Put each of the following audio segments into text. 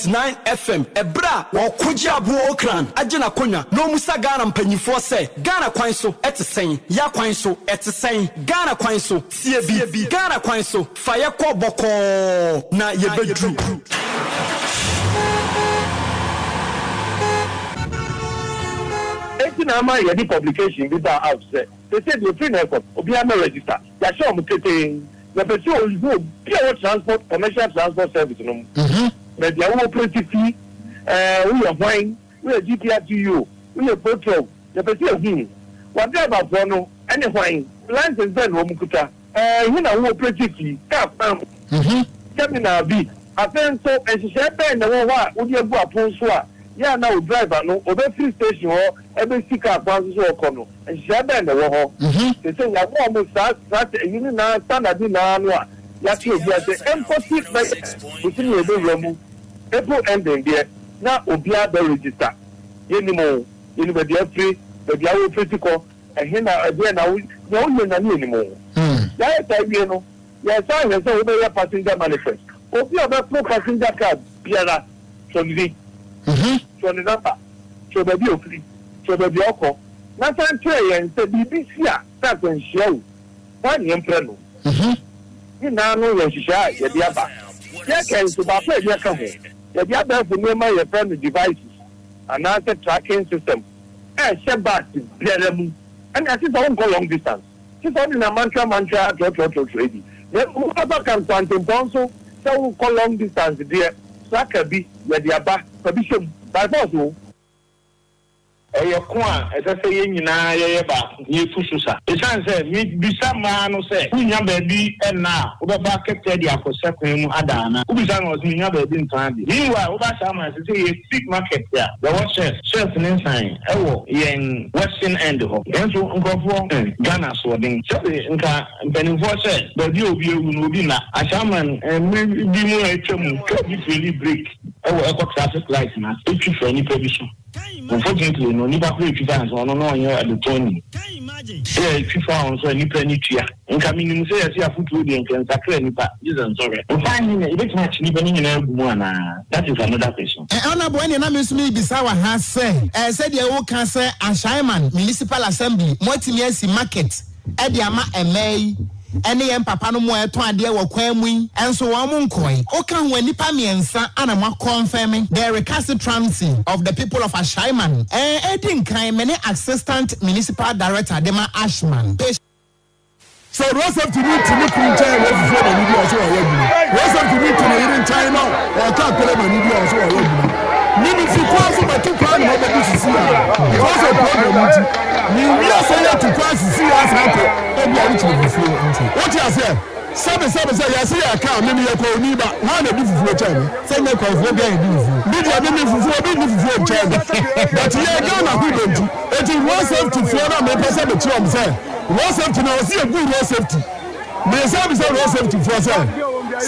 9 FM ɛberɛ a wɔkogye aboɔ Okran agye n'akonnwa na ɔmusa Ghana mpanyinfoɔ sɛ Ghana kwan so ɛte sɛn, ya kwan so ɛte sɛn, Ghana kwan so tie bi, Ghana kwan so fa yɛkɔ bɔkɔɔ na yɛbɛduru. Eti na ama yɛde publication bi ba out sɛ sese deɛ ofiri na ɛkɔ obiara mɛ register. Yɛahyɛ wɔn ketee. Yɛpɛ sɛ ohu obi a wɔ transport, commercial transport service no mu, baabi a wɔwɔ operate fi, woyɛ hwan, woyɛ GPRTU, woyɛ POTRAZ, yɛpɛ sɛ ehu wa driverfoɔ no ɛne hwan, license bɛn na wɔn kuta, ɛhe na wɔwɔ operate fi, kaa kwan mu, terminal bi. Afei nso, nhyehyɛe bɛn na ɛwɔ hɔ a wode agu apon so a yɛ a na wo driver no obɛfiri station hɔ ɛbɛsi kaa kwan so so ɔkɔ no, nhyehyɛe bɛn na ɛwɔ hɔ? Te sɛ yɛabɔ ɔmo saa saa eyi ne naa standard naa no a yɛate obi ase nkɔsi bɛyɛ bosome yɛ bɛwura mu April ending deɛ, na obiara bɛ register. Yɛnim o, yɛnim baabi afiri, baabi a wɔfiri ti kɔ ɛhe na ɛdeɛ na wo na woyɛ na ne yɛnim o. Yɛayɛ saa wie no, yɛsan hwɛ sɛ wobɛyɛ passenger manifest. Obi a ɔbɛforo passenger car biara, twerɛ ne din, twerɛ ne number, twerɛ baabi a ofiri, twerɛ baabi a ɔkɔ, na san kyerɛ yɛn sɛ biribi si a na akwanhyia o, wɔn a yɛmprɛ no. Nyinaa no yɛ nhyehyɛ a yɛde aba. Yɛka nso baako a yɛde aka ho, yɛde abɛɛfo nneɛma a yɛfrɛ no devices anaasɛ tracking system ɛhyɛ bus biara mu. Ɛna ɛte sɛ wonkɔ long distance, te sɛ wode na mantra mantra trɔtrɔtrɔtrɔ bi na mmom aba ka nkwantempɔn so sɛ wokɔ long distance deɛ, tracker bi yɛde aba, fa bi hyɛ mu by force o. Ɛyɛ ko a ɛsɛ sɛ yɛn nyinaa yɛyɛ baako na yɛtu so sa, ɛsiane sɛ mebisa mmaa no sɛ wonya baabi ɛnna a wobɛfa kɛtɛ de akɔsɛ kwan mu ada ana, wobisa no, ɔsɛ menya baabi ntɔn ade. Meanwhile, woba saa ma ɛsɛ sɛ yɛsi market a yɛwɔ shelf ne nsan ɛwɔ yɛn western end hɔ. Nanso nkurɔfoɔ Ghana soɔden sɛbe nka mpanimfoɔ sɛ baabi a obi ewu no obi nna. Ahyɛaman mmere bi mu a atwa mu, kaa bi fail brake ɛwɔ ɛkɔ traffic light na etwi fa nipa bi so. Unfortunately no, nipa koro etwi fa nso, ɔno no ɔnyɛ adetɔni sɛ etwi fa wɔn so a nipa ni tua. Nka minim sɛ yɛsi afotuo deɛ, nka nsakra nipa gye sɛ nsɔhwɛ nfa ahe na ebetumi akyi nipa ne nyinaa gu mu anaa? That is another question. Ɛ honourable, ɛnna na mi nso mi bisa wɔ ha sɛ sɛdeɛ woka sɛ Ashaiman Municipal Assembly mo atumi asi market ɛde ama ɛmɛɛ yi ɛne yɛn papa no mu a ɛtɔn adeɛ wɔ kwan mu yi, ɛnso wɔn mo nkɔɛ woka ho nipa 3 ana mo akɔnfɛn the recalcitrancy of the people of Ashaiman. Ɛdi nkan, mɛ ne assistant municipal director de ma Ashman. Sɛ road safety ni ti ne kuru nkyɛn wɔ fufuo na ni bi a, ɔsɛ wɔyɛ adwuma. Road safety ni ti ne yere nkyɛn na ɔka akpɛrɛ ma ni bi a, ɔsɛ wɔyɛ adwuma. Mímu fi kwan so bɛtu kwan na ɔbɛdu sisi a because of program nti mi wi asɛ yɛ tu kwan sisi a asa akɔ ebi a wokyerɛ fufuo nti wote aseɛ. Sɛbi sɛbi sɛ yɛsi yɛ kaa mímu yɛ kɔ oni ba hɔn na di fufuo kyɛn mi. Sɛ nyɛ kɔnfuo bi a yɛ di fufuo. Mi deɛ, mi fufuo bi ni fufuo nkyɛn mi, but yɛ Ghana ho bɛ nti eti road safety foɔ na mi pɛ sɛ mi kyerɛ wɔn sɛ road safety na ɔsi egu road safety. Mmiɛnsa bi sɛ road safety foɔ sɛ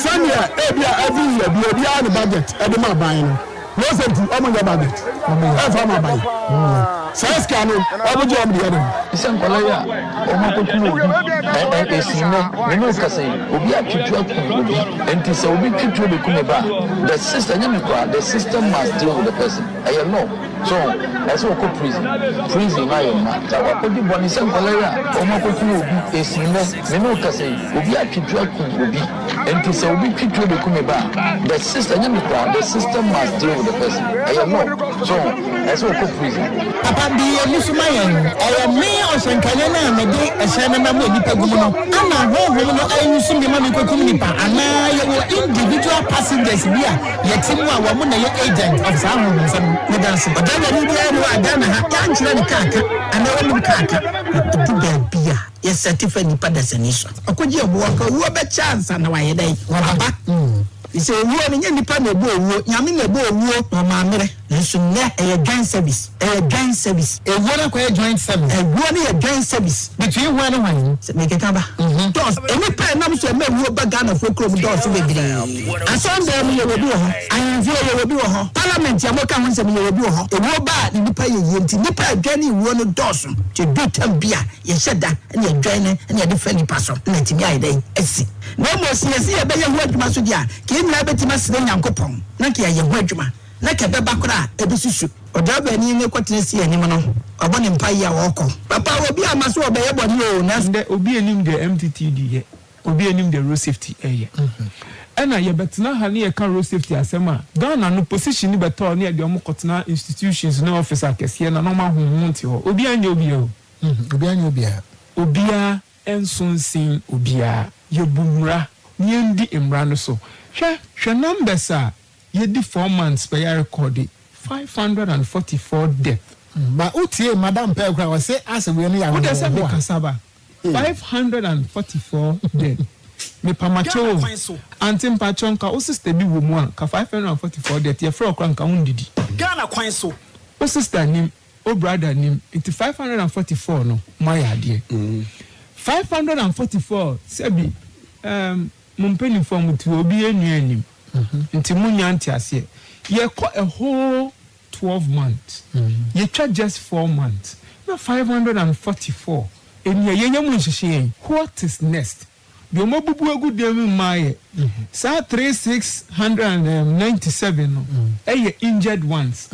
sɛnea ebi a every year bi obiara ne budget ɛde ma aban no, road safety ɔmo nyɛ budget ɛnfa ma aban saa sika no, ɔmo gye ɔmo deɛ no. Sɛ nkɔla yi a ɔmo akɔkum obi ɛ ɛ esi nnɛ me ne kasa yi, obi atwitwi akum obi. Nti sɛ obi twitwi obi kum ba a, the system nyɛ me koraa, the system must deal with the person. Ɛyɛ law so ɛsɛ ɔkɔ prison. Prison na yɛ mma sɛ wakɔdi bɔne. Sɛ nkɔla yi a ɔmo akɔkum obi esi nnɛ me ne kasa yi, obi atwitwi akum obi. Nti sɛ obi twitwi obi kum ba a, the system nyɛ me koraa, the system must deal with the person. Ɛyɛ law so ɛsɛ ɔkɔ prison. Papa bi ani so ma yɛn, ɛyɛ me ɔhyɛnkanyɛ no a mede ɛhyɛn no nam a nipa gu mu no ana honhom no ayi so mi ma mi kɔkum nipa, anaa yɛwɔ individual passengers bi a yɛte mu a wɔn na yɛ agent of saa honhom sɛm? Meda ase. Ɔdawari biara ni hɔ a Ghana ha yɛankyerɛ ne kaaka anaa wɔnum kaaka. Ɛdu baabi a yɛsɛte fa nipa dasani so, ɔkɔgye ɛboɔ ka owuo bɛkyɛ ansa na wayɛ dɛn waba, sɛ owuo no nyɛ nipa na ɛbɔ owuo, Nyame na ɛbɔ owuo na ɔma mmerɛ. Nanso nnɛ ɛyɛ joint service. Ɛyɛ joint service. Ewuo no akɔyɛ joint service. Ewuo no yɛ joint service. Between hwan ne hwan? Sɛ mekeka ba. Dɔɔso. Nnipa a ɛnam so ɛma ewuo ba Ghanafoɔ kurom dɔɔso bebree. Asɔndan mu yɛwɔ bi wɔ hɔ. Ahemfie yɛwɔ bi wɔ hɔ. Parliament a moka ho nsɛm yɛwɔ bi wɔ hɔ. Ewuo ba a ne nnipa yɛ yie nti nnipa a ɛdwane ewuo no dɔɔso. Nti ɛduru tam bi a yɛhyɛ da na yɛdwane no na yɛde fa nnipa so na atumi ayɛ dɛn asi. Na mmom sɛ yɛse yɛbɛyɛ ho adwuma nso deɛ a, nka yɛn nyinaa bɛtumi asrɛ Nyankopɔn na nka yɛayɛ ho adwuma. Na ka ɛbɛba koraa a, ɛbɛsusu. Ɔdrabani no kɔtena sii anim no, wabɔ ne mpaeɛ a ɔrekɔ. Papa, obi amma so ɔbɛyɛ bɔne oo, nanso. Ndɛ obi nnim deɛ MTTD yɛ, obi nnim deɛ road safety yɛ. Ɛna yɛbɛtena ha ne yɛka road safety asɛm a, Ghana no position no bɛtɔɔ ne yɛde ɔmo kɔtena institutions ne office akɛseɛ na na ɔmo ahonhon te hɔ. Obiara nyɛ obiara o. Obiara nyɛ obiara. Obiara nso nsen obiara. Yɛbu mmara na yɛndi mmara no so. Hwɛ, hwɛ numbers a Yɛdi four months pɛ yɛarekɔde 544 death. Ba wo tie madam pɛɛ koraa ɔse ase wei no yɛ Wodɛ sɛ ahohoahoa. mekasa ba 544 death mepamakyɛw o aunty mpakyɛw nka wo sister bi wɔ mu a nka 544 death yɛfrɛ wo koraa nka wo ndidi. Ghana kwan so. Wo sister nim wo brother nim nti 544 no moayɛ adeɛ 544 sɛbi ɛɛm Mo mpaninfoɔ a mote hɔ obiara nua nnim nti monnya nteaseɛ. Yɛkɔ a whole 12 months, yɛtwa just four months na 544 ɛni a yɛnya mu nhyehye yɛn. What is next? Deɛ wɔn abubu agu dan mu mmaeɛ. Saa 3697 no ɛyɛ injured ones.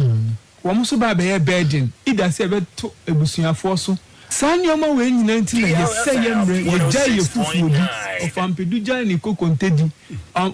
Wɔn nso ba abɛyɛ burden, either sɛ ɛbɛto abusuafoɔ so. Saa nneɛma wei nyinaa nti na yɛsɛe yɛn mmerɛ, yɛgyae yɛn fufuo di, ɔfampedu gyae ne kokonte di, wo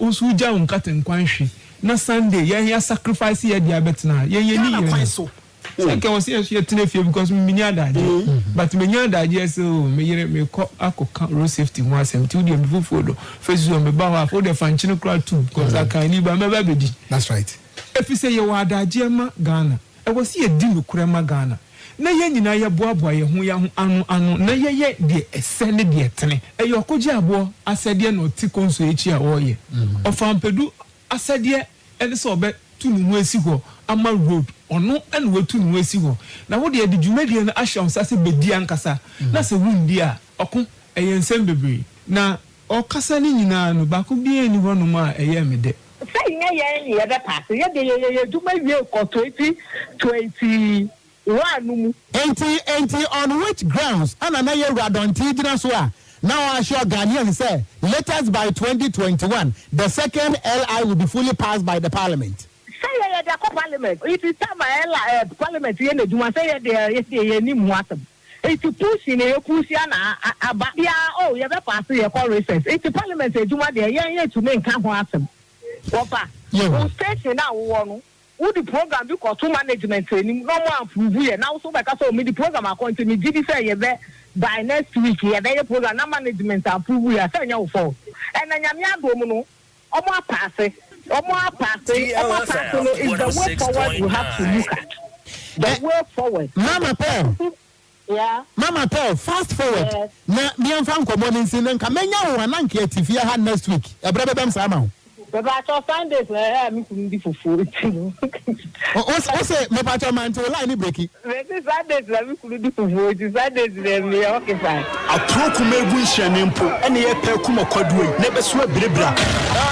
nso wogyae wo nkatenkwan hwe, na Sunday yɛn yɛ sacrifice yɛn deɛ abɛtena ha, yɛn yɛnni Ghana yere kwan no. so. Sɛ nka ɛwɔ sɛ yɛn nso yɛtena fie because menni adagyeɛ, but menya adagyeɛ sɛ oh me yere mekɔ akɔka road safety ho asɛm nti wo deɛ me fufuo dɔ, fa si hɔ meba hɔ a wo deɛ fa nkyene koraa tom because akanni ba mɛba abɛdi. That's right. Efisɛ yɛwɔ adagyeɛ ma Ghana. Ɛwɔ sɛ yɛdi nokorɛ ma Ghana, na yɛn nyinaa yɛboaboa yɛn ho yɛn ho ano ano na yɛyɛ deɛ ɛsɛ ne deɛ ɛtene. Ɛyɛ ɔkogyeaboɔ asɛdeɛ na ɔte konso akyi a ɔreyɛ. Ɔfampedu asɛdeɛ ne sɛ ɔbɛtu ne ho asi hɔ ama road. Ɔno na watu ne ho asi hɔ. Na wo deɛ yɛde dwumadie no ahyɛ wo nsa sɛ bɛdi ankasa, na sɛ wonni a, ɔko. Ɛyɛ nsɛm bebree. Na ɔkasa no nyinaa no, baako biara nni hɔnom a ɛyɛɛ me dɛ. Sɛ nyɛ yɛn ne yɛbɛ paase, yɛ deɛ yɛyɛ yɛn adwuma wie kɔ 2021 no mu. Enti enti on which grounds ɛna na Yɛwura Dontee gyina so a na ɔ assure Ghanaians sɛ latest by 2021 the second LI will be fully passed by the parliament? Sɛ yɛ yɛde akɔ parliament, nti time a LI eh, parliament yɛ n'adwuma sɛ yɛ deɛ yɛ deɛ yɛnnim ho asɛm. Nti pushing na yɛ pushi ana aba biaa oh yɛbɛ paase yɛkɔ recess nti parliament adwuma deɛ yɛn yɛntumi nka ho asɛm. Wɔfa, wo station no a wowɔ no wode program bi kɔto management anim na ɔmo approve yɛ na wo nso wobɛka sɛ oh mede program akɔ nti megye di sɛ yɛbɛ by next week yɛbɛyɛ program na management approve yɛ a sɛ ɛnyɛ wo fault. Ɛna Nyame adom no ɔmo apaase ɔmo apaase ɔmo apaase no is the way forward you have to look at the way forward. Mama Pearl, Yeah. Mama Pearl, fast forward Yes. na meɛmfa nkɔmmɔ no nsi no nka mɛnya wo a na nka yɛte fie ha next week ɛberɛ bɛbɛm saa ma wo. Mepakyɛw Sundays na ɛyɛ a me kunu di fufuo nti no. Wo se mepakyɛw mante wo line no breki. Mese Sundays na me kunu di fufuo nti Sundays deɛ meyɛ occupy. Atoro kuma egu nhyerɛnee mpo na yɛpɛ akum ɔkwaduo yi na ɛbɛso abirabira.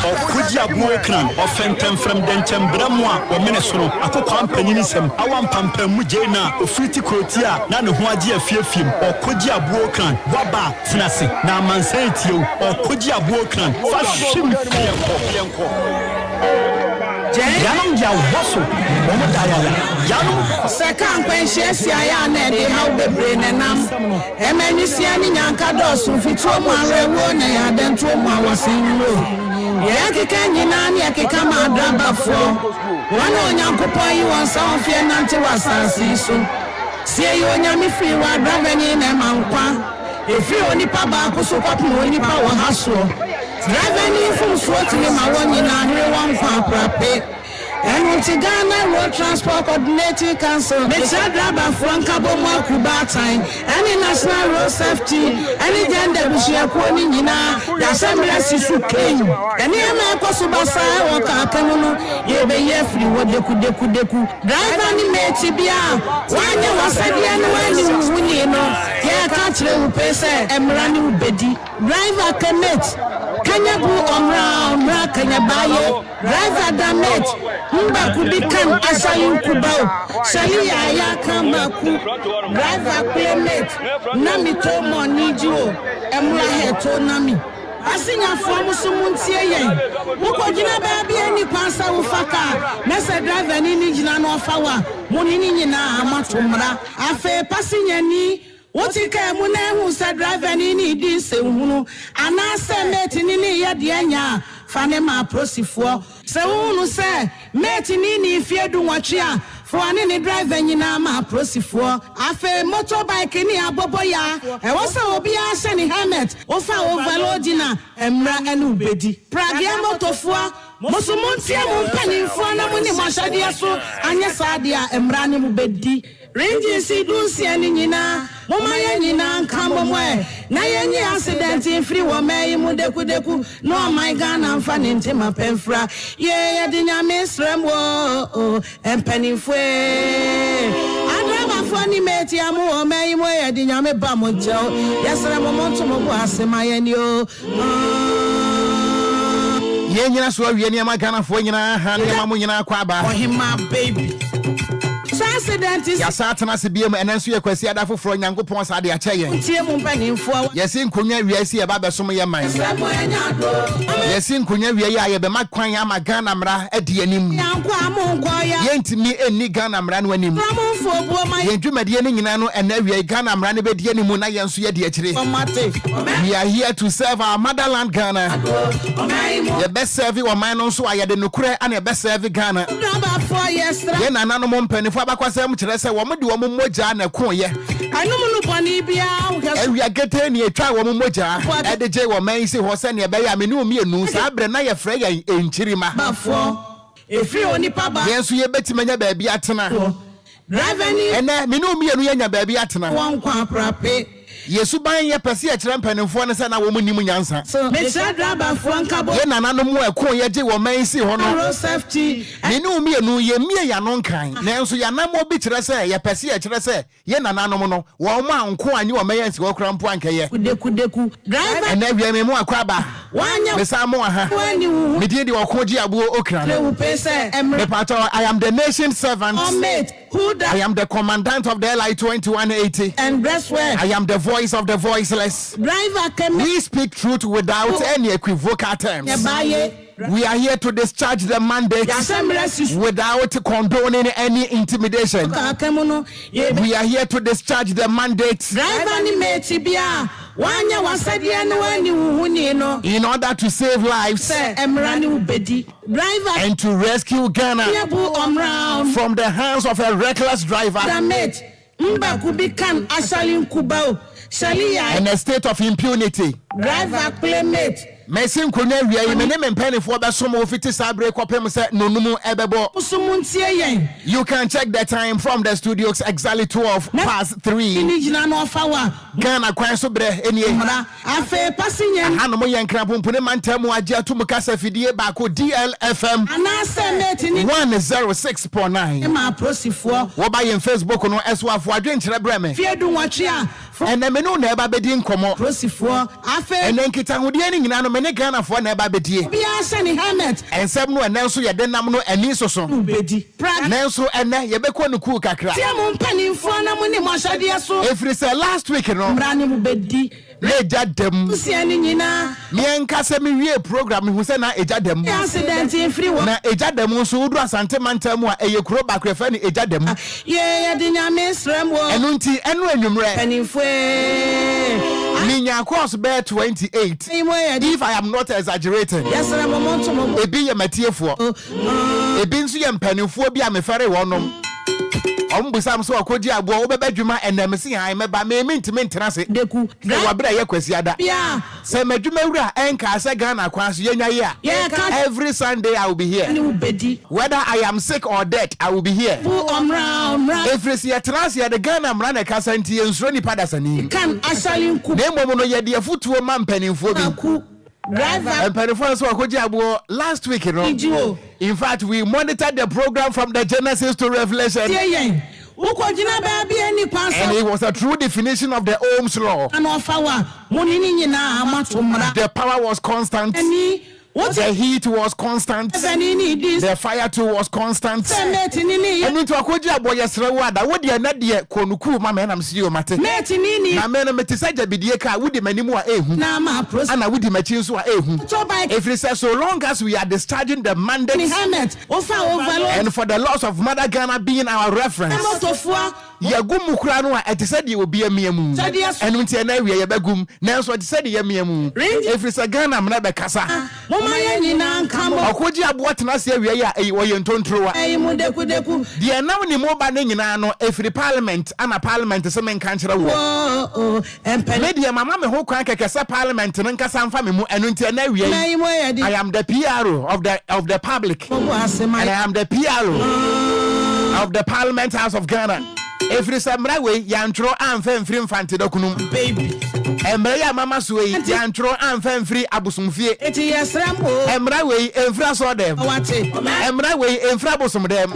Ɔkogye aboɔ okran, ɔfɛntɛmfrɛm dɛnkyɛm berɛmo a wɔmene sono, akokoaa mpanin nsam, awa mpampam mu gyei no a ofiri ti kurotia a na ne ho agye afiafiem. Ɔkogye aboɔ okran, woaba a tena ase na amansan retie wo. Ɔkogye aboɔ okran, fa hwim yɛnkɔ yɛnkɔ. Yanom de awɔ so wɔn da ayaya. Yanom. Sɛ kaa nkwanhyia si ayɛ a na ɛde haw bebree na ɛnam. Ɛma nwisiaa ne nyanka dɔɔso, mfituo mu awerɛhoɔ na ɛyɛ adantuo mu awɔsen nnuro. Deɛ ɛkeka nyinaa ne ɛkeka ma adrabafoɔ, wɔn a Onyankopɔn ayi wɔn sɛ wɔmfeɛ nnante wɔ asase yi so. Sɛ yɛyi Onyame firi hɔ a, dravani na ɛma nkwa. Ɛfiri onipa baako so kɔpem onipa ɔha soɔ. Dravani mfomsoɔ tumi ma wɔn nyinaa hwere wɔn nkwa aprape. Ɛno. Nti Ghana Road Transport Coordinating Council, mekyerɛ drabafoɔ nkabɔmu akuo baatan, ɛne National Road Safety ɛne Gender abusuakuo no nyinaa, yɛahyɛ mmerɛ si so kei. Nneɛma a ɛkɔ so basaa wɔ kaa ka mu no, yɛrebɛyi afiri hɔ dekudekudeku. Driver ne mate bi a woanyɛ w'asɛdeɛ na woanni wo ho ni no, yɛreka akyerɛ wo pee sɛ mmara ne wo bɛdi. Driver ka mate, kanya bu ɔmmra ɔmmra kanya baaye. Driver da mate, mba ku bi kan asali nku bao, sali yaya kan ma ku. Driver kple mate, na mi to mɔ ni ji o, ɛmla hɛ to na mi. Asinyafoɔ mo so montie yɛn. Wokɔgyina baabi a ɛnni kwan sɛ wofa kaa, na sɛ driverni no gyina na ɔfa wo a, mo ne no nyinaa moato mmara. Afei pasinyani, wote kaa mu na ahu sɛ driverni no redi nsɛnhunu anaasɛ mateni no reyɛ deɛ ɛnyɛ a, fa no ma apolisifoɔ. Sɛ wohunu sɛ mateni nnii mfeɛ dunwɔtwe a, fa ɔne ne driver nyinaa ma apolisifoɔ. Afei motorbike ne aboboyaa, ɛwɔ sɛ obiara hyɛ ne helmet, wofa overloading a, mmara ne wo bɛdi. Pragea motofoɔ, mo nso montie mo mpanimfoɔ na monni mo ahyɛdeɛ so, anyɛ saa deɛ a, mmara ne mo bɛdi. Ringyinsi dunsia no nyinaa, momma yɛn nyinaa nka mmom ɛ, na yɛnyi asedɛnte mfiri wɔ mmaa yi mu dekudeku, na ɔman Ghana mfa ne ntema pɛ mfira. Yee, yɛde Nyame srɛ mo o, mpanimfoɔ ee, adrabafoɔ ne mate a mowɔ ɔman yi mu ɛ, yɛde Nyame ba mo nkyɛn o, yɛsrɛ mo monto mo bo ase ma yɛn o. Yɛn nyina so awie nneɛma Ghanafoɔ nyinaa ha nneɛma mo nyinaa kɔ aba. Ɔhemaa baby. Sɛ accident si. Yɛasan atena ase biom ɛnɛ nso yɛ Kwasiada foforɔ Nyankopɔn saa de akyɛ yɛn. Montie mo mpanimfoɔ. Yɛsi nkonwa awia yi sɛ yɛba abɛsom yɛn man. Sɛ mo anya do. Yɛsi nkonwa awia yi a yɛbɛma kwan ama Ghana mmara adi anim. Yankɔ a monkɔ ya. Yɛntumi nni Ghana mmara no anim. Fra mo mfo buo ma. Yɛn dwumadie no nyinaa no ɛnɛ awia yi Ghana mmara no bɛdi anim na yɛn nso yɛadi akyire. We are here to serve our motherland Ghana. Yɛbɛ serve ɔman no nso a yɛde nokorɛ ana yɛbɛ serve Ghana. Yɛn nananom mpanyinfoɔ abakwasɛm kyerɛ sɛ wɔn de wɔn mogya na ɛkoeɛ. Awia ketee ne etwa wɔn mogya ɛde gye wɔn man yi si hɔ sɛnea ɛbɛyɛ a me ne mmienu saa berɛ na yɛfrɛ yɛn nkyirima. Yɛn nso yɛbɛtumi anya baabi atena. Ɛnɛ, me ne wo mmienu yɛanya baabi atena. Yɛn suban yɛ pɛ sɛ yɛkyerɛ mpanimfoɔ no sɛ na wɔn nnim nyansa. Yɛn nananom a ɛko yɛ gye wɔn man yi sii hɔ no, me ne wo mmienu yɛmmie yɛn ano nkan, nanso yɛn anammɔn bi kyerɛ sɛ yɛpɛ sɛ yɛkyerɛ sɛ Yɛn nananom no, wɔn a nko anyi wɔn mɛyɛ nsi hɔ koraa mpo ankɛyɛ. Ɛnnɛ awia yi me mo akɔ aba. Me san mo aha. Me din de Ɔko Gye Abuo Okran. Mepakyɛw, I am the nation's servant. I am the commandant of the LI 2180. I am the voice of the voiceless. We speak truth without any equivocal terms. We are here to discharge the mandate without condoning any intimidation. We are here to discharge the mandate. In order to save lives and to rescue Ghana from the hands of a reckless driver Mbaku bi kan asali nkuba o, sali ya. And a state of impunity. Driver kple mate. Masi nkonnwa awia yi, me ne me mpanimfoɔ bɛsom wo fiti saa bere kɔpem sɛ nnɔnum ɛbɛbɔ. Mo nso montie yɛn. You can check the time from the studios exactly 12 past 3. Ne gyina na ɔfa wo a. Ghana kwan so berɛ nie. Mmara. Afei pasinyɛ. Ahanom yɛ Nkrabompone mantam mu agye ato mu kasa fidie baako DLFM. Anaasɛ mate ne. 106.9. Ma apolisifoɔ. Woba yɛn Facebook no so a, fo adwenkyerɛ brɛ me. Mfeɛ dunwɔtwe a. Fo. Ɛnnɛ me ne wo na ɛreba abɛdi nkɔmmɔ. Apolisifoɔ. Afei. Ɛnnɛ nkitahodie no nyinaa no me ne Ghanafoɔ na ɛreba abɛdie. Obiara hyɛ ne helmet. Nsɛm no ɛnnɛ nso yɛde nam no ani soso. Wobɛdi. Pra. Nanso ɛnnɛ yɛbɛkɔ no kuu kakra. Tie mo mpanimfoɔ na monni mo ahyɛdeɛ so. Ɛfiri sɛ last week no. Mmara ne mo bɛdi. Na egya da mu. Nsia no nyinaa. Me ankasa me wiee program mehu sɛ na egya da mu. Accident mfiri wɔ. Na egya da mu nso woduru Asante mantam mu a ɛyɛ kuro baako yɛfrɛ no egya da mu. Yee yɛde Nyame srɛ mo. Ɛno nti ɛno anwummerɛ. Mpanimfoɔ ee. Menyaa course bɛyɛ 28 if I am not exaggerating. Yɛsrɛ mo monto mo bo. Ebi yɛ m'atiefoɔ. Ebi nso yɛ mpanimfoɔ bi a mefɛre wɔnom. Ɔmo bisa me sɛ ɔkɔgye aboɔ wobɛba adwuma ɛnɛ? Mese ae mɛba, me mentumi ntena ase Deku. wɔ berɛ a ɛyɛ Kwasiada. Bia. Sɛ m'adwuma wura ɛnkaa sɛ Ghana kwan so yɛnya yi a, Yɛka. every Sunday I will be here. Ne wo bɛdi. Whether I am sick or dead, I will be here. Bu ɔmmra, ɔmmra. Ɛfiri sɛ yɛtena ase yɛde Ghana mmara na ɛkasa nti yɛnsuro nipa dasani. Kan asali nku. Na mmom no yɛde afutuo ma mpanimfoɔ bi. Aku. Driver. Mpanimfoɔ nso wakɔgye aboɔ last week no. Gye o. In fact, we monitored the program from the Genesis to Revelation. Tie yɛn. Wokɔgyina baabi a ɛnni kwan sɛ. And it was a true definition of the Ohm's law. Na ɔfa wo a, mo ne ne nyinaa moato mmara. The power was constant. Ani, wote. The heat was constant. Ɛbɛne ne di. The fire too was constant. Sɛ mate ne ne yɛ. Ɛno nti wakɔgye aboɔ yɛsrɛ wo ada wo deɛ ɛnɛ deɛ kɔ no kuu ma me ɛnam sɛ yoo mate. Mate ne ne. Na me no mete sɛ gyabidie kaa wodi m'anim a ɛɛhu. Na ama apro. Ana wodi m'akyi nso a ɛɛhu. Motorbike. Ɛfiri sɛ so long as we are discharging the mandate. Ne helmet, wofa overload. And for the loss of mother Ghana being our reference. Motofoɔ. Yɛgu mu koraa no a, ɛte sɛ deɛ obi amia mu. Ɛno nti ɛnnɛ awia yɛbɛgu mu, nanso ɛte sɛ deɛ yɛamia mu. Ɛfiri sɛ Ghana mmara bɛkasa. Momma yɛn nyinaa nka mmom. Ɔko gye aboɔ tena ase awia yi a, ei, ɔyɛ ntonturowa. Ɛyi mu dekudeku. Deɛ ɛnam ne mu ba no nyinaa no, ɛfiri Parliament, ɛna Parliament se menka nkyerɛ woɔ. Woo oh, mpɛ. Me deɛ mama me ho kwan kɛkɛ sɛ Parliament no nkasa mfa me mu, ɛno nti ɛnnɛ awia yi, I am the PRO of the, of the public, and I am the PRO of the Parliament House of Ghana. Ɛfiri sɛ mmara wei, yɛantwerɛ amfa amfiri Mfante dɔkono mu. Mmara yi a mama soɔ yi, yɛantwerɛ amfa amfiri abosomfie. Mmara wei, ɛmfiri asɔɔdɛm. Mmara wei, ɛmfiri abosomdɛm.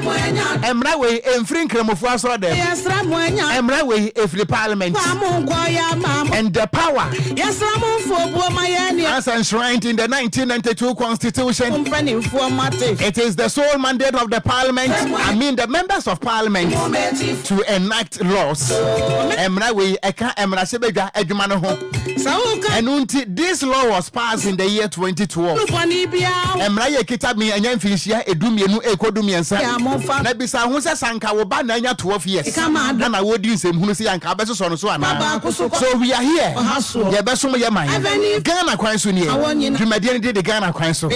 Mmara wei, ɛmfiri Nkramofoɔ asɔɔdɛm. Mmara wei, ɛfiri Parliament. And the power as enshrined in the 1992 Constitution, it is the sole mandate of the Parliament, I mean the members of Parliament, to enact laws. Mmara wei ɛka mmarahyɛbadwa adwuma no ho. Ɛno nti, this law was passed in the year 2012. Mmara yɛ kita mi ɛnyɛ mfinhyia 12 ɛkɔ 13. Na bisa ho sɛ sanka wo ba na anya 12 years na wodi nsɛmhunu sɛ yanka abɛsosɔ no so anaa. So we are here. Yɛbɛsom yɛ man. Ghana kwan so nie. Dwumadie no de de Ghana kwan so.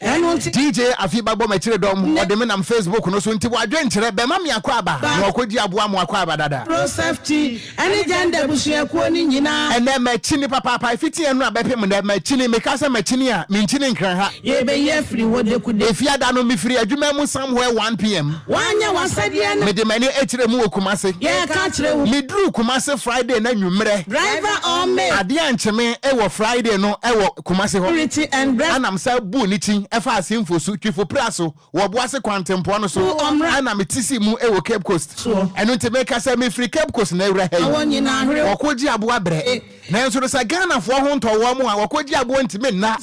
DJ Afi ba bɔ m'akyire dɔm, ɔde me nam Facebook no so nti w'adwenkyerɛ bɛma me akwaaba na ɔkɔgye aboa mo akwaaba dada. Pro Safety ne Gender abusuakuo no nyinaa. Ɛnɛ makyini papaapa ɛfiti ɛnora bɛpem nnɛ makyini meka sɛ makyini a menkyini nkran ha. Yɛbɛyi afiri hɔ dekude. Efiada no mefiri adwuma mu somewhere 1 pm. Woanyɛ w'asɛdeɛ no. Mede m'ani kyerɛ mu wɔ Kumasi. Yɛreka akyerɛ wo. Meduruu Kumasi Friday no anwummerɛ. Driver or mate. Adeɛ ankyeme wɔ Friday no wɔ Kumasi hɔ. Security and dress. Ɛna mesan buu ne kyi faa Asimfo so, Twifo Pra so, wɔ Boase kwantempɔn no so, ɛna mete sii mu wɔ Cape Coast. Ɛno nti meka sɛ mefiri Cape Coast na awura ha yi. Wɔkɔ gye aboa brɛ. Nanso no sɛ Ghanafoɔ ho ntɔ wɔn a, wɔkɔ gye aboɔ ntumi nna.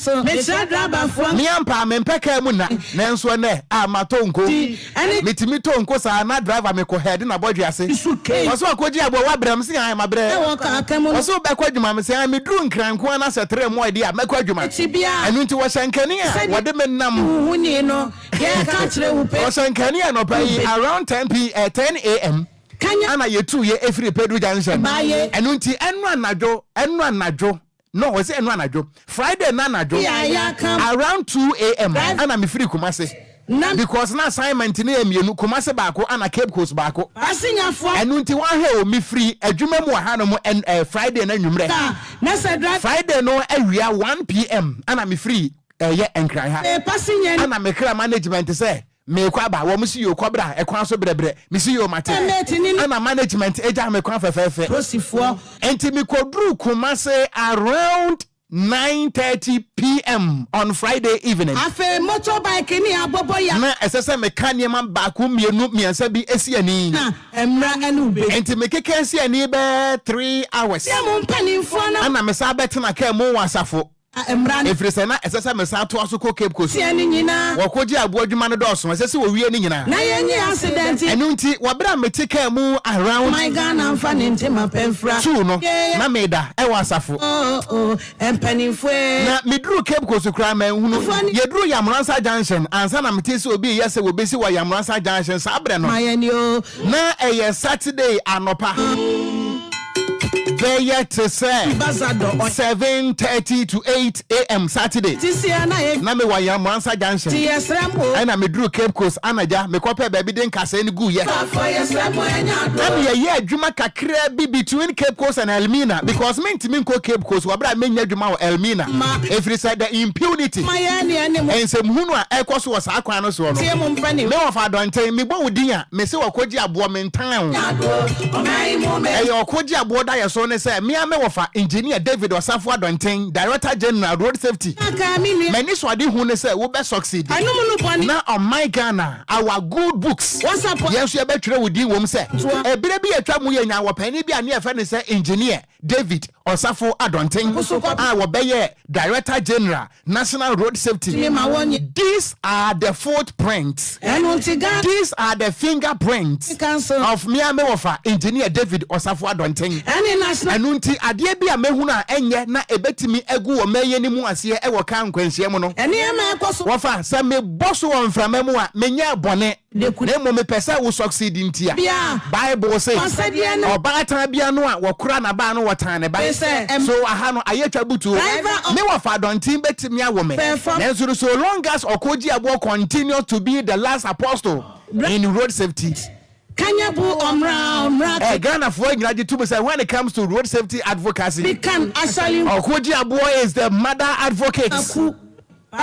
Me ampa mempɛ kaa mu nna, nanso ɛnɛ a matɔ nko. Metumi tɔ nko saa na driver mekɔ head na bɔdwe ase. Ɔse wakɔgye aboɔ wabrɛ mese ae mabrɛ. Ɔse wobɛkɔ adwuma mese ae meduru Nkran nko ara na sɛ tre mmoa di a mɛkɔ adwuma. Ɛno nti wɔhyɛ nkani a wɔde me nam. Wɔhyɛ nkani anɔpa yi around 10 p eh, 10 am ana yɛtuiɛ ɛfiri Pedro Junction. Ɛno nti ɛno anadwo ɛno anadwo No, ɔsɛ ɛno anadwo. Friday no anadwo around 2 am ana me firi Kumasi. Because na assignment no yɛ mmienu, Kumasi baako ana Cape Coast baako. Ɛno nti wahwɛ o, me firi adwuma mu wɔ ha nom ɛn eh, Friday no anwummerɛ. Friday no awia 1 pm ana me firi ɛyɛ Nkran ha. Ana me kra management sɛ Meekɔ aba, wɔn se yoo kɔ bra, ɛkwan so brɛbrɛ, me se yoo mate. Ɛna management gyaa me kwan fɛfɛɛfɛ. Enti me kɔduruu Kumase around 9:30 PM on Friday evening. Afei motorbike ne aboboya. Na ɛsɛ sɛ meka nneɛma baako, mmienu, mmiɛnsa bi si ani. Na mmra ne wo bedi. Enti mekeka si ani bɛyɛ 3 hours. Yɛ mo mpanimfoɔ na. Ɛna mesan bɛtena kaa mu wɔ asafo. Mmara no. Ɛfiri sɛ na ɛsɛ sɛ mesan toa so kɔ Cape Coast. Teɛ no nyinaa. Wɔkɔgye aboɔ adwuma no dɔɔso, ɛsɛ sɛ wɔwie ne nyinaa. Na yɛnyi accident. Ɛno nti, wɔ berɛ a mete kaa mu around. Man Ghana mfa ne ntema pɛ mfira. Two no, Yee. na meda wɔ asafo. Oh oh, mpanimfoɔ ee. Na meduruu Cape Coast koraa manhunu. Foɔ ne. Yɛduruu Yamoransa Junction ansa na metee sɛ obi reyɛ sɛ wɔbɛsi wɔ Yamoransa Junction. Saa berɛ no. Ma yɛn ni o. Na ɛyɛ Saturday anɔpa. Bɛyɛ te sɛ 7:30 to 8 a.m. Saturday na mewɔ Yamoansa Junction, ɛna meduru Cape Coast anagya mekɔpɛ baabi de nkasɛɛ no guyɛ, ɛne yɛyɛ adwuma kakra bi between Cape Coast and Elmina, because mentumi nkɔ Cape Coast wɔberɛ a menya adwuma wɔ Elmina, ɛfiri sɛ the impunity, nsɛmhunu a ɛkɔ so wɔ saa kwan no soɔ no. Me wɔfa Adɔnten, mebɔ wo din a mese wɔkɔgye aboɔ, mentan wo. Ɛyɛ ɔkɔgye aboɔ da yɛ so ne sɛ mea me wɔfa Engineer David Ɔsafo Adɔnten, Director General, Road Safety, m'ani so ade hu ne sɛ wobɛ succeed na ɔman Ghana, our good books, yɛn nso yɛbɛtwerɛ wo din wom sɛ ɛberɛ bi atwa mu yɛnya wɔpani bi a ne yɛfrɛ ne sɛ Engineer David Ɔsafo Adɔnten a wɔbɛyɛ Director General, National Road Safety. These are the footprints, these are the fingerprints of mea me wɔfa Engineer David Ɔsafo Adɔnten. Ɛno nti adeɛ bi a mehunu a ɛnyɛ na ɛbɛtumi agu wɔ mɛyɛ no mu aseɛ ɛwɔ kaa nkwanhyia mu no, wɔfa sɛ mebɔ so wɔ mframa mu a, menyɛ bɔne, na mmom mepɛ sɛ wo succeed. Nti a Bible se ɔbaatan bia no a wɔkora n'abaa no, wɔtan ne ba. So aha no ayɛ twa butuo. Me wɔfa Adɔnten bɛtumi awɔ me, nanso no, so long as ɔkɔgye aboɔ continue to be the last apostle in road safety, Kanyabu ɔmra ɔmra. Ghanafoɔ nyinaa gye tom sɛ when it comes to road safety advocacy, Bikan asali. Ɔkɔgye aboɔ is the mother advocate Aku.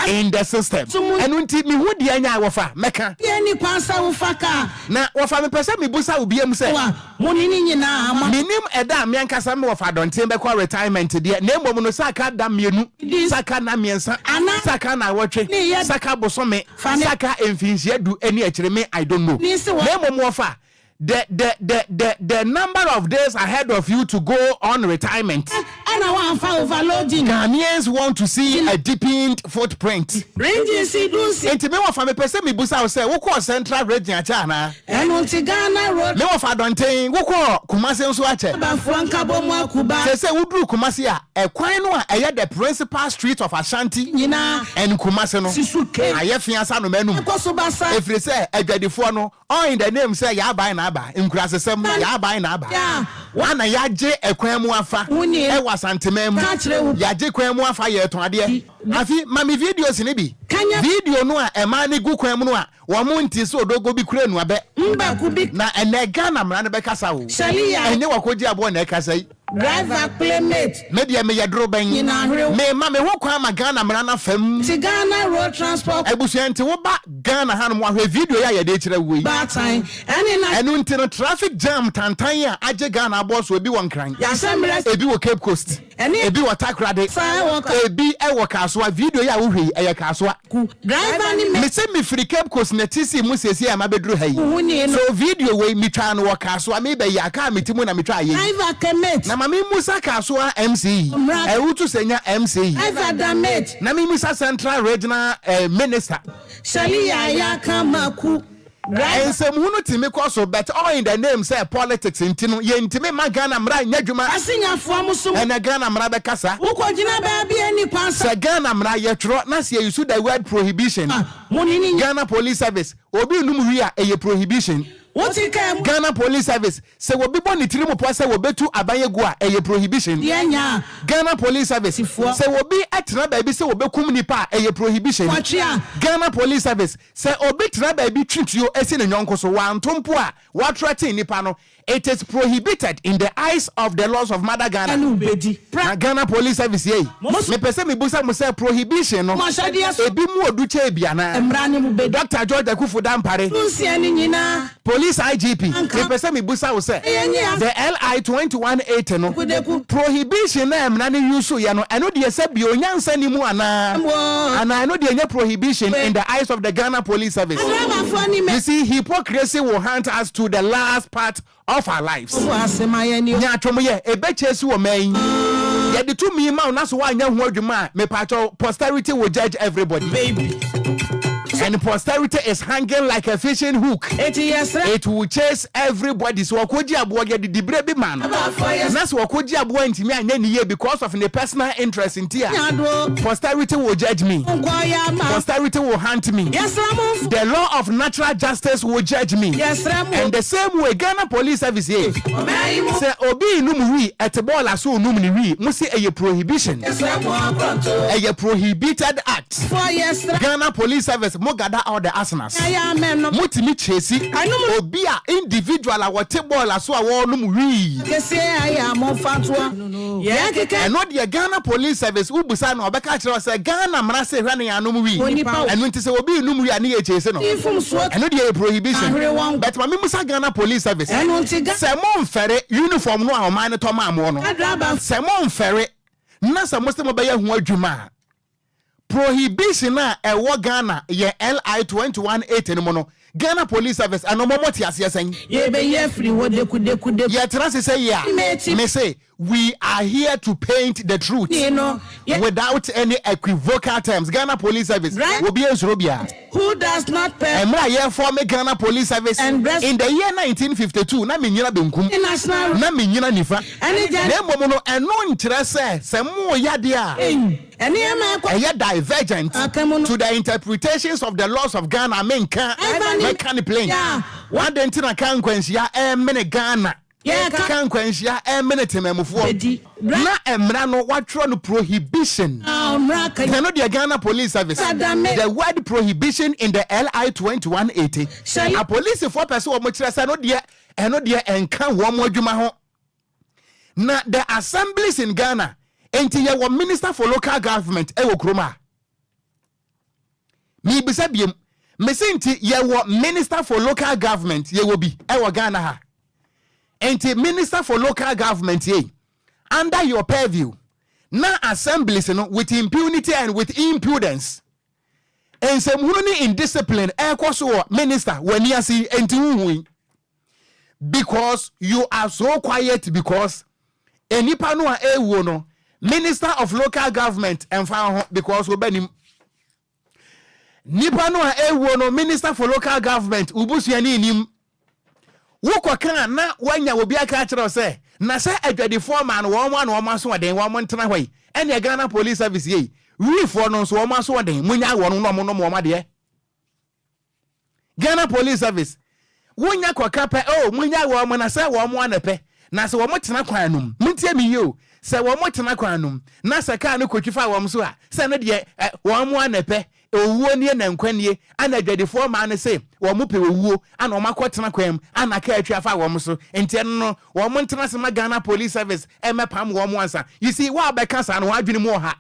in the system. Ɛno nti mehu deɛ nya a wɔfa mɛka. Yɛ ni kwan sɛ wofa kaa. Na wɔfa, mepɛ sɛ mebusa wo biam sɛ Wa mo ne ne nyinaa ma. Menim ɛda a meankasa me wɔfa Adɔnten bɛkɔ retirement deɛ, na mmom no sɛ aka da 2, sɛ aka na 3, sɛ aka na awɔtwe, sɛ aka bosome, sɛ aka mfinhyia 10 ani akyire me, I don't know. Ni se wɔ- Na mmom wɔfa, the number of days ahead of you to go on retirement, Ɛna wɔamfa overloading. Ghanaians want to see a deepened footprint. Ringin dunsi. Nti me wɔfa, mepɛ sɛ mebusa wo sɛ wokɔɔ Central Region akyɛ anaa? Ɛno nti Ghana Road. Me wɔfa Adɔnten, wokɔɔ Kumase nso akyɛ? Abafoɔ nkabɔ mu akuba. Sɛ woduru Kumase a, ɛkwan no a ɛyɛ the principal street of Ashanti Nyinaa. and Kumase no Sisu ke. ayɛ fiasa no manum, Ɛkɔ so basa. ɛfiri sɛ adwadifoɔ no, all in the name sɛ yɛaban na aba nkurasesɛm, yɛaban na aba Ya. ana yɛagye ɛkwan mu afa Wuni. ɛwɔ Asanteman mu. Ka kyerɛ wo. Yɛagye kwan mu afa, yɛtɔn adeɛ. Afi ma me videos ne bi. Kanya. Video no a ɛmaa ne gu kwan mu no a wɔn mo nti sɛ odogo bi kura nnuabɛ. Mbaku bi. Na ɛnɛ Ghana mmara no bɛkasa o. Hyɛli ya. Ɛnyɛ wakɔgye aboɔ na ɛkasa yi. Driver playmate. Me deɛ meyɛ doro bɛn. Nyinaa hwerew. Mema me ho kwan ma Ghana mmara no afam. Ti Ghana Road Transport. Abusua, nti woba Ghana hanom, wahwɛ video yi a yɛde kyerɛ wo yi. Baatan ɛne na. Ɛno nti no, traffic jam tantan a agye Ghana abɔ so, ebi wɔ Nkran, Yasɛ mmerɛ. ebi wɔ Cape Coast, Ɛne. ebi wɔ Takoradi, Saa ɛwɔ ka. ebi ɛwɔ Kasoa. Video yi a wohwɛ yi, ɛyɛ Kasoa. Ku. Driver ni me. Mese mefiri Cape Coast na ti si mu siesie a mabɛduru ha yi. Wohu ni no. So video wei metwaa no wɔ Kasoa, mebɛyi aka a meti mu na metwaa yɛ yi. Driver kemate. Na ma memusa Kasoa MCE, Mmra. Ɛwotu Senya MCE, Driver da mate. na memusa Central Regional Minister. Hyɛli yaya kama ku. Driver. Nsɛmhu no tumi kɔ so, but all in the name sɛ politics nti no, yɛntumi ma Ghana mmara nyɛ adwuma. Asinyafoɔ mo so. Ɛnɛ Ghana mmara bɛkasa. Wokɔgyina baabi ani kwan sɛ. Sɛ Ghana mmara yɛtwerɛ na sɛ yɛuse the word prohibition, Mo ne ne. Ghana Police Service, obi num wi a, ɛyɛ prohibition. Wote kaa mu. Ghana Police Service, sɛ obi bɔ ne tiri mu pɔ sɛ wɔbɛtu aban egu a, ɛyɛ prohibition. Deɛ nya. Ghana Police Service, Tifoɔ. sɛ obi tena baabi sɛ wɔbɛkum nipa a, ɛyɛ prohibition. Wɔtwe a. Ghana Police Service, sɛ obi tena baabi twe tuo esi ne nyɔnko so wanto mpo a wathreaten nipa no, it is prohibited in the eyes of the laws of mother Ghana. Ɛne wobɛdi. Na Ghana Police Service yei, mepɛ sɛ mebusa mo sɛ prohibition no, Mo ahyɛdeɛ so. ebi mu odu kyɛ bi anaa? Mmara ne mo bɛdi. Dr George Akuffo Dampare, Nsia ne nyinaa. Police IGP, Anka. mepɛ sɛ mebusa wo sɛ Ɛyɛ nye the LI 2180 no, Kudeku. prohibition na mmara no use yɛ no, ɛno deɛ sɛ bio nyansa ni mu anaa? Wɔ. Anaa ɛno deɛ nyɛ prohibition in the eyes of the Ghana Police Service? Driverfoɔ ni mɛ. You see, hypocrisy will haunt us to the last part of our lives. Wo asɛm ayɛ ni. Nyaatwom yɛ ɛbɛkyɛ si wɔ man yi, yɛde tumi ma wo na so woanyɛ ho adwuma a, mepaakyɛw, posterity will judge everybody. Baby. And posterity is hanging like a fishing hook. It will chase everybody. So ɔkɔgye aboɔ yɛ de diberɛ bi ma no. Na sɛ ɔkɔgye aboɔ ntumi anyɛ ne yie because of ne personal interest nti a, posterity will judge me. Posterity will hunt me. The law of natural justice will judge me. And the same way Ghana Police Service ye. Sɛ obi num wii ɛte bɔɔla so onum ne wii mo se ɛyɛ prohibition. Ɛyɛ prohibited act. Ghana Police Service mo gather all the arsenals. Mo tumi chase obi a individual a wɔte bɔɔla so a wɔnom wii. Ɛno deɛ Ghana Police Service wobusa no ɔbɛka akyerɛ wo sɛ Ghana mmara se hwɛ ne yɛanom wii. Ɛno nti sɛ obi nom wii a ne yɛ chase no. Ɛno deɛ yɛ prohibition. But ma memusa Ghana Police Service sɛ momfɛre uniform no a ɔman no tɔ maa moɔ no, sɛ momfɛre na sɛ mo sɛ mobɛyɛ ho adwuma a, prohibition a ɛwɔ Ghana yɛ LI 21 8 no mu no, Ghana Police Service ɛno mo mo te aseɛ sɛn? Yɛbɛyi afiri hɔ dekudekudeku. Yɛtena ase sɛ yi a, me se we are here to paint the truth without any equivocal terms. Ghana Police Service, obi nsoro bia. Who does not pay Mmerɛ a yɛform Ghana Police Service And breast- in the year 1952, na menyina benkum national na menyina nifa, ɛne gya na mmom no ɛno nkyerɛ sɛ moyɛ adeɛ a ɛnneɛma ɛkɔ ɛyɛ divergent Aka mu no. to the interpretations of the laws of Ghana, menka. Ɛfa ne- Mɛka ne plain. Yeah. Wade nti na ka nkwanhyia ɛmene Ghana, Yɛka- ka nkwanhyia ɛmene temamufoɔ Bedi. Bra- na mmara no watwerɛ no prohibition. Mmara ka Na no deɛ, Ghana Police Service, Sadame. the word prohibition in the LI 2180, Hyɛ- apolisifoɔ pɛ sɛ wɔn kyerɛ sɛ no deɛ, ɛno deɛ ɛnka wɔn mo adwuma ho. Na the assemblies in Ghana, nti yɛwɔ Minister for Local Government ɛwɔ kurom a miribisa biem mesi, nti yɛwɔ Minister for Local Government, yɛwɔ bi ɛwɔ Ghana ha? Nti Minister for Local Government yɛ under your purview na assemblies no with impunity and with impudence, nsɛmhunu ne indiscipline ɛrekɔ so wɔ minister w'ani ase yi, nti huhui because you are so quiet, because enipa no a ewuo no, Minister of Local Government ɛnfa ho because ɔbɛnim nipa no a ewuo no, Minister for Local Government ubusuani nim wokɔ kan na wanya obi aka akyerɛ wo sɛ na sɛ adwadifoɔ maa no wɔn ano wɔn aso ɔden, wɔn ntena hɔ yi. Ɛnna Ghana Police Service yie wiifoɔ no nso wɔn aso ɔden, munya wɔn no wɔn nom wɔn adeɛ. Ghana Police Service, wonya kɔka pɛ o, munya wɔn na sɛ wɔn anɛpɛ na sɛ wɔn tena kwan nom, muntie mi yie o, sɛ wɔn tena kwan nom na sɛ kaa no kotwi fa wɔn so a, sɛ no deɛ ɛ wɔn anɛpɛ owuo nie na nkwa nie. Ana adwadifoɔ maa no se wɔn pɛ owuo ana wɔn akɔ tena kwan mu ana kaa atwi afa wɔn so, nti ɛno no wɔn ntena se ma Ghana Police Service ɛmɛpam wɔn ansa. You see, wɔn a bɛka saa no, wɔn adwene mu wɔ ha.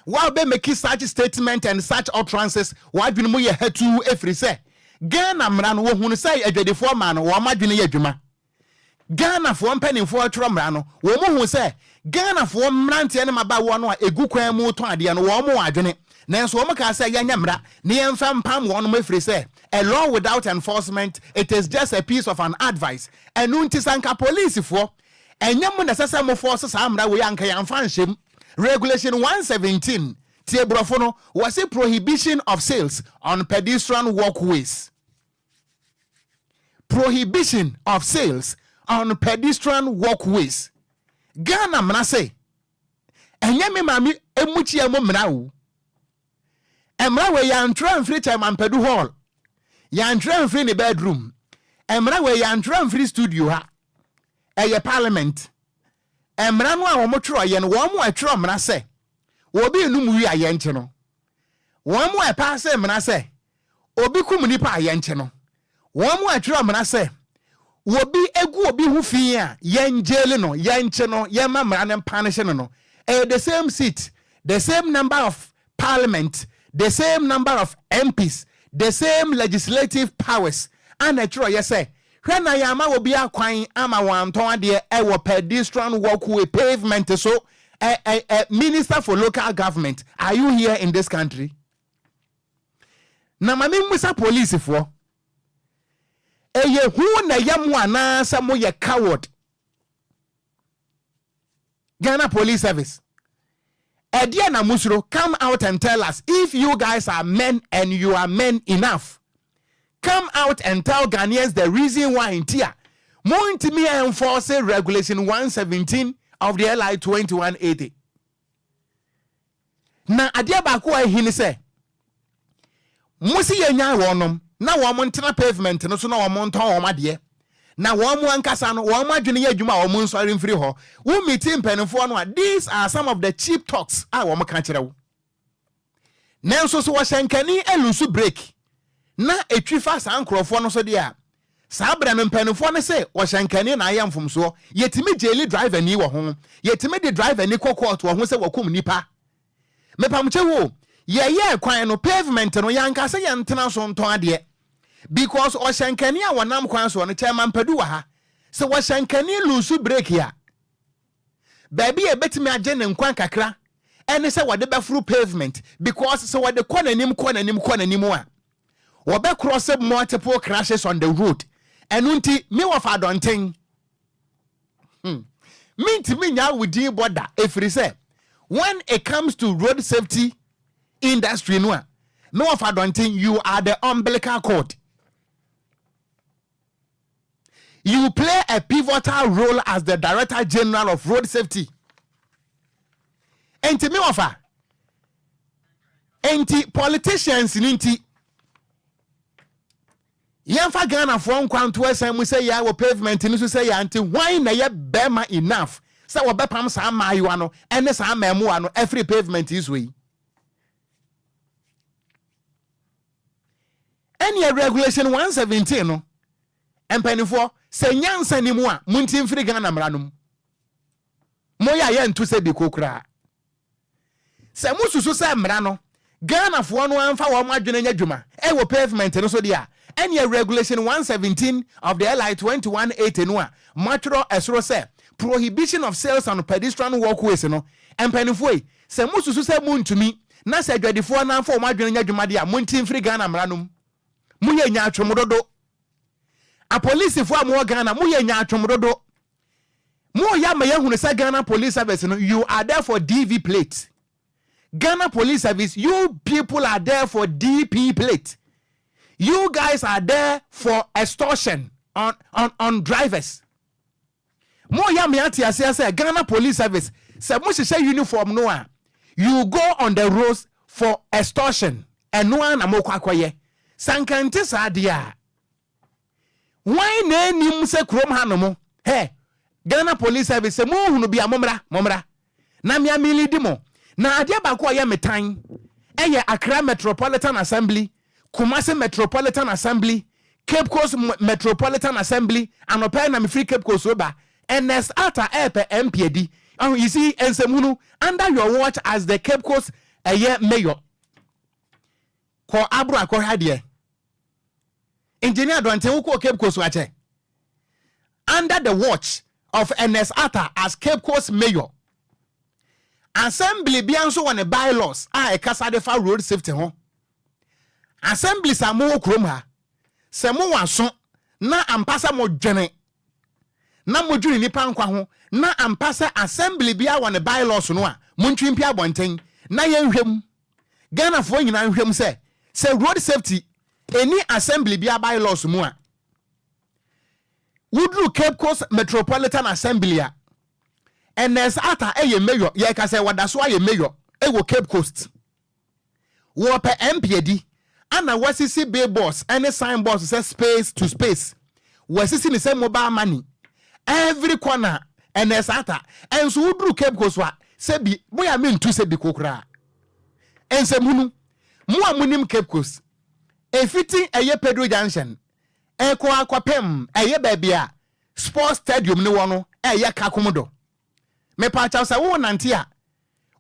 Wɔn a bɛ make such statement and such utterances, wɔn adwene mu yɛ hɛtuu, efiri sɛ Ghana mmara no wɔhunu sɛ adwadifoɔ maa no wɔn adwene yɛ adwuma. Ghanafoɔ mpanimfoɔ atwerɛ mmara no, wɔn mu hu sɛ Ghanafoɔ mmeranteɛ ne mmabaawa no a egu kwan mu tɔn adeɛ no, wɔn mo adwene, nanso wɔn kaa sɛ yɛnyɛ mmara ne yɛmfa mpam wɔn mo, efiri sɛ a law without enforcement, it is just a piece of an advice. Ɛnu nti sɛ nka polisifoɔ ɛnyɛ mo na ɛsɛ sɛ mo force saa mmara wei, anka yɛmfa nhyɛm. Regulation 117, tie borɔfo no, wɔsi prohibition of sales on pedestrian walkways, prohibition of sales on pedestrian walkways. Ghana mmara sɛ ɛnyɛ me maame emukyia mu mmara o. Mmara wei yɛantwerɛ mfiri Chairman Padu hall, yɛantwerɛ mfiri ne bedroom. Mmara wei yɛantwerɛ mfiri studio ha, ɛyɛ parliament mmara no a wɔn twerɛ yɛ no. Wɔn mo ɛtwerɛ mmara sɛ obi num wi a yɛnkye no, wɔn mo ɛpaase mmara sɛ obi kum nipa a yɛnkye no, wɔn mo ɛtwerɛ mmara sɛ obi egu obi ho fi a yɛn no, yɛnkye no, yɛma mmara no mpanish no. Ɛyɛ the same seat, the same number of parliament, the same number of MPs, the same legislative powers ana ɛtwerɛ yɛ sɛ hwɛ na yɛama obi akwan ama wɔn antɔn adeɛ ɛwɔ pedestrian walkway pavement so. Ɛ ɛ ɛ Minister for Local Government, are you here in this country? Na maame musa polisifoɔ, ɛyɛ hu na ɛyɛ mo anaasɛ moyɛ coward? Ghana Police Service, Ɛdeɛ na musuro? Come out and tell us if you guys are men and you are men enough. Come out and tell Ghanaians the reason why nti a montumi enforce Regulation 117 of the LI 2180. Na adeɛ baako a ɛhi ne sɛ mo si yɛ nyaa wɔnom na wɔn ntena pavement no so na wɔn ntɔn wɔn adeɛ, na wɔn mu ankasa no wɔn adwene yɛ adwuma a wɔn nsɔre mfiri hɔ. Wo meet mpanimfoɔ no a, these are some of the cheap talks a wɔn ka kyerɛ wo. Nanso so wɔhyɛ nkani elose brake na etwi fa saa nkurɔfoɔ no so deɛ a, saa berɛ no mpanimfoɔ no sɛ wɔhyɛ nkani na ayɛ mfomsoɔ. Yɛtumi jail driver ni wɔ ho, yɛtumi de driver ni kɔ court wɔ ho sɛ wɔkum nipa. Mepamkyɛ wo, yɛyɛ kwan no, pavement no, yɛanka sɛ yɛntena so ntɔn adeɛ, because ɔhyɛnkani a wɔnam kwan soɔ no, Chairman Padu wɔ ha, sɛ wɔhyɛnkani lose brake a, baabi a ɛbɛtumi agye ne nkwan kakra ɛne sɛ wɔde bɛforo pavement, because sɛ wɔde kɔ n'anim, kɔ n'anim, kɔ n'anim a, wɔbɛkorɔ multiple crashes on the road. Ɛno nti me wɔfa adɔnten Mentumi nya wo din bɔ da, ɛfiri sɛ when it comes to road safety industry no a, me wɔfa adɔnten, you are the umbilical cord. You play a pivotal role as the Director General of Road Safety. Enti me wɔfa, enti politicians ni nti yɛmfa Ghanafoɔ nkwanto ɛsɛn mu sɛ yɛ wɔ pavement no so sɛ yɛ ante. Hwan na yɛ bɛrima enough sɛ wɔbɛpam saa mmaayewa no ɛne saa mmaamuwa no ɛfiri pavement yi so yi? Ɛneɛ Regulation 117 no, mpanimfoɔ, sɛ nyansa ni mu a, monti mfiri Ghana mmara no mu. Moyɛ a yɛnto sɛ bi ko koraa. Sɛ mosusu sɛ mmara no, Ghanafoɔ no amfa wɔn adwene nyɛ adwuma ɛwɔ pavement no so deɛ a, ɛneɛ Regulation 117 of the LI 2180 no a moatwerɛ ɛsoro sɛ prohibition of sales on pedestrian walkways no, mpanimfoɔ yi, sɛ mosusu sɛ montumi na sɛ adwadifoɔ no amfa wɔn adwene nyɛ adwuma deɛ a, monti mfiri Ghana mmara no mu. Moyɛ nyaatwom dodo. Apolisifoɔ a mowɔ Ghana, moyɛ nyaatwom dodo. Moyɛ ama yɛhunu sɛ Ghana Police Service no, you are there for DV plate. Ghana Police Service, you people are there for DP plate. You guys are there for extortion on drivers. Moyɛ ama ate aseɛ sɛ Ghana Police Service, sɛ mohyehyɛ uniform no a, you go on the roads for extortion. Ɛno ara na mokɔ akɔyɛ. Sankante saa deɛ a, wɔn na anim sɛ kurom ha nom hɛ Ghana Police Service, sɛ mohunu bi a, mommra, mommra na mmea di mo. Na adeɛ baako a ɔyɛ me tan ɛyɛ Accra Metropolitan Assembly, Kumasi Metropolitan Assembly, Cape Coast Metropolitan Assembly. Anɔpɛ na mefiri Cape Coast ba, Ernest Arthur ɛɛpɛ MP adi. You see, nsɛmhunu under your watch as the Cape Coast ɛyɛ mayor, kɔ aboro akɔhwɛ adeɛ. Engineer Dɔnten, wokɔ Cape Coast akyɛ, under the watch of Ernest Arthur as Cape Coast mayor, assembly bia nso wɔ ne bylaws a ɛkasa de fa road safety ho. Assemblies a mowɔ kurom ha, sɛ mowɔ aso na ampa sɛ modwene na modwene nipa nkwa ho na ampa sɛ assembly bia wɔ ne bylaws no a, montwe mpi abɔnten na yɛnhwɛ mu. Ghanafoɔ nyinaa nhwɛ mu sɛ road safety ɛni assembly bia bylaws mu a, woduru Cape Coast Metropolitan Assembly a Ernest Arthur ɛyɛ mayor, yɛka sɛ wɔda so ayɛ mayor ɛwɔ Cape Coast, wɔpɛ MP adi, ana wɔasisi billboards ɛne signboards sɛ space to space, wɔasisi ne sɛ mobile money every corner. Ernest Arthur ɛnso woduru Cape Coast a, sɛbi moyɛ a mentu sɛ bi kokoraa. Nsɛmhunu mo a monim Cape Coast, ɛfiti ɛyɛ Pedro Junction ɛkɔ akɔpem ɛyɛ baabi a sports stadium ne wɔ no, ɛyɛ Kakum do. Mepaakyɛw, sɛ wo nante a,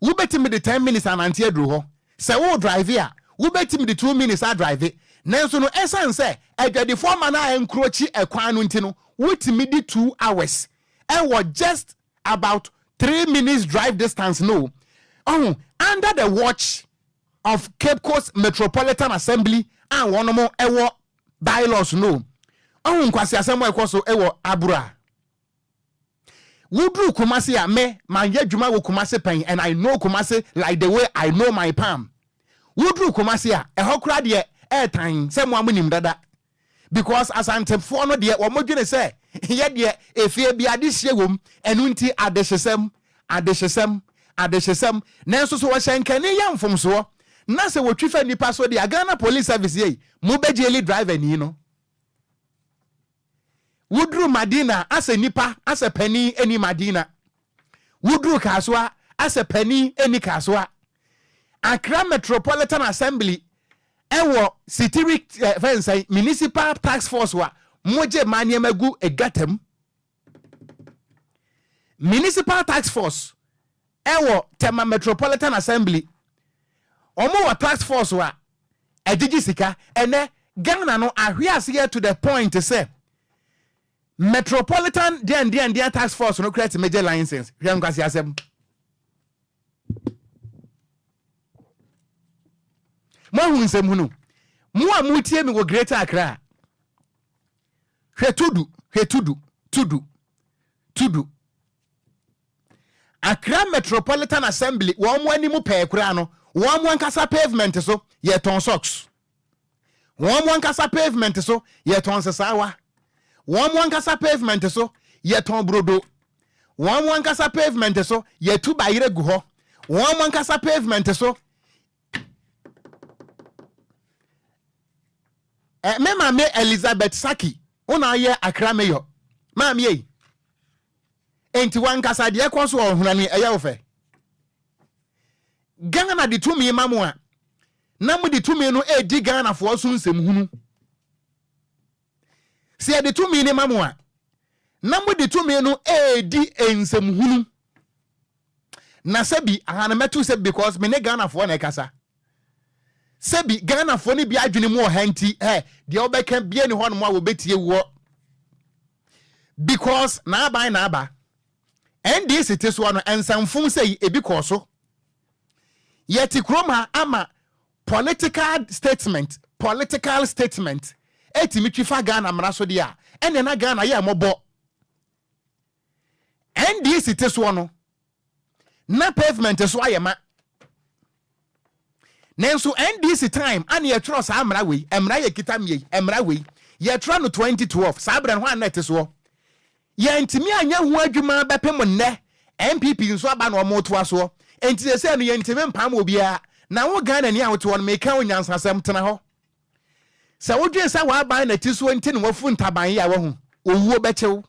wobɛtumi de 10 minutes anante aduru hɔ. Sɛ wo drive a, wobɛtumi de 2 minutes adrive. Nanso no, ɛsiane sɛ adwadifoɔ ma no a ɛnkurokyi ɛkwan no nti no, wotumi di 2 hours ɛwɔ just about 3 minutes drive distance no. Ɔho under the watch of Cape Coast Metropolitan Assembly a wɔnom ɛwɔ bylaws no. Ɔho nkwasi asɛm a ɛkɔ so ɛwɔ abura. Woduru Kumasi a, me, manyɛ adwuma wɔ Kumasi pɛn and I know Kumasi like the way I know my palm. Woduru Kumasi a, ɛhɔ koraa deɛ ɛɛtan sɛ mo a monim dada. Because Asantefoɔ no deɛ wɔn dwene sɛ yɛ deɛ efie bi adehyeɛ wom, ɛno nti adehyesɛm, adehyesɛm, adehyesɛm. Nanso sɛ ɔhyɛnkani yɛ mfomsoɔ na sɛ wɔtwi fa nnipa so deɛ a, Ghana Police Service yei, mobɛgyeli driver ni no. Woduru Madina asɛ nipa asɛ panin ɛni Madina. Woduru Kasoa asɛ panin ɛni Kasoa. Accra Metropolitan Assembly ɛwɔ Sitiri eh, fɛnsɛn Municipal Task Force a mogye ma nneɛma gu gata mu. Municipal Task Force ɛwɔ Tema Metropolitan Assembly. Wɔn wɔ task force a ɛgyegye sika. Ɛnɛ Ghana no ahwe aseɛ to the point sɛ Metropolitan deɛn deɛn deɛn task force no kura tumi gye license. Hwɛ nkwasi asɛm. Mo ahu nsɛm hunu. Mo a motie mi wɔ Greater Accra. Hwɛ tudu, hwɛ tudu, tudu, tudu. Accra Metropolitan Assembly wɔn anim pɛɛ koraa no, wɔn ankasa pavement so yɛtɔn socks. Wɔn ankasa pavement so yɛtɔn sesaawa. Wɔn ankasa pavement so yɛtɔn brodo. Wɔn ankasa pavement so yɛtu bayerɛ gu hɔ. Wɔn ankasa pavement so Eh, me maame Elizabeth Saki, wo na ayɛ Accra Mayor. Maame ei. Enti wankasa deɛ ɛkɔ so wɔ ɔhona no ɛyɛ wo fɛ? Ghana de tumi ma mo a, na mo de tumi no ɛredi Ghanafoɔ so nsɛm hunu. Sɛ yɛde tumi no ma mo a, na mo de tumi no ɛredi nsɛm hunu. Na sɛbi, aha no mɛto sɛbi because me ne Ghanafoɔ na ɛkasa. Sɛbi, Ghanafoɔ no bi adwene mu ɔha nti, ɛ, deɛ wobɛka bia ni hɔnom a wɔbɛtie woɔ. Because n'aban na aba. NDC te soɔ no, nsɛmfom sɛ yi, ebi kɔɔ so. Yɛte kurom ha ama political statement, political statement, ɛtumi twi fa Ghana mmara so deɛ a, ɛnneɛ na Ghana yɛ mmɔbɔ. NDC te soɔ no, na pavement so ayɛ ma. Nanso NDC time ana yɛtwerɛ saa mmara wei, mmara yɛ kita mmie, mmara wei, yɛtwerɛ no 2012, saa berɛ no hɔ a na ɛte soɔ. Yɛntumi anyɛ ho adwuma bɛpem nnɛ, NPP nso aba na wɔretoa soɔ. Enti seesei no yɛntumi mpam obiara. Na wo Ghanani a wote hɔ no, meka wo nyansasɛm, tena hɔ. Sɛ wodwen sɛ w'aban na ɛte soɔ nti na wafu ntaban yi a wahu, owuo bɛkye wo.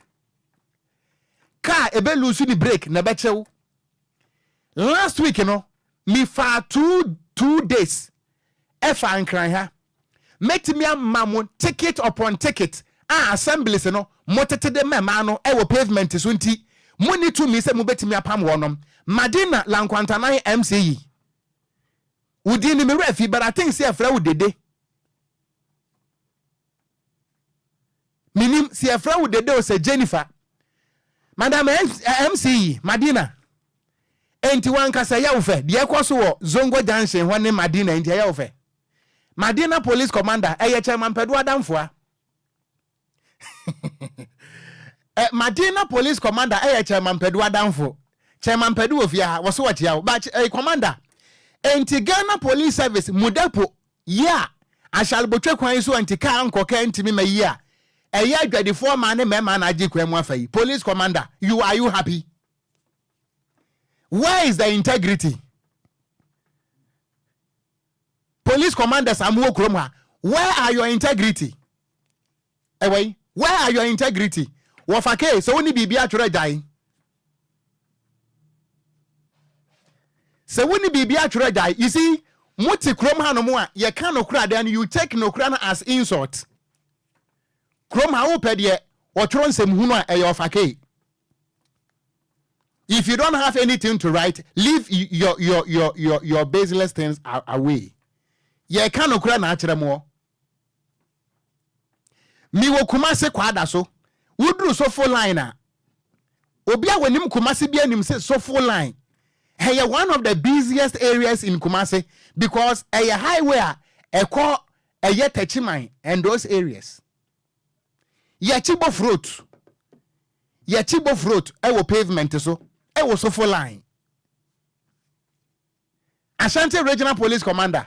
Car ebe lose ne brake na ɛbɛkye wo. Last week no, me faa 2 2 days ɛfa Nkran ha. Mɛtumi ama mo ticket upon ticket a assemblies no mo tete de mɛmaa no ɛwɔ pavement so nti mo ni tumi sɛ mobɛtumi apam wɔnom. Madina Lankwantanan MCE. Wo din ni me werɛ fi, but I think sɛ yɛfrɛ wo Dede. Menim sɛ yɛfrɛ wo Dede o sɛ Jennifer. Madam MCE, Madina. Enti wankasa ɛyɛ wo fɛ. Deɛ ɛkɔ so wɔ Zongo Junction hɔ ne Madina nti ɛyɛ wo fɛ. Madina Police Commander ɛyɛ Chairman Pɛdu Adamfoa. Eh, Madina Police Commander ɛyɛ Chairman Pɛdu Adamfo. Chairman Pɛdu wɔ fie ha, wɔso wɔkyea wo. But eh, Commander, enti Ghana Police Service mudapo yi a ahyalbotwe kwan so nti kaa nkɔ kaa ntumi ma yi a ɛyɛ adwadifoɔ mmaa ne mmarima na agye kwan mu afa yi. Police Commander, you are you happy? Where is the integrity? Police commanders amuwo kurom ha, where are your integrity? Ɛwɔ yi, where are your integrity? Wɔfa kee sɛ woni biribi atwerɛ gyae. Sɛ woni biribi atwerɛ gyae. You see, mote kurom ha nom a yɛka nokora, then you take nokora no as insult. Kurom ha wopɛ deɛ wɔtwerɛ nsɛm hunu a ɛyɛ ɔfa kee. If you don't have anything to write, leave your baseless things away. Yɛka nokora na akyerɛ moɔ. Mewɔ Kumase Kwada so. Woduru Sofo line a, obi a wɔnim Kumase bi anim sɛ Sofo line ɛyɛ one of the busiest areas in Kumase because ɛyɛ highway a ɛkɔ ɛyɛ Techiman and those areas. Yɛkyi bɔ fruit. Yɛkye bofrot wɔ pavement so wɔ Sofo line. Ashanti Regional Police Commander.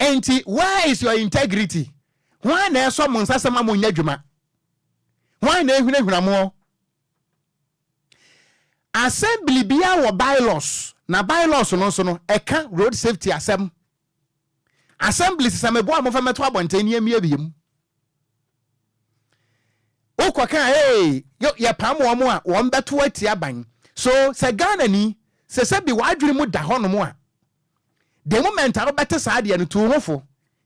Enti where is your integrity? Hwan na ɛsɔ mo nsa sɛ ma mo nyɛ adwuma? Hwan na ehunahuna moɔ? Assembly biara wɔ bylaws na bylaws no nso no ɛka road safety asɛm. Assembly sɛ meboa mo fa mɛto abɔnten ne yɛmmie mu. Wokɔka ee yɛpam wɔn a wɔn bɛto atia ban. So sɛ Ghana ni sɛ sɛ bi w'adwene mu da hɔnom a, the moment a wobɛte saa adeɛ no, tu wo ho fo.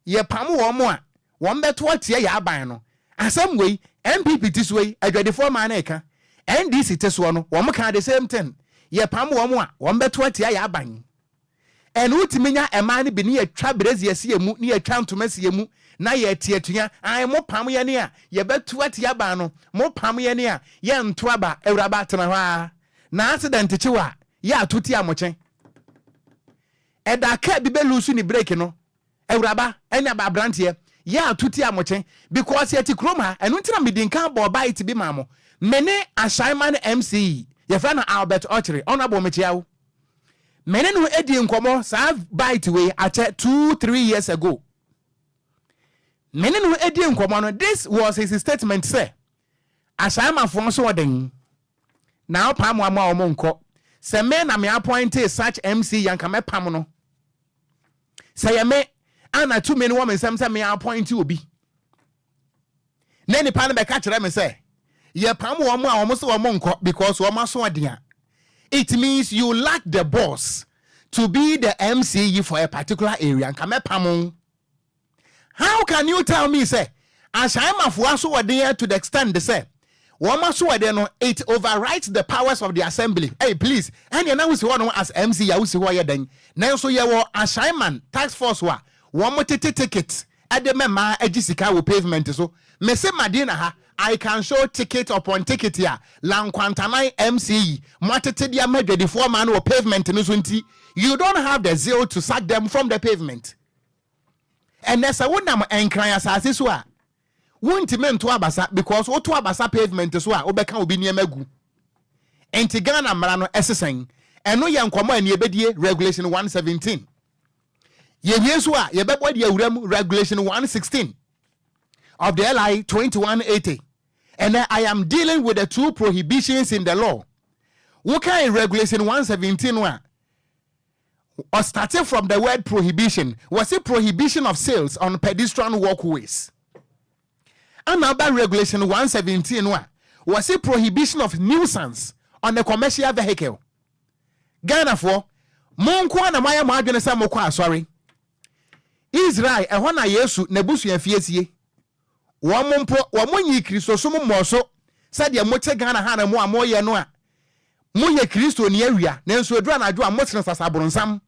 Yɛpam wɔn a wɔn bɛto atia yɛ aban no. Asɛm wei NPP ti so yi, adwadifoɔ maa no ɛka. NDC te soɔ no, wɔn ka the same thing. Yɛpam wɔn a wɔn bɛto atia yɛ aban. Ɛna wotumi nya mmaa no bi ne yɛtwa brassiere si yɛ mu ne yɛtwa ntoma si yɛ mu na yɛte atua ae. Mo pam yɛ ne a yɛbɛto atia aban no, mo pam yɛ ne a yɛnto aba. Awuraba, tena hɔ a na accident kyew a yɛ ato ti amokye ɛda kaa bi bɛ lose ne brake no. Awuraba ɛne aba aberanteɛ yɛ ato ti amokye because yɛte kurom ha. Ɛno nti na medi nka bɔ bite bi maa mo. Me ne Ashaiman MCE, yɛfrɛ no Albert Ɔkyere, ɔno abɔ mekyia wo. Me ne no edi nkɔmmɔ saa bite wei akyɛ 2, 3 years ago. Me ne no edi nkɔmmɔ no, this was his statement sɛ Ashaimanfoɔ nso ɔden na ɔpam mo a wɔn nkɔ. Sɛ me na me appoint such MCE, yanka mɛpam no. Sɛ yɛ me ana tumi no wɔ me nsɛm sɛ me appoint obi na nipa no bɛka kyerɛ me sɛ yɛpam wɔn a wɔn sɛ wɔn nkɔ because wɔn aso ɔden a, it means you lack the boss to be the MCE for a particular area. Nka mɛpam. How can you tell me sɛ Ashaimanfoɔ aso ɔden to the extent sɛ wɔn aso ɔden no, it overrides the powers of the assembly? Hey, please, ɛnna na wosi hɔ no as MCE a wosi hɔ yɛ dɛn? Nanso yɛwɔ Ashaiman task force a wɔn tete ticket ɛde mɛmaa agye sika wɔ pavement so. Mese Madina ha, I can show ticket upon ticket a La Nkwantanan MCE mo atete de ama adwadifoɔ maa no wɔ pavement no so. Nti you don't have the zeal to sack them from the pavement. Ɛnɛ sɛ wonam Nkran asase so a, wontumi nto abasa because woto abasa pavement so a, wobɛka obi nneɛma gu. Nti Ghana mmara no ɛsesɛn? Ɛno yɛ nkɔmɔ a ne yɛbɛdie. Regulation 117 yɛwie nso a, yɛbɛbɔ de awura mu Regulation 116 of the LI 2180. And I am dealing with the two prohibitions in the law. Wokan Regulation 117 no a, or starting from the word "prohibition", was it prohibition of sales on pedestrian walkways? Another Regulation 117 no a, was it prohibition of nuisance on a commercial vehicle? Ghanafoɔ, mo nko na moayɛ mo adwene sɛ mokɔ asɔre Israel, ɛhɔ na Yesu n'abusua fie sie. Wɔn mo mpo wɔn mo nyi Kristosom mmɔɔ so sɛdeɛ mote Ghana ha na mo a moyɛ no a moyɛ Kristo ni awia, nanso eduru anadwo a motena sasaboronsam.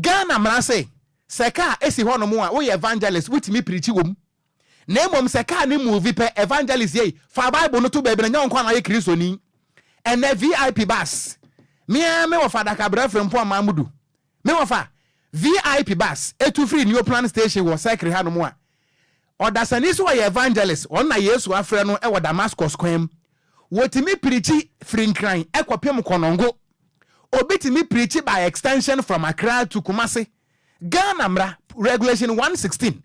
Ghana mmara se sɛ kaa esi hɔnom a woyɛ evangelist, wotumi preach wɔ mu, na mmom sɛ kaa ne move pɛ, evangelist yei fa Bible no to baabi na nyɛ wɔn kwan na ayɛ Kristo ni. Ɛnɛ VIP bus, mmea me wɔ fa adakabrɛ firi mpo ɔman mu du me wɔ fa VIP bus etu firi Neoplan station wɔ Circle hanom a, ɔdasani so ɔyɛ evangelist, ɔno na Yesu afrɛ no wɔ Damascus kwan mu, wɔtumi preach firi Nkran ɛkɔpem Kɔnɔngo. Obi tumi preach by extension from Accra to Kumasi. Ghana mmara Regulation 116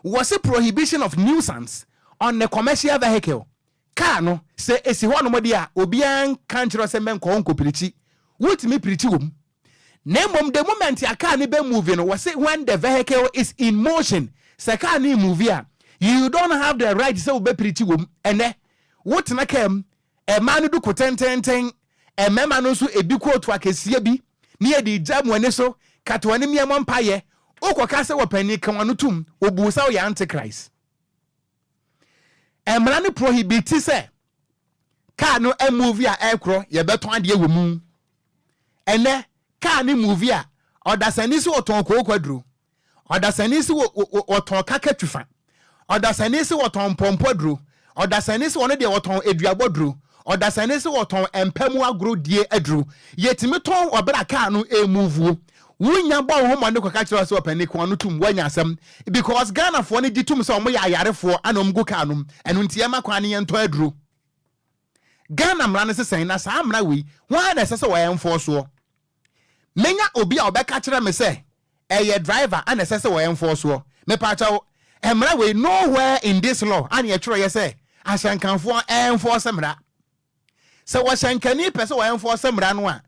wɔsi prohibition of nuisance on a commercial vehicle. Car no sɛ esi hɔ nom deɛ a, obiara nka nkyerɛ sɛ mɛnkɔ nkɔ preach, wotumi preach wɔ mu. Na mmom the moment a car no bɛ move no, wɔsi when the vehicle is in motion, sɛ car no move a, you don't have the right sɛ wobɛ preach wɔ mu. Ɛnɛ wotena car mu, mmaa no duku tententen, mmarima no nso ebi kootu akɛseɛ bi ne yɛde gya mu ani so kata wɔn anim yɛ mpayɛ. Wokɔka sɛ wɔpanin ka wɔn ano tum, obu sɛ woyɛ antichrist. Mmara no prohibit sɛ kaa no move a ɛkorɔ yɛbɛtɔn adeɛ wɔ mu. Ɛnɛ kaa no move a, ɔdasani sɛ wɔtɔn kooko aduro, ɔdasani sɛ wɔtɔn kaka twifa, ɔdasani sɛ wɔtɔn mpɔmpɔ aduro, ɔdasani sɛ wɔn deɛ wɔtɔn eduabɔ duro, ɔdasani sɛ wɔtɔn mpamu agorɔ die aduro, yɛtumi tɔn ɔbɛrɛ kaa no emove. Wonya bɔ wo ho mmɔden kɔka kyerɛ sɛ ɔpanin kɔn no tum, woanya asɛm because Ghanafoɔ no gye tum sɛ ɔmo yɛ ayarefoɔ ana ɔmo gu kaa no mu. Ɛno nti ɛma kwan no yɛntɔ aduro. Ghana mmara no se sɛn na saa mmara wei hwan na ɛsɛ sɛ wɔ enforce soɔ? Menya obi a ɔbɛka kyerɛ me sɛ ɛyɛ driver ana ɛsɛ sɛ wɔ enforce soɔ. Mepaakyɛw, mmara wei nowhere in this law ana yɛtwerɛeɛ sɛ ahyɛnkanfoɔ enforce mmara. Sɛ wɔhyɛnkani pɛ sɛ wɔ enforce mmara no a,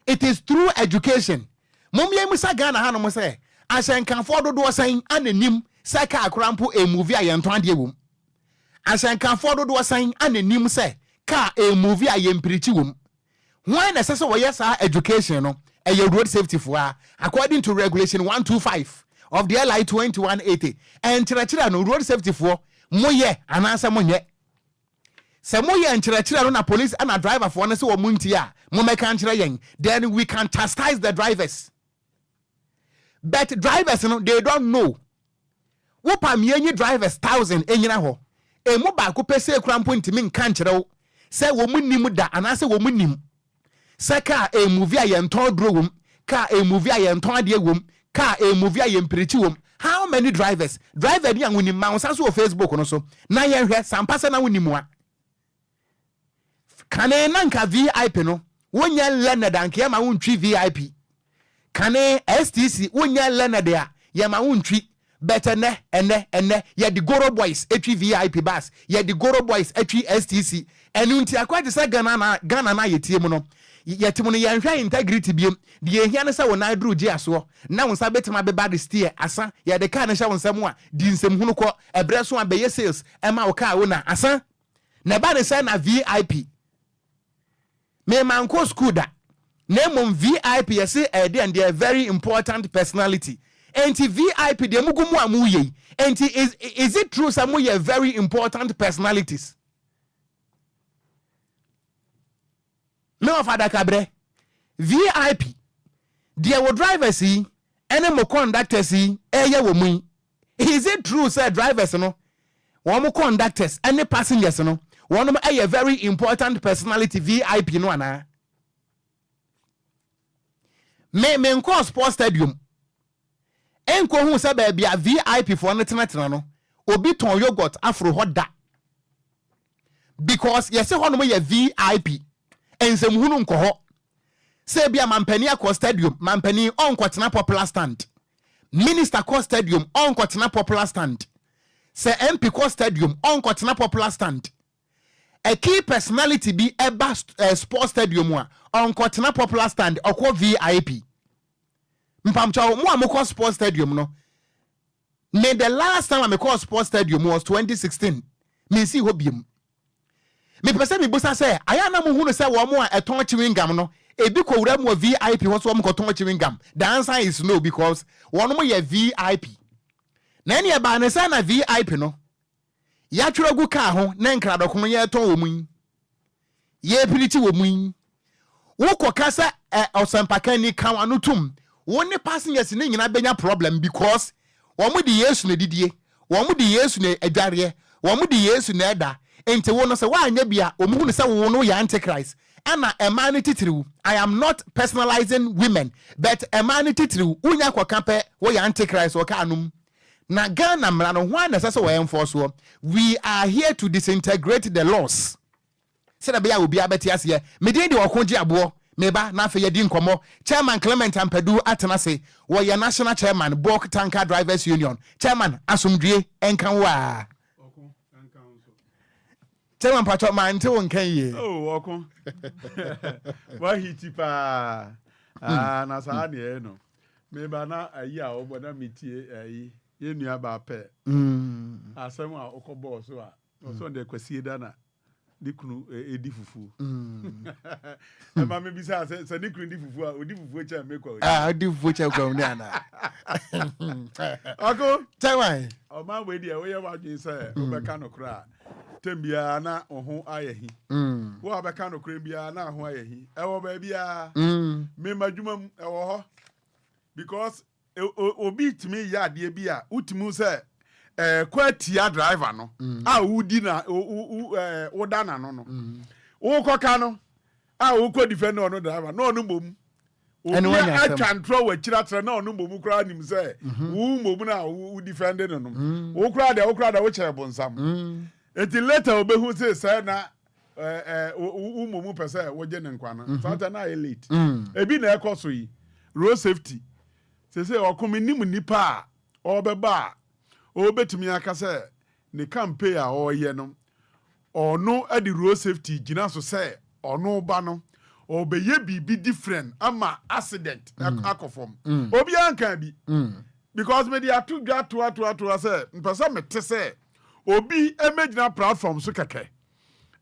it is through education. Mom yɛmmisa Ghana hanom sɛ ahyɛnkafoɔ dodoɔ sɛn ana nim sɛ car koraa mpo ɛmove a yɛntɔn adeɛ wom? Ahyɛnkafoɔ dodoɔ sɛn ana nim sɛ car ɛmove a yɛmpirikyi wom? Hwan na ɛsɛ sɛ wɔyɛ saa education no? Ɛyɛ road safety foɔ a, according to regulation 125 of the LI 2180. Nkyerɛkyerɛ no, road safety foɔ, moyɛ anaasɛ monyɛ? Sɛ moyɛ nkyerɛkyerɛ no na police ɛna driver foɔ no sɛ wɔn ntie a, mommɛka nkyerɛ yɛn. Then we can chastise the drivers. But drivers no, they don't know. Wopa mmienyi drivers 1,000 nyina hɔ. Emu baako pɛ sɛ kura mpo ntumi nka nkyerɛ wo sɛ wɔn nim da anaasɛ wɔn nim sɛ kaa ɛmove a yɛntɔn duro wom, kaa ɛmove a yɛntɔn adeɛ wom, kaa ɛmove a yɛmpirikyi wom. How many drivers? Driver ni a wonim ma wo nsa so wɔ Facebook no so na yɛnhwɛ sampa sɛ na wonim a. Kane na nka VIP no wonyɛ learned anka yɛma wontwi VIP. Kane STC wonyɛ learned a yɛma wontwi. But ɛnɛ ɛnɛ ɛnɛ yɛde Goro boys atwi VIP bus, yɛde Goro boys atwi STC. Ɛno nti akɔ te sɛ Ghana na Ghana na yɛtie mu no, yɛte mu no yɛnhwɛ integrity biem. Deɛ ehia ne sɛ wo nan duru gye asoɔ na wo nsa bɛtumi abeba de steer asa. Yɛde car no hyɛ wo nsam a, di nsɛmhunu kɔ. Ɛberɛ so a bɛyɛ sales ɛma wo car owner asa. Na ɛba ne sɛ na VIP mema nkɔ school da, na mmom VIP yɛse ɛdeɛn deɛ very important personality. Enti VIP deɛ mugu mu a moyɛ yi, enti is it true sɛ moyɛ very important personalities? Me wɔfa adakabrɛ VIP deɛ wo drivers yi ɛne mo conductors yi ɛyɛ wɔ mu yi, is it true sɛ drivers no, wɔn conductors ɛne passengers no, wɔn ɛyɛ very important personality VIP no anaa? Me nkɔɔ sports stadium nkɔhu sɛ baabi a VIP foɔ no tenatena no obi tɔn yogurt aforo hɔ da, because yɛsɛ hɔnom yɛ VIP, nsɛmhunu nkɔ hɔ. Sɛ ebi a mampanin akɔ stadium, mampanin ɔnkɔtena popular stand, minister kɔ stadium ɔnkɔtena popular stand, sɛ MP kɔ stadium ɔnkɔtena popular stand, a key personality bi ɛba sports stadium a ɔnkɔtena popular stand, ɔkɔ VIP. Mpamkyɛw, mo a mokɔ sports stadium no, me the last time a mekɔɔ sports stadium was 2016. Mensi hɔ biem. Mepɛ sɛ mebusa sɛ ayɛ na mohunu sɛ wɔn mo a ɛtɔn chewing gum no ebi kɔwura mu wɔ VIP hɔ so wɔn kɔtɔn chewing gum? The answer is no, because wɔn mo yɛ VIP. Na ɛne ɛbaa ne sɛ na VIP no yɛatwerɛ gu kaa ho na nkradɔko yɛtɔn wɔ mu yi, yɛpirikyi wɔ mu yi, wokɔka sɛ ɛ ɔsɛmpakani ka wano tom, wo ne passengers ne nyinaa bɛnya problem, because wɔn de Yesu na didie, wɔn de Yesu na adwareɛ, wɔn de Yesu na ɛda. Nti wo no sɛ woanyɛ bi a, wɔn hunu sɛ wo no yɛ antichrist. Ɛna ɛmaa no titiriw, I am not personalizing women, but ɛmaa no titiriw, wonya kɔka pɛ, woyɛ antichrist wɔ kaa no mu. Na Ghana mmara no, hwan na ɛsɛ sɛ wɔyɛ enforce? We are here to disintegrate the laws sɛdeɛ ɛbɛyɛ a obiara bɛte aseɛ. Medin de Ɔko Gye Aboɔ. Meba na afei yɛdi nkɔmmɔ. Chairman Clement Ampadu atena ase, wɔyɛ national chairman, Bulk Tanker Drivers Union. Chairman, asomdwie nka wo a. Chairman patɔ mante wo nka yie. Oh, ɔko wahiti paa. Ah, na saa neɛ no meba na ayi a wɔbɔ na metie ayi yɛn nua baa pɛ asɛm a wokɔbɔɔ so a ɔsɛ ɔde Kwasie da na ne kunu ɛdi fufuo. Ɛma mebisa sɛ ne kunu di fufuo a, ɔdi fufuo kyɛn me kwa? Ah, ɔdi fufuo kyɛn kwa ni ana? Ɔko chairman. Ɔma wei deɛ woyɛ w'adwene sɛ wobɛka no korɔ a, tɛm biara na wo ho ayɛ hi. Wo a wobɛka no korɔ biara na ho ayɛ hi ɛwɔ baabiara. Mema adwuma mu ɛwɔ hɔ because obi tumi yɛ adeɛ bi a wotumi sɛ kɔ atia driver no a wodi na woda n'ano no, wokɔka no a wokɔ defend ɔno driver na ɔno mmom obi atwa ntorɔ wɔ akyiri akyerɛ na ɔno mmom koraa nim sɛ wo mmom no a wo defend no no, wo koraa deɛ wokyerɛ bonsam. Eti later obehu sɛ sɛ na Wo mmom pɛ sɛ wogye ne nkwa no, saa ta na ayɛ late. Ebi na ɛkɔ so yi, road safety. Seesei ɔko mennim nipa a ɔrebɛba a ɔrebɛtumi aka sɛ ne campaign a ɔreyɛ no, ɔno de road safety gyina so sɛ ɔno ba no, ɔrebɛyɛ biribi different ama accident akɔ fam. Obiara nkaa bi. Because mede ato dwa toatoatoa sɛ mpɛ sɛ mete sɛ obi mmɛgyina platform so kɛkɛ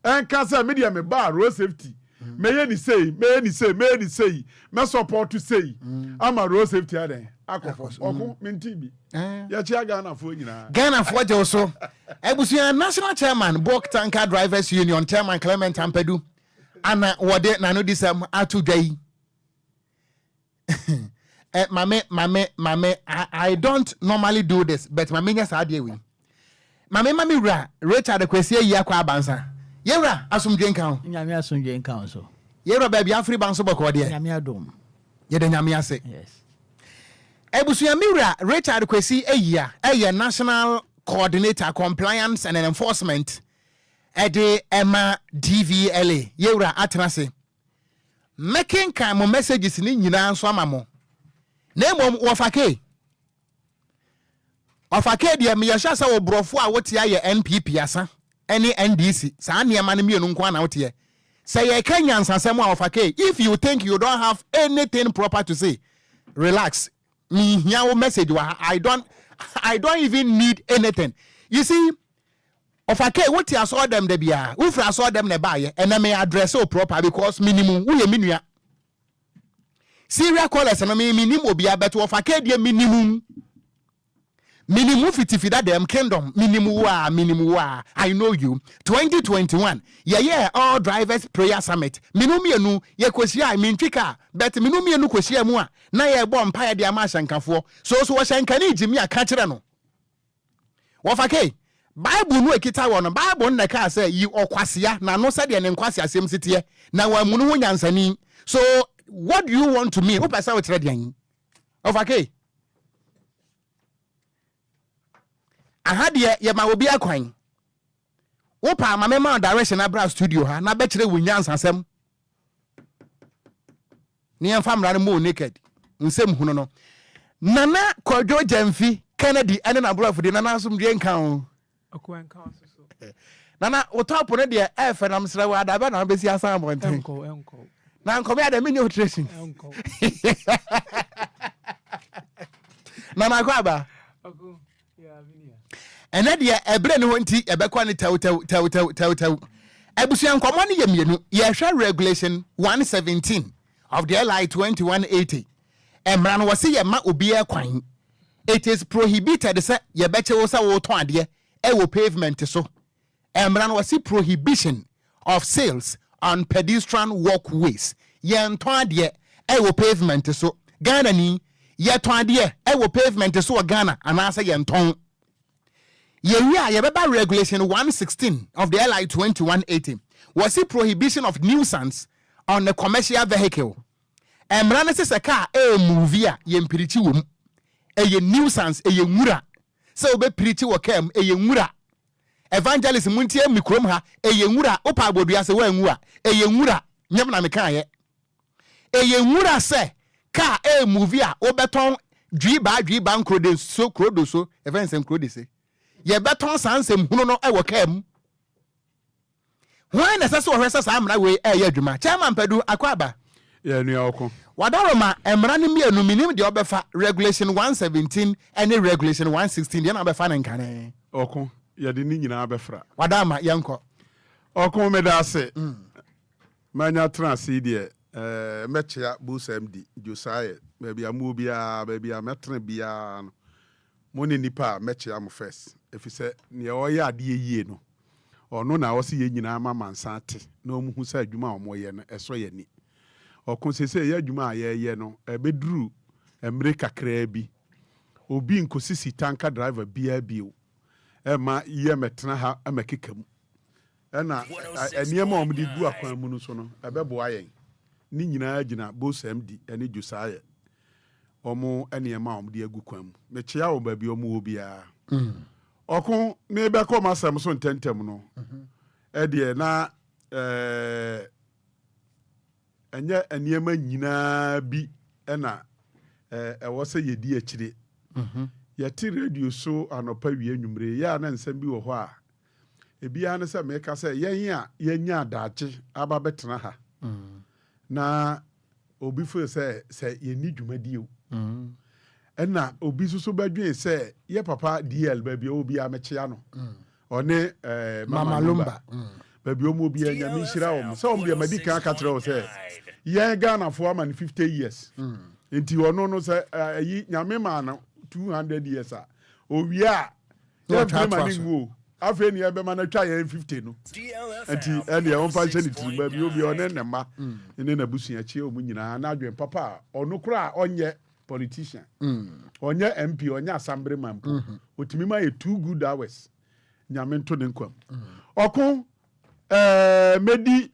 ɛnka sɛ me deɛ me ba road safety mɛyɛ ni sei, mɛyɛ ni sei, mɛyɛ ni sei, mɛ support sei ama road safety adɛn akɔ fam. Ɔko mente bi. Yɛkyea Ghanafoɔ nyinaa. Ghanafoɔ gye wo so. Abusua National Chairman Bulk Tanker Drivers Union Chairman Clement Ampadu ana wɔde n'anodisɛm ato dwa yi. Eh, mame, mame, mame, I, I don't normally do this, but mame nyɛ saa adeɛ wei. Mame ma me wura Richard Kwesi ayi akɔ abansa. Yɛwura, asomdwe nka ho. Nyame asomdwe nka ho so. Yɛwura baabi afiri ba nso bɔkɔɔ deɛ. Nyame adom. Yɛda Nyame ase. Yes. Abusua me wura Richard Kwesi Ayia ɛyɛ National Coordinator Compliance and Enforcement ɛde ɛma DVLA. Yɛwura atena ase. Mɛkenkan mo messages no nyinaa nso ama mo. Na mmom wɔfa K. Ɔfa K deɛ meyɛ sure sɛ wo borɔfo a wote ayɛ NPP asa ne NDC saa nneɛma no mmienu nko ara na woteɛ. Sɛ yɛka nyansasɛm a ɔfa K if you think you don't have anything proper to say relax menhia wo message wɔ ha I don't I don't even need anything you see Ɔfa K wote asɔɔdɛm da biara wofiri asɔɔdɛm na ɛbaayɛ ɛnɛ me address wo proper because menim wo woyɛ me nua Serial callers no me menim obia but ɔfa K deɛ menim menim wo fitifi dadaam kingdom menim wo a menim wo a I know you 2021 yɛyɛɛ all drivers prayer summit mene mmienu yɛkɔhyia mentwi kaa but mene mmienu kɔhyia mu a na yɛbɔ mpaeɛ de ama ahyɛnkafoɔ so so wɔhyɛnkane gyimi a ka kyerɛ no Wɔfa kei, Bible no a ɛkita wɔ no, Bible no na ɛkaa sɛ, Yi ɔkwasea n'ano sɛdeɛ ne nkwaseasɛm si teɛ, na wammu ne ho nyansani. So, what do you want to mean? Wopɛ sɛ wokyerɛ deɛn? Wɔfa kei, aha deɛ yɛma obi akwan. Wopɛ a ma mema wo direction na bra studio ha na bɛkyerɛ wo nyansasɛm. Ne yɛmfa mmara no mmɔ wo naked. Nsɛm hunu no. Nana Kwadwo Gyamfi Kennedy ɛne n'aborɔfo de Nana asomdwie nka o. Ɔko nka wo so so. Nana wo top no deɛ ɛɛfɛ na mesrɛ wo adabɛ na wobɛsi asan abɔnten. Ɛnkɔ ɛnkɔ. Na nkɔmɛ adɛ menyɛ operation. Ɛnkɔ. Nana akɔ aba. Ɔko. Ɛnɛ deɛ ɛberɛ ne hɔ nti yɛbɛkɔ ne tɛwtɛw tɛwtɛw tɛwtɛw. Abusua nkɔmmɔ no yɛ mmienu. Yɛhwɛ Regulation 117 of the LI 2180. Mmara no wɔse yɛma obiara kwan. It is prohibited sɛ yɛbɛkye wo sɛ woretɔn adeɛ ɛwɔ pavement so. Mmara no wɔse prohibition of sales on pedestrian walkways. Yɛntɔn adeɛ ɛwɔ pavement so. Ghana ni, yɛtɔn adeɛ ɛwɔ pavement so wɔ Ghana anaasɛ yɛntɔn? Yɛwie a yɛbɛba Regulation 116 of the LI 2180. Wɔse prohibition of nuisance on a commercial vehicle. Mmara no se sɛ kaa ɛɛmuvi a yɛmpirikyi wɔ mu. Ɛyɛ nuisance, ɛyɛ nwura. Sɛ wobɛpirikyi wɔ kaa mu, ɛyɛ nwura. Evangelist montie me kurom ha ɛyɛ nwura wopɛ abɔdua sɛ woanwu a ɛyɛ nwura nyɛm na mekaayɛ ɛyɛ nwura sɛ car ɛyɛ movie a wobɛtɔn dwiibaa dwiibaa nkrode so krodo so ɛfɛ nsɛm krode se yɛbɛtɔn saa nsɛm hunu no ɛwɔ car mu. Hwan na ɛsɛ sɛ ɔhwɛ sɛ saa mmara wei reyɛ adwuma? Chairman Padu, Akwaaba. Yɛ nua ɔko. Wadaroma, Mmara no mmienu, mennim deɛ ɔbɛfa, Regulation 117 ne Regulation 116, deɛ na wobɛfa no nkane? Ɔko, Yɛde ne nyinaa bɛfra. Wadaroma, Yɛnkɔ. Ɔko, Meda ase. Manya tena ase yi deɛ, eh, mɛkyea Boosa MD, Josiah, baabi a mowɔ biara, baabi a mɛtena biara no, Mo ne nnipa a mɛkyea mo first, efisɛ nea ɔyɛ adeɛ yie no, ɔno na ɔse yɛn nyinaa ma amansan te na wɔn hu sɛ adwuma a wɔyɛ no ɛsɔ yɛn ani. Ɔko seesei yɛ adwuma a yɛreyɛ no ɛbɛduru mmere kakraa bi obi nkɔsisi tanka driver biara bio ɛmma yɛmmɛtena ha mmɛkeka mu. Ɛna nneɛma a wɔde gu akwan mu no nso no ɛbɛboa yɛn. Ne nyinaa gyina Bosa MD ne Josiah wɔn nneɛma a wɔde agu kwan mu. Mekyea wɔn baabi a wɔwɔ biara. Ɔko, merebɛkɔ m'asɛm so ntɛmntɛm no, ɛdeɛ na Ɛɛ, ɛnyɛ nneɛma nyinaa bi na ɛwɔ sɛ yɛdi akyire. Yɛte radio so anɔpa, wie, anwummere, yɛ a na nsɛm bi wɔ hɔ a ebiara ne sɛ meka sɛ yɛn a yɛnya adagye aba bɛtena ha na obi feel sɛ yɛnni dwumadie o, ɛna obi nso so bɛdwen sɛ yɛ papa DL, baabi a ɔwɔ biara mɛkyea no, ɔne Mama Mama Lumba, Lumba. Baabi ɔmo obiara, Nyame nhyira wɔn sɛ wɔn deɛ madi kan aka kyerɛ wɔ sɛ yɛn Ghanafoɔ ama no 50 years, nti ɔno no sɛ ɛyi Nyame maa no 200 years a owie a Na yɛn wɔtwa mpere ma atoa ne so. nwu o. Afei ne yɛbɛma no atwa yɛn 50 no, nti ɛneɛ ɔmfa nhyɛ ne tirim. Baabi obi ɔne ne mma ne n'abusua kyia wɔn nyinaa na adwene papa a ɔno koraa ɔnyɛ politician, ɔnyɛ MP, ɔnyɛ assemblyman mpo, otumi ma yɛ 2 good hours. Nyame nto ne nkwam. Ɔko mɛdi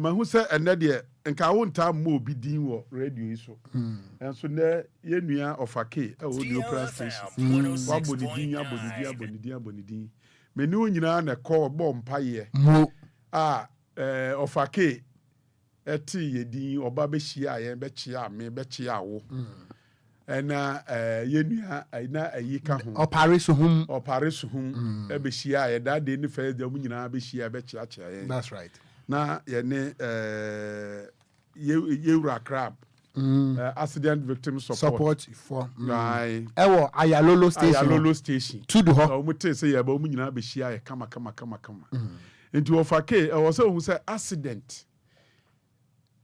mahu sɛ ɛnɛ deɛ nka wo ntaa mmɔ obi din wɔ radio yi so, ɛnso nnɛ yɛn nua Ɔfa K ɛwɔ New Pra Station, wabɔ ne din, abɔ ne din, abɔ ne din, abɔ ne din. Mene wo nyinaa na ɛkɔ bɔ mpayɛ Mo. a Ɔfa K ɛte yɛ din, ɔba bɛhyia yɛn, bɛkyea me, bɛkyea wo, ɛna yɛn nua na ayi ka ho. Ɔpare Sohum. Ɔpare Sohum ɛbɛhyia yɛ that day ne first day, ɔmo nyinaa bɛhyia bɛkyeakyea yɛn. That's right. Na yɛne yɛwura Crab, accident victim support. Support for. Aye. Ɛwɔ Ayalolo Station. Ayalolo Station. Tudu hɔ. Ɔmo tee sɛ yɛba, ɔmo nyinaa bɛhyia yɛ kama kama kama kama. Nti wɔfa ke ɛwɔ sɛ ohun sɛ accident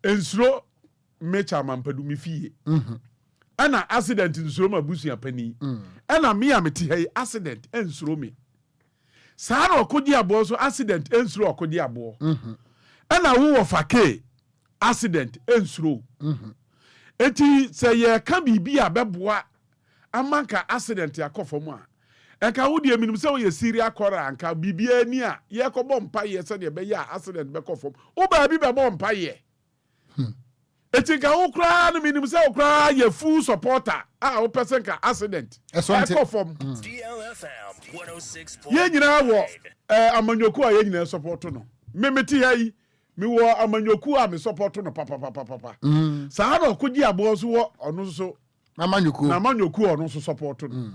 nsuro mekyɛ amampadu me fie, ɛna accident nsuro ma busua panin, ɛna me a mete ha yi, accident nsuro me saa na ɔkɔgye aboɔ nso, accident nsuro ɔkɔgye aboɔ, ɛna wowɔ fa ke accident nsuro. Eti sɛ yɛka biribi a bɛboa ama nka accident akɔ fam a, ɛnka wo deɛ menim sɛ woyɛ serial kɔra, nka biribiara ni a yɛkɔbɔ mpayɛ sɛdeɛ ɛbɛyɛ a accident bɛkɔ fam, wo baabi bɛbɔ mpayɛ. Eti nka wo koraa no, menim sɛ wo koraa yɛ full supporter a wopɛ sɛ nka accident Ɛso nte. ɛkɔ fam. Yɛn nyinaa wɔ amanyɔkuo a yɛn nyinaa support no. Memete ha yi, mewɔ amanyɔkuo a me support no papapapapa. Saa na ɔkɔgye aboɔ nso wɔ ɔno nso Amanyɔkuo. Na amanyɔkuo a ɔno nso support no.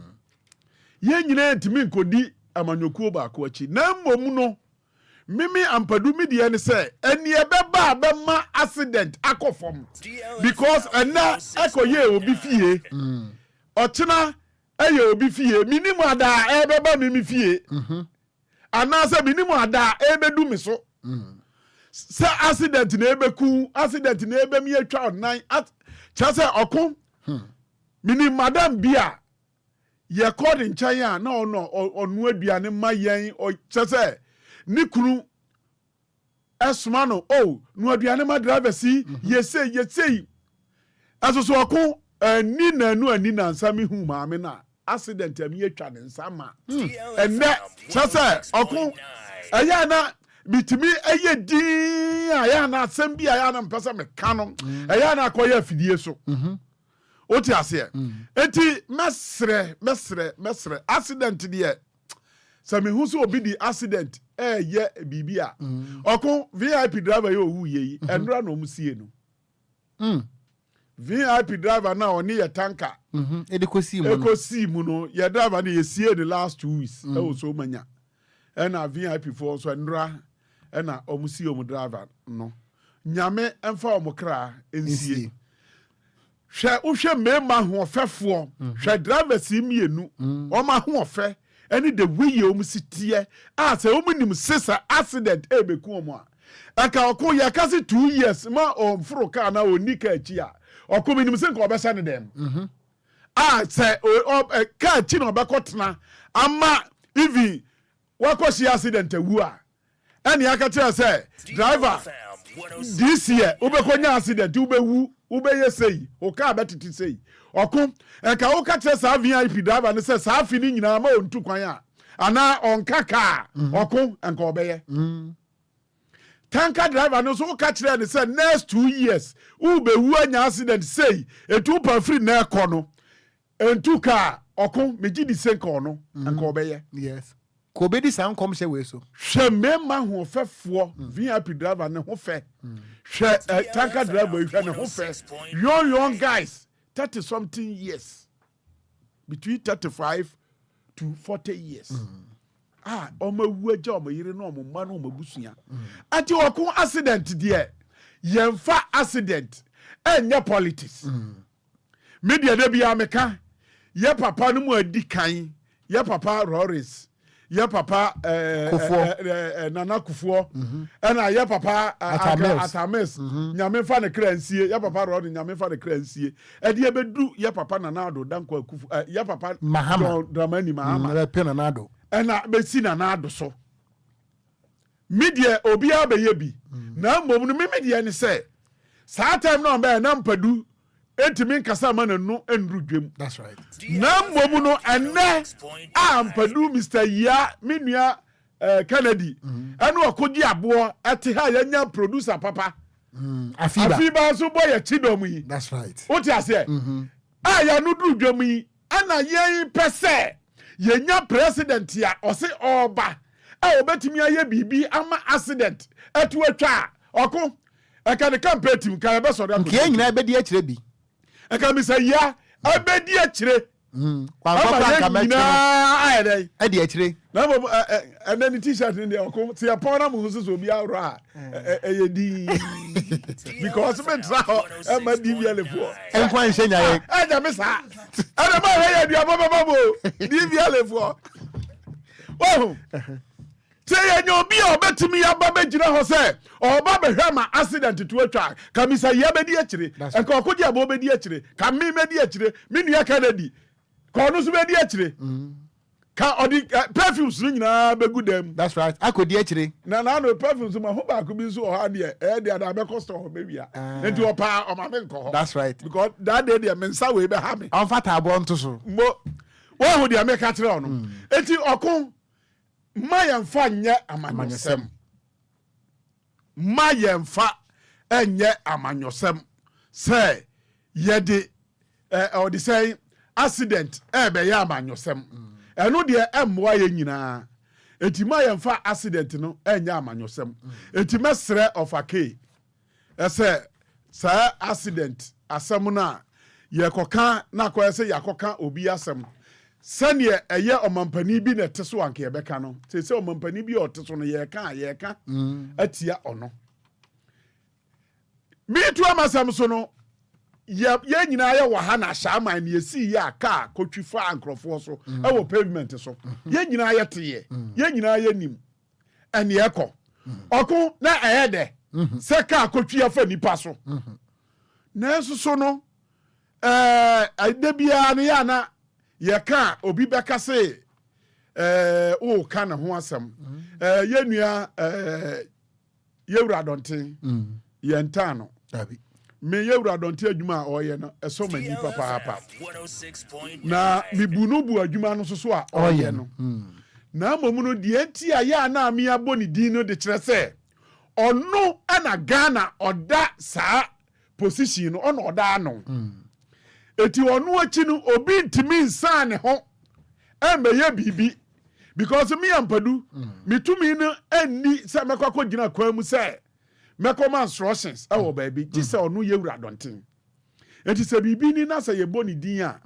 Yɛn nyinaa ntumi nkɔdi amanyɔkuo baako akyi, na mmom no mimi Ampadu mi deɛ ne sɛ ɛneɛ bɛba a bɛma accident akɔ fam, because ɛnɛ ɛkɔyɛ obi fie, ɔkyena ɛyɛ obi fie, minim adaa ɛbɛba mimi fie anaasɛ minim adaa ɛbɛdu mi so sɛ accident na ɛbɛku, accident na ɛbɛmi atwa ɔnan kyerɛ sɛ ɔko. Minim madam bi a yɛkɔ ne nkyɛn a na ɔno ɔno aduane ma yɛn, kyerɛ sɛ ne kunu ɛsoma no o, no aduane ma driver si yɛsei yɛsei, ɛso so ɔko ani nanu ani nansa mi hu maame na accident a mi atwa ne nsa ma ɛnɛ. Kyerɛ sɛ ɔko ɛyɛ a na bitumi ɛyɛ din a ɛyɛ a na asɛm bi a ɛyɛ a na mpɛ sɛ meka no, ɛyɛ a na akɔyɛ afidie so. Wote aseɛ? Eti mɛsrɛ, mɛsrɛ, mɛsrɛ, accident deɛ, sɛ mehu sɛ obi di accident ɛɛyɛ biribi a, ɔko VIP driver yɛ owu yie yi, ɛnora na ɔmo sie no. VIP driver na ɔne yɛ tanker Ɛde kɔsii mu no. Ɛkɔsii mu no, yɛ driver no yɛsie ne last 2 weeks ɛwɔ so manya, ɛna VIP foɔ nso ɛnora ɛna ɔmo sie ɔmo driver no. Nyame ɛmfa ɔmo kra nsie. Nsie. Hwɛ, wohwɛ mmarima ahoɔfɛfoɔ, hwɛ drivers yi mmienu, wɔn ahoɔfɛ ɛne the way yɛ wɔn si teɛ a, sɛ wɔn nim sesa accident ɛbɛku wɔn a, ɛka ɔko yɛka se 2 years ma ɔnforo kaa na ɔnni kaa akyi a, ɔko mi nim sɛ nka ɔbɛhyɛ ne dɛm a sɛ kaa akyi na ɔbɛkɔ tena ama even wakɔhyia accident awu a, ɛne aka kyerɛ sɛ driver, this year wobɛkɔ nya accident, wobɛwu, wobɛyɛ sei, wo kaa bɛtete sei. Ɔko ɛnka woka kyerɛ saa VIP driver no sɛ saa afe no nyinaa ma ɔntu kwan a anaa ɔnka kaa, ɔko ɛnka ɔbɛyɛ. Tanker driver no nso, woka kyerɛ ne sɛ next 2 years wobɛwu anya accident sei, ɛtu wopa firi na ɛkɔ no ntu kaa, ɔko megye di sɛ nka ɔno nka ɔbɛyɛ. Ka obedi saa nkɔmhyɛ wei so. Hwɛ mmarima ahoɔfɛfoɔ, VIP driver ne ho fɛ. Hwɛ eh, tanker driver yi hwɛ ne ho fɛ. Young young guys, 30 something years. Between 35 to 40 years. A wɔn awu agya wɔn yere ne wɔn mma ne wɔn abusua. Ati ɔko accident deɛ, yɛnfa accident ɛnyɛ politics. Me deɛ da biara meka, yɛ papa no mu adi kan, yɛ papa Rawlings, yɛ papa eh, Kufuor. eh, eh, eh, Nana Kufuor, ɛna yɛ papa eh, Atta Uncle Mills. Atta Mills, Nyame nfa ne kra nsie, yɛ papa Rawlings, Nyame nfa ne kra nsie, ɛde ɛbɛdu yɛ papa Nana Addo Dankwa Akufo, eh, yɛ papa Mahama. John Dramani Mahama, Mm, ɛbɛpɛ Nana Addo. ɛna bɛsi Nana Addo so. Me deɛ obiara bɛyɛ bi, na mmom no me me deɛ ne sɛ saa time no a ɔbɛyɛ na mpadu ntumi nkasa ma n'ano nnuru dwam. That's right. Na mmom no ɛnnɛ a mpadu Mr. Yia me nua eh, Kennedy ɛne ɔkogye aboɔ ɛte ha yɛnya producer papa. Afiba. Afiba nso bɔ yɛ kyidɔm yi. That's right. Wote aseɛ? A yɛano duru dwam yi ɛna yɛn pɛ sɛ yɛnya president a ɔse ɔɔba a ɔbɛtumi ayɛ biribi ama accident ɛto atwa a ɔko ɛka ne campaign team ka yɛbɛsɔre akɔ. Nka yɛn nyinaa bɛdi akyire bi. Ɛka Mr. Yia ɛbɛdi akyire. Kwankɔ Ama kora nka yɛn mɛtwe nyinaa ayɛ dɛn? Ɛdi akyire. Na mmom ɛnɛ ne t-shirt no deɛ ɔko sɛ yɛpɔn na mo ho sɛ obi aworɔ a ɛyɛ dii because mentra hɔ ɛma DVLA foɔ. Nkwa nhyɛ nya yɛn. Ɛnyɛ me saa. Ɛnɛ ma hwɛ yɛ aduabɔ bɛba mo DVLA foɔ. Wahu? Sɛ yɛnya obi a ɔbɛtumi aba bɛgyina hɔ sɛ ɔba bɛhwɛ ma accident to atwa a, ka Misa Yia bɛdi akyire, nka Ɔkogye Aboɔ bɛdi akyire, ka me mɛdi akyire, me nua Kennedy, ka ɔno nso bɛdi akyire, ka ɔde eh, perfumes no nyinaa bɛgu dan mu. That's right, akɔdi akyire. Na n'ano perfumes ma ho baako bi nso wɔ hɔ adeɛ ɛyɛ deɛ adaa mɛkɔ store hɔ mɛwia. Nti ɔpaa ɔma me nkɔ hɔ. That's right. Because that day deɛ me nsa wei bɛha me. Ɔmfa taaboɔ nto so. Mo, wɔahu deɛ meka kyerɛ ɔno. Eti ɔko Mma yɛmfa nyɛ amanyɔsɛm. Mma yɛmfa nyɛ amanyɔsɛm sɛ yɛde ɔde sɛn accident ɛrebɛyɛ amanyɔsɛm. Ɛno deɛ ɛmmoa yɛn nyinaa. Enti mma yɛmfa accident no nyɛ amanyɔsɛm. Enti mɛsrɛ Ɔfa Kay Sɛ saa accident asɛm no a yɛkɔka na akɔyɛ sɛ yɛakɔka obi asɛm sɛdeɛ ɛyɛ ɔmampanin bi na ɛte so anka yɛbɛka no seesei ɔmampanin bi a ɔte so no yɛreka a yɛreka atia ɔno metu amasɛm so no yɛ yɛn nyinaa yɛ wɔ ha na ahyɛ aman na yɛsii yɛ a kaa kɔtwi faa nkurɔfoɔ so ɛwɔ pavement so yɛn nyinaa yɛteeɛ yɛn nyinaa yɛnim ɛneɛ ɛkɔ ɔko na ɛyɛ dɛ sɛ kaa kɔtwi afa nipa so nanso so no ɛɛ da biara no yɛ ana yɛka a obi bɛka se ɛɛ woka ne ho asɛm ɛɛ yɛn nua ɛɛ Yɛwura Dɔnten, yɛn ntaa no. Me Yɛwura Dɔnten adwuma a ɔyɛ no, ɛsɔ m'ani papaapa. Na mebu no bu adwuma no nso so a ɔyɛ no. Na mmom no, deɛ nti a yɛ a na me abɔ ne din no de kyerɛ sɛ, ɔno na Ghana ɔda saa position no, ɔna ɔda ano. Eti ɔno akyi no, obi ntumi nsan ne ho ɛmmɛyɛ biribi because me Ampadu, me tumi no nni sɛ mɛkɔ akɔgyina kwan mu sɛ mɛkɔma instructions ɛwɔ baabi, gye sɛ ɔno yɛ wura dɔnten. Eti sɛ biribi ni na sɛ yɛbɔ ne din a,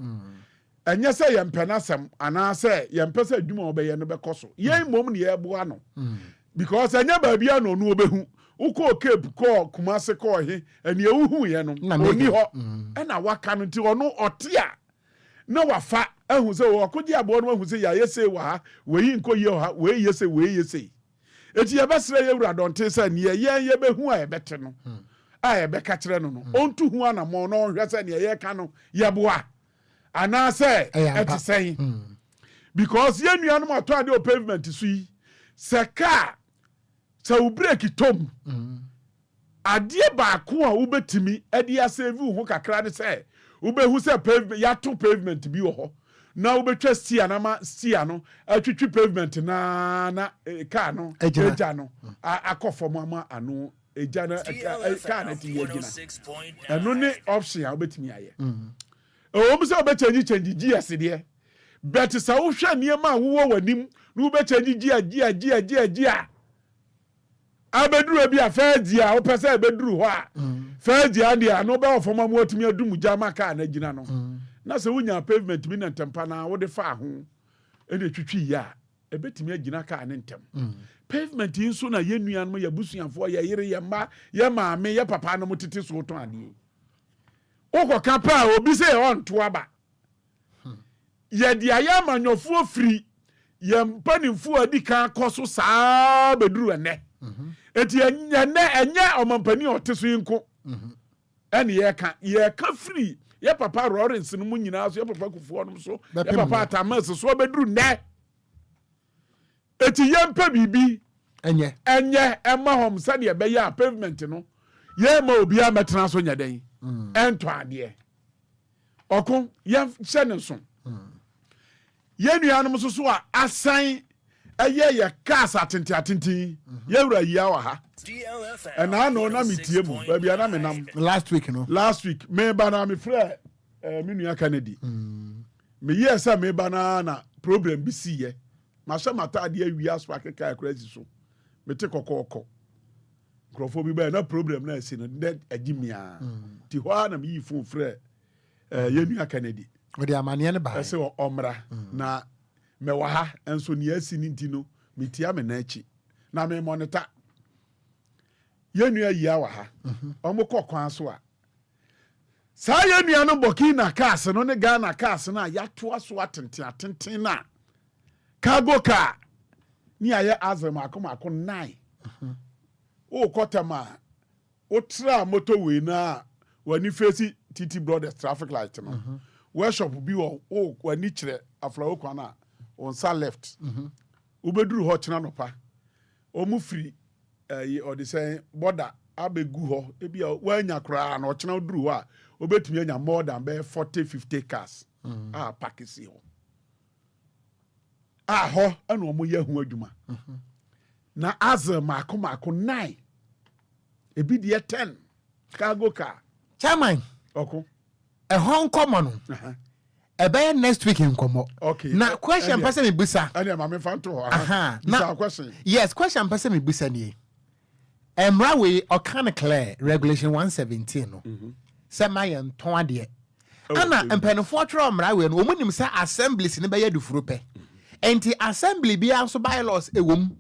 Ɛnyɛ sɛ yɛmpɛ n'asɛm anaasɛ yɛmpɛ sɛ adwuma a ɔbɛyɛ no bɛkɔ so. Yɛn mmom na yɛreboa no. Because ɛnyɛ baabiara na ɔno ɔbɛhu. Wokɔɔ Cape, kɔɔ Kumasi, kɔɔ he, ɛnea wohuiɛ no, ɔnni hɔ. Ɛna waka no nti ɔno ɔte a na wafa ahu sɛ ɔkɔgye aboɔ no ahu sɛ yɛayɛ sei wɔ ha, wei nkɔ yie wɔ ha, wei yɛ sei, wei yɛ sei. Enti yɛbɛsrɛ yɛn wura Dɔnten sɛ nea yɛn yɛbɛhu a yɛbɛte no a yɛbɛka kyerɛ no no, ɔntu ho anammɔn na ɔnhwɛ sɛ nea yɛreka no yɛboa. Anaasɛ ɛte sɛn? Because yɛn nuanom atɔ adeɛ wɔ pavement so yi, sɛ kaa sɛ wo breki tɔ mu, adeɛ baako a wobɛtumi de asave wo ho kakra ne sɛ wobɛhu sɛ pavement yɛato pavement bi wɔ hɔ na wobɛtwa steer no ama steer no atwitwi pavement na na eh, kaa no agya no akɔ fam ama ano egya no kaa no atumi agyina. Ɛno ne option a wobɛtumi ayɛ. Ɛwɔ mu sɛ wobɛkyɛngye kyɛngye gears deɛ, But sɛ wohwɛ nneɛma a wowɔ w'anim na wobɛkyɛ gyia gyia gyia gyia gyia abɛduru ebi a first gear a wopɛ sɛ ɛbɛduru hɔ a, first gear deɛ ano bɛwɔ fam ama watumi adum gya ma kaa no agyina no. Na sɛ wonya pavement bi na ntɛmpa no ara wode faa ho ɛna ɛtwitwi yɛ a, ɛbɛtumi agyina kaa no ntɛm. Pavement yi nso na yɛn nuanom, yɛn abusuafoɔ, yɛn yere, yɛn mma, yɛn maame, yɛn papa nom tete so tɔn adeɛ yi. Wokɔka pɛ a obi sɛ ɔnto aba. Yɛde ayɛ amanyɔfoɔ firi yɛn mpanimfoɔ a adi kan kɔ so saa bɛduru ɛnnɛ. Enti ɛnnɛ ɛnyɛ ɔmampanin a ɔte so yi nko ɛne yɛka. Yɛka firi yɛ papa Rawlings no mu nyinaa so, yɛ papa Kufuor nom so, yɛ papa Atta Mills so abɛduru nnɛ. Eti yɛmpɛ biribi ɛnyɛ ɛnyɛ ɛma hɔm sɛdeɛ ɛbɛyɛ a pavement no yɛmma obiara mmɛtena so nyɛ dɛn ɛntɔ adeɛ. Ɔko yɛnhyɛ ne nso. Yɛn nuanom nso so a asan ɛyɛ yɛ cars atenten atenten yi, yɛwura yia wɔ ha. Ɛnaa no na metie mu baabi a na menam. Last week no. Last week meba na mefrɛ eh, me nua Kennedy. Meyɛɛ sɛ meba no na problem bi siiɛ. Mahyɛ m'ataadeɛ awie asopake kaa kora asi so. Mete kɔkɔɔkɔ. Nkurɔfoɔ bi baeɛ na problem no asi no dɛ agye miaa. Nti hɔ ara na meyii phone frɛ eh, yɛn nua Kennedy. Ɔde amaneɛ no baeɛ. Ɛsɛ ɔmmra mm. na mɛwɔ ha nso nea asi no nti no metia me nan akyi na me monitor. Yɛn nua yia wɔ ha. Mhm. Wɔn kɔ kwan so a saa yɛn nua no Burkina cars no ne Ghana cars no a yɛatoa so atenten atenten no a cargo car ne ayɛ axle mako mako nine. Mhm. Wokɔ tɛm a Wotraa motorway no a w'ani face TT Brothers traffic light no, workshop bi wɔ wo w'ani kyerɛ Aflao kwan a, wo nsa left. Wobɛduru hɔ kyena nɔpa. Wɔn firi ɛyi ɔde sɛn border abɛgu hɔ. Ebi a woanya koraa na ɔkyena woduru hɔ a, wobɛtumi anya more than bɛyɛ 40, 50 cars a park si hɔ. A hɔ ɛna wɔn yɛ ho adwuma. Na axle mako mako nine. Ebi deɛ ten cargo car. Chairman. Ɔko. Ɛhɔ nkɔmɔ no. Ɛbɛyɛ next week nkɔmɔ. Okay. Na question pɛ sɛ mi bisa. Ɛnna maame fa nto hɔ. Na question. Yes, question pɛ sɛ mi bisa nie. Mmara wei ɔka no clear regulation 117 no. Mhm. Sɛ ma yɛn tɔn adeɛ. Ɛna mpanimfoɔ twerɛ mmara wei no wɔn nim sɛ assemblies no bɛyɛ dufuro pɛ. Nti assembly biara nso bylaws ɛwɔ mu.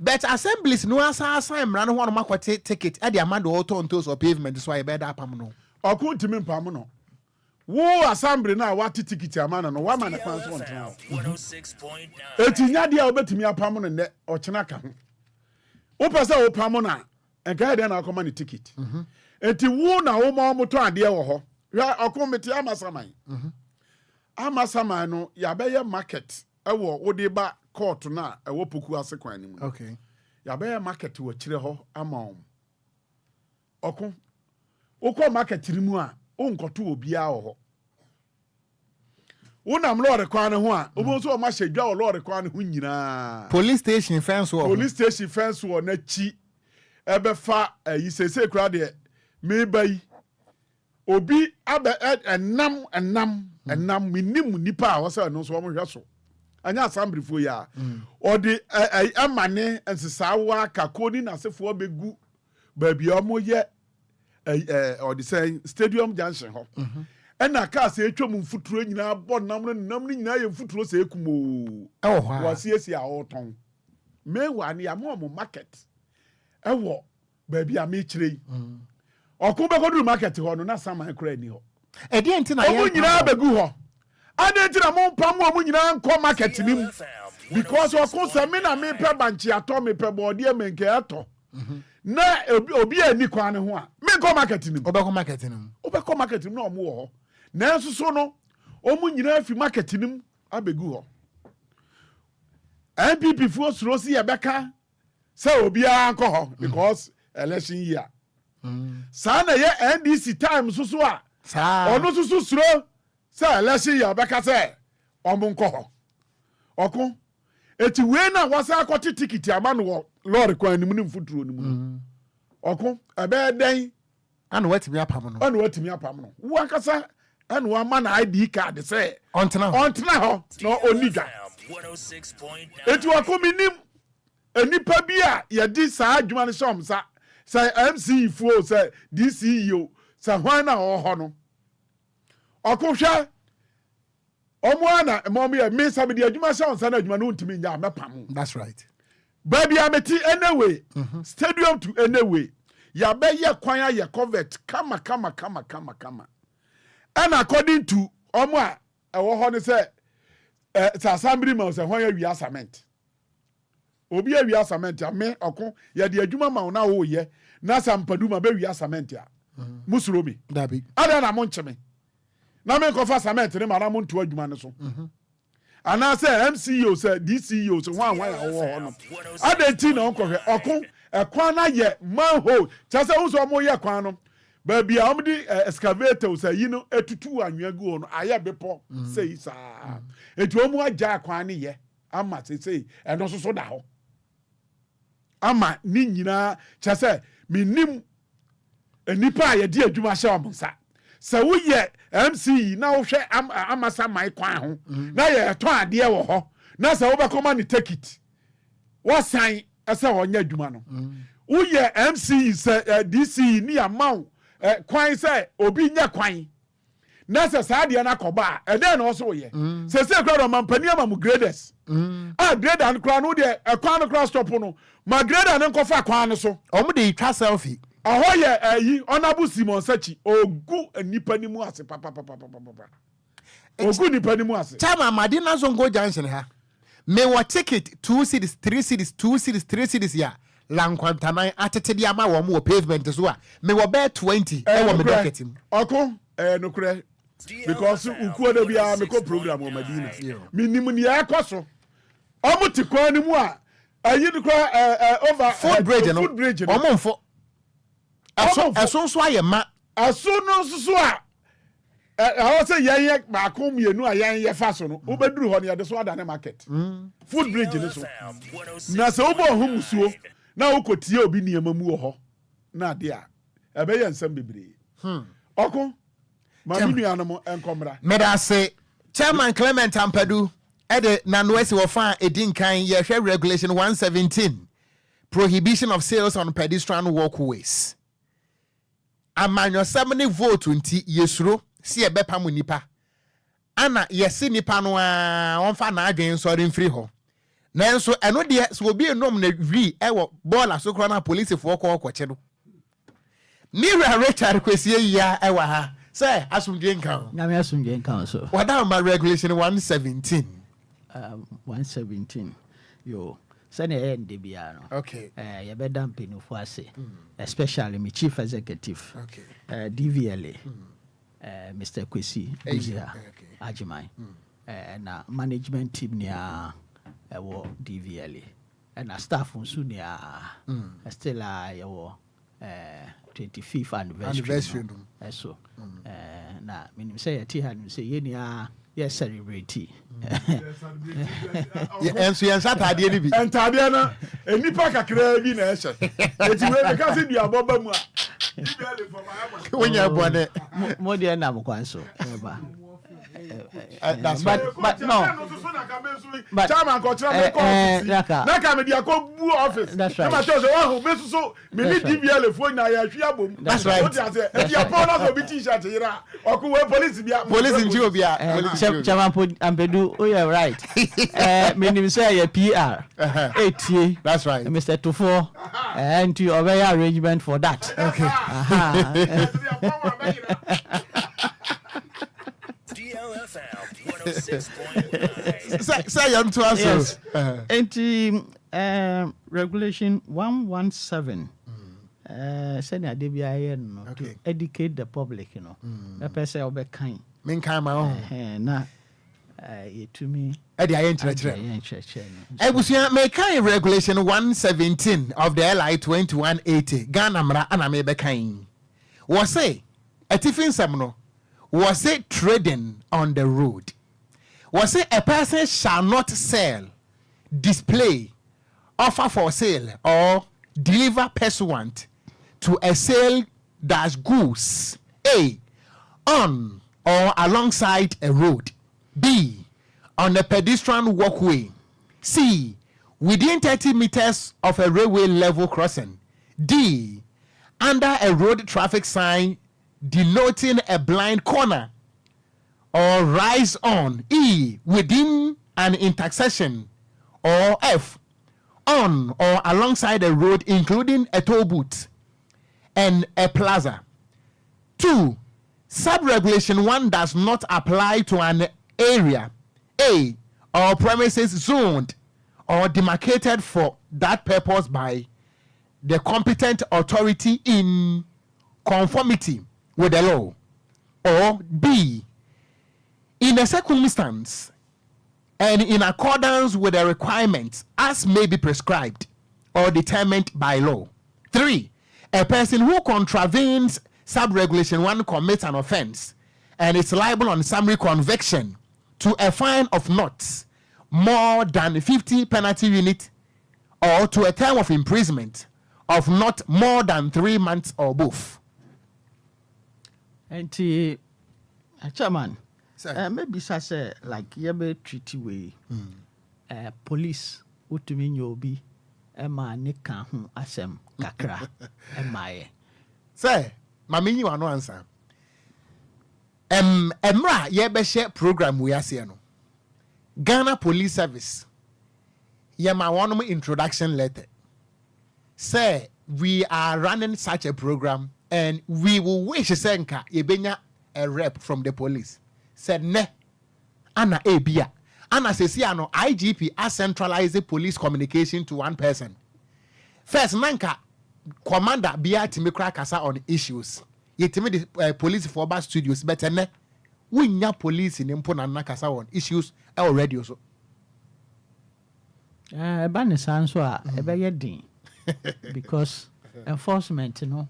But assemblies no asan asan mmara no ho anom akɔte ticket de ama deɛ ɔretɔ ntoos wɔ pavement so a yɛbɛyɛ dɛ apam no. Ɔko ntumi mpam no. Wo assembly no a woate ticket ama no no, woama no kwan sɛ ɔntena hɔ. Enti nyɛ adeɛ a wobɛtumi apam no nnɛ, ɔkyena ka ho. Wopɛ sɛ wopam no a, nka yɛ dɛn na akɔma no ticket? Enti wo na woma wɔtɔn adeɛ wɔ hɔ. Hwɛ, ɔko mete Amasaman. Amasaman no, yɛabɛyɛ market Ɛwɔ wode ba court no a ɛwɔ poku ase kwan no mu no. Okay. Yɛabɛyɛ market wɔ akyire hɔ ama wɔn. Ɔko, wokɔ market no mu a, wonkɔto obiara wɔ hɔ. Wonam lɔɔre kwan no ho a, wobɛhu sɛ wɔn ahyɛ dwa wɔ lɔɔre kwan no ho nyinaa. Police station fɛn so wɔ ho. Police station fɛn so wɔ n'akyi ɛbɛfa ayi seesei koraa deɛ meba yi Obi abɛ ɛ ɛnam ɛnam ɛnam menim nipa a ɔsɛ ɛno nso wɔn hwɛ so ɛnyɛ asambrifoɔ yi a ɔde ɛ ɛ ɛma ne nsesaawa kako ne n'asefoɔ bɛgu baabi a wɔn yɛ ɛ ɛ ɔde sɛ stadium junction hɔ ɛna kaa sɛ atwa mu mfuturo nyinaa bɔ nam no nam no nyinaa yɛ mfuturo sɛ ekum oo ɛwɔ hɔ a wɔasiesie a ɔretɔn meanwhile no yɛama wɔn market ɛwɔ baabi a mekyerɛ yi ɔko bɛkɔduru market hɔ no na saman koraa nni hɔ. Ɛdeɛn nti na Wɔn yɛmpam nyinaa wɔn? bɛgu hɔ. Adɛn nti na mompam wɔn nyinaa nkɔ market no mu? Because ɔko sɛ me na mepɛ bankye atɔ, mepɛ bɔɔdeɛ menkɛ atɔ na obi obi anni kwan no ho a, menkɔ market no mu. Wobɛkɔ market no mu. Wobɛkɔ market no mu na wɔn wɔ hɔ. Nanso so no, wɔn nyinaa fi market no mu abɛgu hɔ. NPP foɔ suro sɛ yɛbɛka sɛ obiara nkɔ hɔ mm. because election year mm. saa na ɛyɛ ndc time nso so a ɔno nso so suro sɛ election year ɔbɛka sɛ ɔmo nkɔ hɔ ɔko eti wei na wasan akɔte tikiti ama no wɔ lɔɔre kwan no mu ne mfuturo no mu no mm. ɔko ɛbɛyɛ dɛn Ana watumi apam no? Ana watumi apam no? Wo ankasa Ɛna wama no ID card sɛ ɔntena hɔ, ɔntena hɔ na ɔnni dwa. Enti ɔko menim nnipa bi a yɛde saa adwuma no hyɛ wɔn nsa, sɛ MCE foɔ o, sɛ DCE o, sɛ hwan na ɔwɔ hɔ no. Ɔko hwɛ wɔn ara na ɛma wɔn yɛ me sɛ mede adwuma hyɛ wɔn nsa na adwuma no wontumi nyɛ a mɛpam wo. That's right. Baabi a mete anyway, stadium to anyway, yɛabɛyɛ kwan ayɛ covert kama kama kama kama kama. Ɛna according to wɔn a ɛwɔ hɔ no sɛ ɛ sɛ assembly man sɛ hwan awia cement. Obi awia cement a me ɔko yɛde adwuma ma wo na woyɛ na sɛ ampadu ma bɛwia cement a mo suro me. Dabi. Adɛn na mo nkye me na menkɔfa cement ne ma na monto adwuma no so. Anaasɛ MC o sɛ DC o sɛ hwan hwan a ɔwɔ hɔ no adɛn nti na ɔnkɔhwɛ ɔko ɛkwan no ayɛ manhole kyerɛ sɛ wohu sɛ wɔyɛ kwan no baabi a wɔde excavator o sɛ yi no etutu anwea gu hɔ no ayɛ bepɔ sei saa eti wɔn agya kwan no yɛ ama sesei ɛno nso so da hɔ ama ne nyinaa kyerɛ sɛ menim nnipa a yɛde adwuma hyɛ wɔn nsa sɛ woyɛ mce na wohwɛ am, amasaman kwan ho mm. na yɛtɔn adeɛ wɔ hɔ na sɛ wobɛkɔma no tekit wasan sɛ ɔnyɛ adwuma no mm. woyɛ mce sɛ eh, dce ne yɛama wo eh, kwan sɛ obi nyɛ kwan na sɛ saa adeɛ no akɔba a ɛdɛn na ɔsɛ woyɛ mm. sɛsɛ koraa de ɔmampani ama mo graders mm. a grader no koraa no wodeɛ ɛkwan no koraa stop no ma grader no nkɔfa kwan no so ɔmo de twa selfie ɛhɔ yɛ ɛyi ɔnabo Simon Sakyi ogu nipa ni mu ase papapapapapa ogu nipa ni mu ase. Chairman Madina Zongo Junction ha mewɔ ticket two cedis three cedis two cedis three cedis a lankwantanan atete de ama wɔn wɔ pavement so a mewɔ bɛyɛ 20 ɛwɔ me docket mu. Ɔko ɛyɛ nokorɛ because ukuo da biara mekɔ program wɔ Madina menim nea ɛkɔ so ɔmo te kwan no mu a ɛyi no koraa ɛɛ ɛɛ over foot bridge no foot bridge no ɔmo nfo ɛso ɛso nso ayɛ ma. Ɛso no nso so a ɛwɔ sɛ yɛn yɛ baako mmienu a yɛn yɛ fa so no wobɛduru hɔ no yɛde so adane market foot bridge no so na sɛ wobɔ ho musuo na wokɔ tie obi nneɛma mu wɔ hɔ na adeɛ a ɛbɛyɛ nsɛm bebree hmm. ɔko ma me nuanom nkɔmmra. Meda ase Chairman Clement Ampadu ɛde n'ano asi wɔ fa a ɛdi nkan yɛhwɛ Regulation 117 Prohibition of Sales on Pedestrian Walkways. Amanyɔsɛm ne vote nti yɛsuro sɛ yɛbɛpam nnipa ana yɛse nipa no ara ɔmfa n'adwene nsɔre mfiri hɔ. Nanso ɛno deɛ sɛ obi renom na wii wɔ bɔɔla so koraa no a polisifoɔ kɔ kɔkye no. Me wura Richard Kwesi Ayia wɔ ha sɛ asomdwoe nka wo. Nyame asomdwoe nka wo so. Wada ma Regulation 117. Um, 117 yo sɛnea ɛyɛ no da biara no okay. uh, yɛbɛda mpanyinfoɔ ase mm. especially me chief executive okay. uh, DVLA mm. uh, Mr. Kwesi Busia okay. Agyeman mm. uh, na management team nea ɛwɔ DVLA ɛna staff nso nea mm. still a yɛwɔ eh, 25th anniversary no ɛso eh, na menim sɛ yɛte ha nim sɛ yɛn nyinaa yɛ celebrate. Ɛnso yɛn nsa ataadeɛ no bi. Ntaadeɛ no nnipa kakraa bi na ɛhyɛ. Eti wei meka sɛ duabɔ ba mu a. Wonyɛ bɔne. Mo deɛ nam kwan so ɛba. That's right. But no. But chairman kɔkyerɛ me kɔ office. Na ka me de akɔ bu office. That's right. Na ma kyerɛ sɛ wahu me soso me ne DVLA foɔ nyinaa yɛahwe abom. That's right. Wote aseɛ. Eti apɔn na sɛ obi t-shirt yera a ɔko wei police bia. Police nkyi obi a. Chairman Ampedu woyɛ right. Menim sɛ yɛ PR. Etie. That's right. Mr. Tufoɔ. Nti ɔbɛyɛ arrangement for that. Okay. Sɛ yɛn to aso. Yes. Nti regulation 117 sɛnea ade bi ayɛ no to educate the public no mɛpɛ sɛ wobɛkan. Menkan ma wo ho. Na yɛtumi ɛde ayɛ nkyerɛkyerɛ no. Abusua mekan regulation 117 of the LI 2180 Ghana mmara ana mebɛkan yi. Wɔse atifi nsɛm no wɔse trading on the road. Wɔse a person shall not sell, display, offer for sale or deliver pursuant to a sale dash goods a on. or alongside a road. B. On a pedestrian walkway. C. Within 30 meters of a railway level crossing. D. Under a road traffic sign denoting a blind corner or rise on. E. Within an intersection. Or F. On or alongside a road, including a toll booth and a plaza. 2. Sub-regulation 1 does not apply to an area, A, or premises zoned or demarcated for that purpose by the competent authority in conformity with the law. Or B, in a circumstance and in accordance with the requirements as may be prescribed or determined by law. 3. A person who contravenes subregulation 1 commits an offense and is liable on summary conviction to a fine of not more than 50 penalty unit or to a term of imprisonment of not more than 3 months or both. Nti chairman, mɛbisa sɛ like yɛbɛ treat wei, police wotumi nya obi ɛma ne ka ho asɛm kakra ɛma yɛ? Sɛ maame yi wano ansa mmerɛ a yɛbɛhyɛ program wei aseɛ no, Ghana Police Service yɛma wɔnom introduction letter sɛ we are running such a program and we will wish sɛ nka yɛbɛnya a rep from the police sɛ nnɛ ana ebia ana sesi ano IGP a centralize the police communication to one person. First nanka commander biara tumi kora kasa on issues, yɛtumi de police foɔ ba studios, but ɛnɛ wonya police ne mpo na nna kasa on issues ɛwɔ radio so. Ɛba ne saa nso a, ɛbɛyɛ den because enforcement no,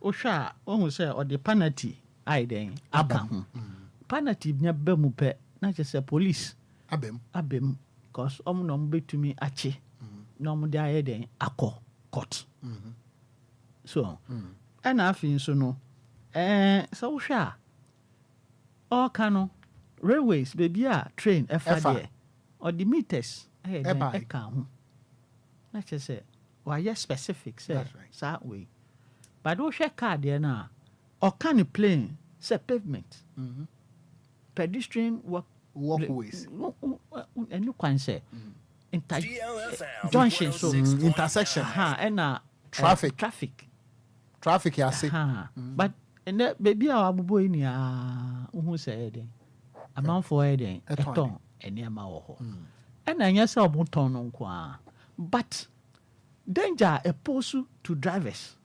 wohwɛ a, wohu sɛ ɔde penalty ayɛ dɛn aka ho. Penalty nya ba mu pɛ na kyerɛ sɛ police abɛm. Aba mu because ɔmo na ɔmo bɛtumi akye na ɔmo de ayɛ dɛn akɔ court so. Ɛna afei nso no, sɛ wohwɛ a, ɔɔka no railways, baabi a train ɛfa Ɛfa. deɛ ɔde meters ɛyɛ dɛn Ɛbae. ɛka ho na kyerɛ sɛ wayɛ specific sɛ That's right. saa wei. But wohwɛ car deɛ no a, ɔka ne plain sɛ pavement, pedestrian walk walkways. Ɛne kwan sɛ inter junction so. Intersection. Ha, ɛna Traffic. Traffic. Traffic ase. Ha, but ɛnɛ baabi a wabobɔ yi nyinaa, wohu sɛ ɛyɛ den, amanfoɔ yɛ den ɛtɔn. Ɛtɔn nneɛma wɔ hɔ. Ɛna ɛnyɛ sɛ ɔmo tɔn no nko ara, but danger a ɛpose to drivers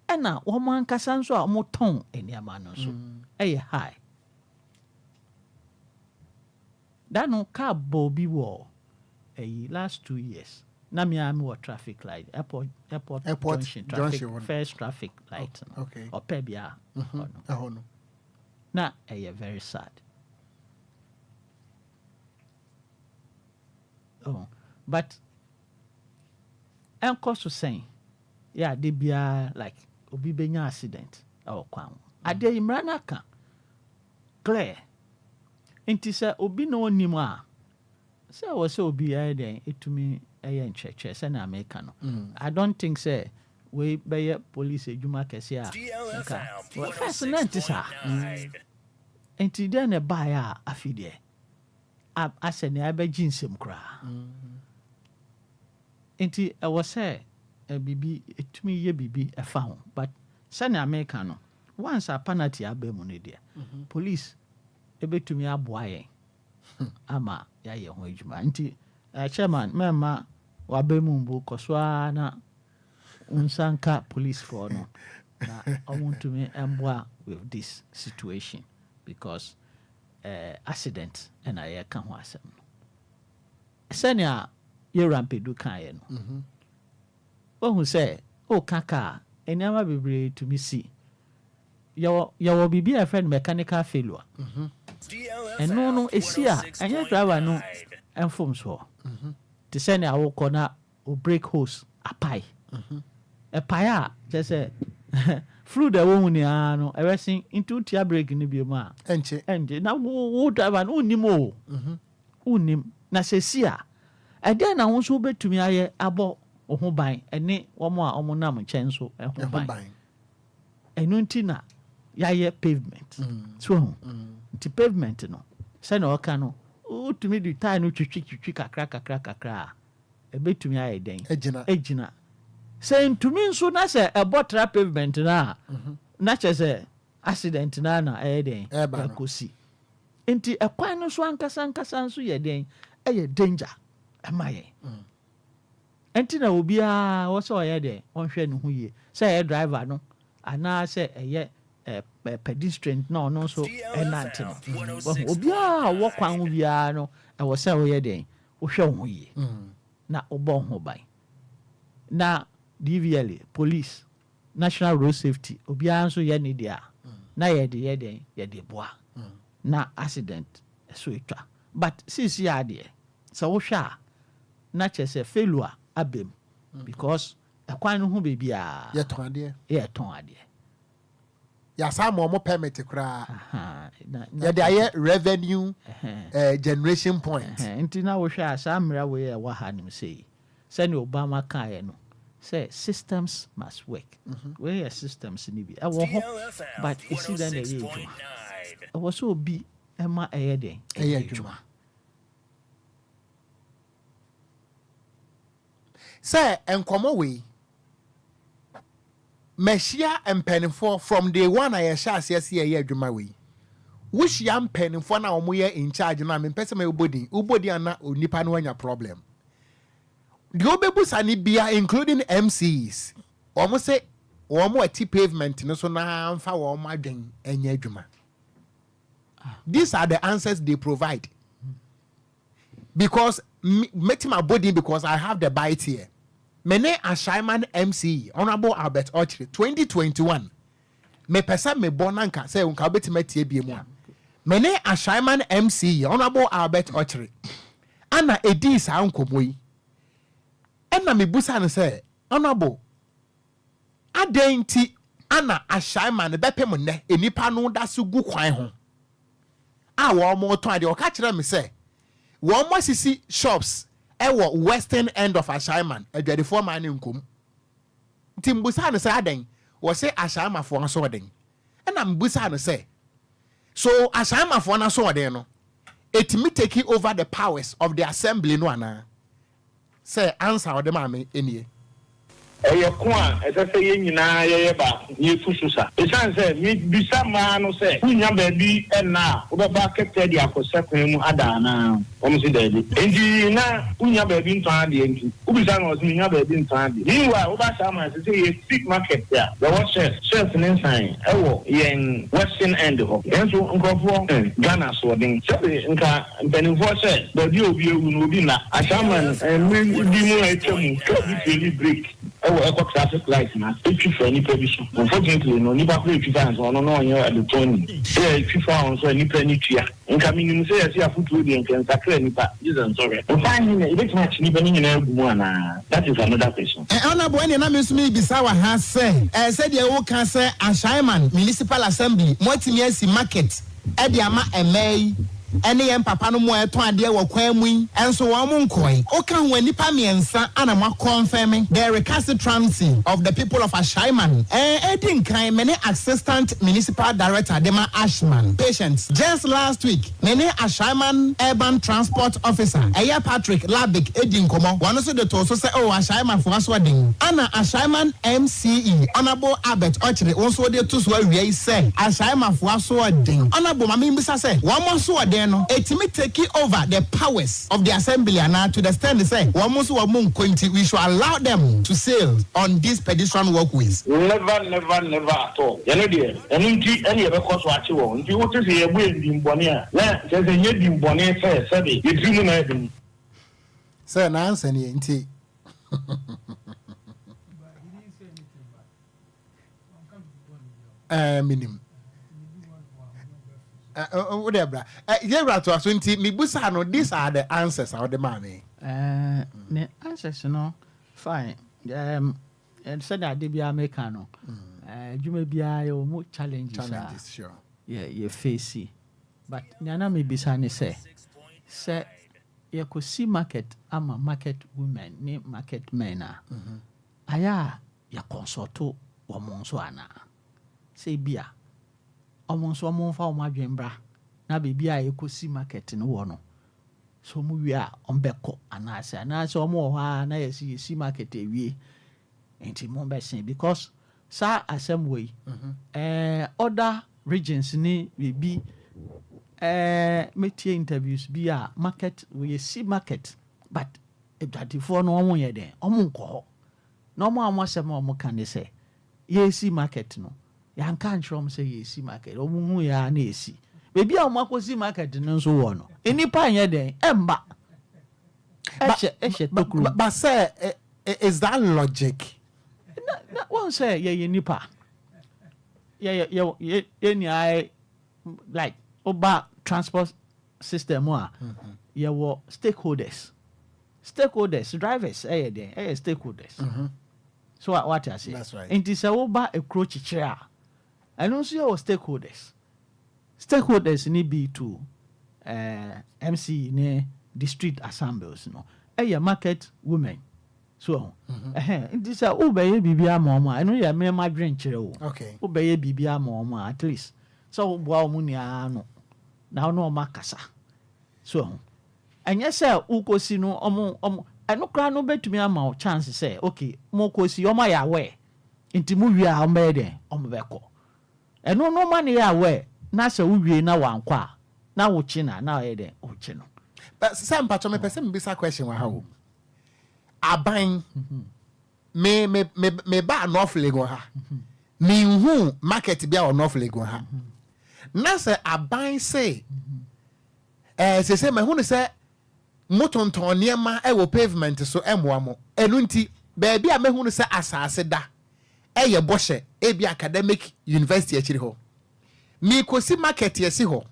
ɛna wɔn ankasa nso a wɔn tɔn nneɛma no nso ɛyɛ high. Dano car bɔ obi wɔ ɛyi last 2 years na mi a mi wɔ traffic light, airport Airport junction traffic junction hɔ no. First traffic light no, ɔpɛ bia hɔ no. Ɛhɔ no. Na ɛyɛ very sad. Oh, but ɛnkɔ so sɛn yɛ ade biara like obi bɛnya accident ɛwɔ kwan ho. Adeɛ yi, mmara no aka clear, nti sɛ obi na ɔnim a, sɛ ɛwɔ sɛ obi ɛyɛ dɛn ɛtumi ɛyɛ nkyerɛkyerɛ sɛnea meka no. I don't think sɛ wei bɛyɛ police adwuma kɛse a nka. Well, first na nte saa, nti dɛn na ɛbaeɛ a afi deɛ asɛ nea ɛbɛgye nsɛm koraa. Nti ɛwɔ sɛ biribi ɛtumi yɛ biribi ɛfa ho. But sɛnea meka no, once a penalty aba mu no deɛ, police ɛbɛtumi aboa yɛn ama yɛayɛ ho adwuma. Nti chairman, mɛmma waba mu mbo, kɔ so ara na wo nsa nka policefoɔ no na ɔmo ntumi mboa with this situation because accident ɛna yɛka ho asɛm no. Sɛnea yɛwura Mpedu kaeɛ no, wohu sɛ woka kaa, nneɛma bebree tumi si. Yɛwɔ biribi a yɛfrɛ no mechanical failure. Ɛno no ɛsi a, ɛnyɛ driver no mfomsoɔ. Te sɛ nea wokɔ na o brake hose apae, ɛpae a, kyerɛ sɛ Fluid a ɛwɔ mu nyinaa no ɛbɛsen nti wotia brake no bio mu a ɛnkye. Ɛnkye. Na wo wo driver no wonnim o. Wonnim. Na sɛ ɛsi a, ɛdɛn na wo nso wobɛtumi ayɛ abɔ wo ho ban ɛne wɔn a wɔnam nkyɛn nso ho ban? Ɛno nti na yɛayɛ pavement. So wahu? Nti pavement no, sɛnea ɔka no, wotumi de tyre no twitwi twitwi kakra kakra kakra a, ɛbɛtumi ayɛ dɛn? Agyina. Agyina. Sɛ ɛntumi nso na sɛ ɛbɔ tra pavement no a, na kyerɛ sɛ accident no ara na ɛyɛ dɛn? Ɛreba no. Ɛkɔsi. Nti ɛkwan no so ankasa ankasa nso yɛ dɛn? Ɛyɛ danger ɛma yɛn. Ɛnti na obiara wɔ sɛ ɔyɛ dɛn? Ɔnhwɛ ne ho yie. Sɛ ɛyɛ driver no anaa sɛ ɛyɛ pedestrian na ɔno nso ɛnante no. Wahu? Obiara a ɔwɔ kwan ho biara no, ɛwɔ sɛ woyɛ dɛn? Wohwɛ wo ho yie na wobɔ wo ho ban. Na DVLA, police, National Road Safety, obiara nso yɛ ne deɛ a, na yɛde yɛ dɛn? Yɛde boa na accident so atwa. But seesei ara deɛ, sɛ wohwɛ a, na kyerɛ sɛ failure aba mu because ɛkwan no ho baabiara Yɛtɔn adeɛ. yɛtɔn adeɛ. Yɛasan ama wɔn permit koraa. Ahaa, na, na Yɛde ayɛ revenue Ɛhɛn. eh, generation point. Ɛhɛn, nti na wohwɛ a saa mmara wei a ɛwɔ ha nom sei, sɛnea Obama kaeɛ no, sɛ systems must work. Wei yɛ systems no bi. Ɛwɔ hɔ, but ɛsi dɛn na ɛyɛ adwuma? Ɛwɔ sɛ obi ma ɛyɛ dɛn? Ɛyɛ adwuma. Sɛ nkɔmmɔ wei, mahyia mpanimfoɔ from day one a yɛhyɛ aseɛ sɛ yɛyɛ adwuma wei. Wohyia mpanimfoɔ no a wɔyɛ in charge no a mempɛ sɛ mɛbɔ din, wobɔ din a na onipa no anya problem. Deɛ wobɛbusa no bia including MCs, wɔn se wɔn a ɛte pavement no so no ara mfa wɔn adwen nyɛ adwuma. These are the answers they provide. Because mɛtumi abɔ din because I have the bite here. Me ne Ashaiman MC Honourable Albert Okyere 2021 mepɛ sɛ mebɔ na nka sɛ nka wobɛtumi atie bie mu a. Me ne Ashaiman MC Honourable Albert Okyere ana ɛdii saa nkɔmmɔ yi. Ɛna mebusa no sɛ Honourable adɛn nti ana Ashaiman bɛpem nnɛ nnipa no da so gu kwan ho a wɔretɔn adeɛ. Ɔka kyerɛɛ me sɛ wɔasisi shops wɔ western end of Ashaiman, adwadifoɔ man no nkom. Nti mebusaa no sɛ adɛn? Ɔse Ashaimafoɔ asoɔden. Ɛna mebusaa no sɛ so Ashaimafoɔ no asoɔden no ɛtumi take over the powers of the assembly no anaa? Sɛ ansa a ɔde maa me nie. Ɛyɛ ko a ɛsɛ sɛ yɛn nyinaa yɛyɛ baako na yɛtu so sa. Esiane sɛ mibisa mmaa no sɛ, Wunnya baabi nna a wobɛfa kɛtɛ de akɔhyɛ kwan mu ada anaa? Wɔse daabi. Enti na wunnya baabi ntɔn adeɛ nti, wobisa no a, ɔse mennya baabi ntɔn adeɛ. Meanwhile, woba saa man sɛ sɛ yɛsi market a, yɛwɔ chef, chef ne nsan wɔ yɛn western end hɔ. Nanso nkurɔfoɔ, eh, Ghana asoɔden. Sɛbe nka Mpanimfoɔ sɛ, baabi a obi awu no, obi nna. Ashaiman mmere bi mu a atwa mu, kaa bi feeli brake wɔ ɛkɔ traffic light no ase twi faa nipa bi so. Unfortunately no, nipa koro a etwi faa no so, ɔno na ɔnyɛ adetɔnni. Sɛ etwi faa wɔn so a, nipa ani tua. Nka menim sɛ yɛse afotuo deɛ nka ɛnsakra nipa, gye sɛ nsɔhwɛ. Mfa he na yɛbɛtumi akye nipa no nyinaa agu mu anaa? That is another question. Eh Honourable ɛneɛ na me nso merebisa wɔ ha sɛ eh sɛdeɛ woka sɛ Ashaiman Municipal Assembly moatumi asi market de ama mmaa yi ne yɛn papa nom a ɛtɔn adeɛ wɔ kwan mu yi nso wɔn nkɔe. Woka ho a nnipa mmiɛnsa na moakɔnfɛme the recalcitrancy of the people of Ashaiman. Ɛɛ edi nkan me ne Assistant Municipal Director de ma Ashman Patience. Just last week me ne Ashaiman Urban Transport Officer ɛyɛ Patrick Labik di nkɔmmɔ. Wɔn nso de too so sɛ oh Ashaimanfoɔ asoɔden. Ɛna Ashaiman MCE Honourable Albert Ɔkyere wo nso wode to so awia yi sɛ Ashaimanfoɔ asoɔden. Honourable ma membisa sɛ wɔn asoɔden no ɛtumi take over the powers of the assembly anaa to the extent sɛ wɔn nso wɔn nkɔ nti we should allow them to sail on these pedestrian walkways? Never never never at all yɛno deɛ ɛno nti ɛne yɛbɛkɔ so akye wɔn nti wote sɛ yɛbɔ yɛn din bɔne a na kyerɛ sɛ nyɛ din bɔne sɛ sɛbe yɛ tiri mu na ɛden. Sɛ n'ansa nie nti. Ɛɛ menim. Wo deɛ bra. Yɛwura toa so nti mebusa no these are the answers a wode maa me. Ɛɛ ne answers no fine. Um, sɛdeɛ ade biara meka no. Adwuma biara yɛwɔ mu challenges a Challenges, sure. yɛ yɛ face. But nea na mebisa ne sɛ, sɛ yɛkɔsi market ama market women ne market men a, ayɛ a yɛ consult wɔn nso anaa? Sɛ ebia wɔn nso wɔmfa wɔn adwene mbra na baabi a yɛkɔsi market no wɔ no, sɛ wɔn wie a wɔbɛkɔ anaasɛ wɔn wɔ hɔ a na yɛsi yɛsi market awie nti mo bɛsen, because saa asɛm wɔ yi, other regions ne biribi, metie interviews bi a market wɔyɛsi market, but adwadifoɔ no wɔn yɛ dɛn, wɔn nkɔ hɔ na wɔn a wɔn asɛm a wɔn ka ne sɛ yɛsi market no, yɛanka nkyerɛ wɔn sɛ yɛsi market. Wɔn hu yɛ a na yɛsi beebi a wɔn akɔsi market no nso wɔ no, nnipa nyɛ dɛn, ɛmba ɛhyɛ tokuro. But sɛ is that logic? Na wɔn sɛ yɛyɛ nipa, yɛyɛ yɛ yɛ yɛ nyinaa, like ɔba transport system mu a, yɛwɔ stakeholders. Drivers ɛyɛ dɛn, ɛyɛ stakeholders. So wate ase? That's right. Nti sɛ woba ekuro kyekyere a, ɛno nso yɛwɔ stakeholders ni bi to MCE ne district assemblies no, ɛyɛ market women so ɛhɛn. Nti sɛ wobɛyɛ biribi ama wɔn a, ɛno yɛ mmarima dwen kyerɛ o. Wobɛyɛ biribi ama wɔn a, at least sɛ woboa wɔn nyinaa no na wɔne wɔn akasa so. Ɛnyɛ sɛ wokɔsi no ɔmo ɛno koraa no bɛtumi ama wo chance sɛ okay, mo kɔsi, ɔmo ayɛ aware, nti mo wie a ɔmo bɛyɛ dɛn, ɔmo bɛkɔ. Ɛno no ma ne yɛ aware na sɛ wowie na wankɔ a, na wokye na ɔyɛ dɛn, wokye no. But sɛ mpatwɔ, mepɛ sɛ mebisa question wɔ ha o. Aban me me me me ba North Legon ha, menhu market bi a wɔ North Legon ha, na sɛ aban se sese mahu no sɛ motontɔn nneɛma ɛwɔ pavement so, ɛmmoa mo. Ɛno nti baabi a mahu no sɛ asase da ɛyɛ bɔhyɛ ebi Academic University akyiri hɔ, mikosi market yɛsi hɔ,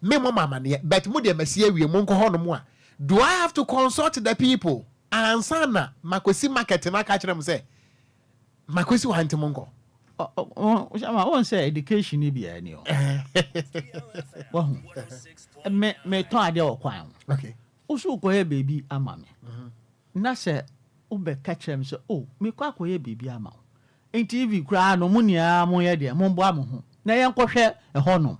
me mo ma amaneɛ, but mo deɛ masi awie, mo nkɔ hɔ nom a, do I have to consult the people ansa na makosi market na aka kyerɛ mo sɛ makosi wɔ ha nti mo nkɔ? Wɔn sɛ education ni bi ani o, wahu me metɔn adeɛ wɔ kwan ho, woso wokɔyɛ biribi ama me na sɛ wobɛka kyerɛ me sɛ o, mekɔ akɔyɛ biribi ama wo, nti ivi koraa no mo nyinaa moyɛ deɛ momboa mo ho na yɛnkɔhwɛ ɛhɔ nom,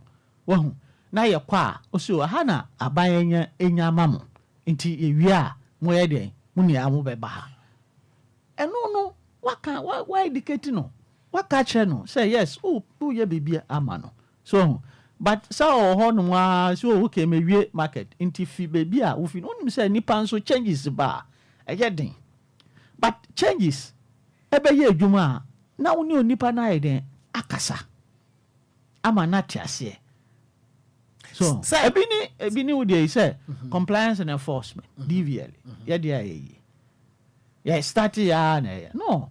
wahu, na yɛkɔ a, ɔsi o, ha na aban anya enya ama mo, nti yɛwie a moyɛ deɛ mo nyinaa mobɛba ha. Ɛno no waka wa educate no, waka kyerɛ no sɛ yes, o, woyɛ biribi ama no so. But sɛ ɔwɔ hɔ nom a sɛ o, okay, mewie market nti fi baabi a wofi no, wonim sɛ nipa nso changes ba a ɛyɛ den, but changes ɛbɛyɛ adwuma a na wo ne onipa no ayɛ den akasa ama no ate aseɛ so. Ebi ne wo deɛ yi sɛ compliance and enforcement, DVLA, yɛdeɛ a yɛyie yɛ start yɛ a na ɛyɛ no,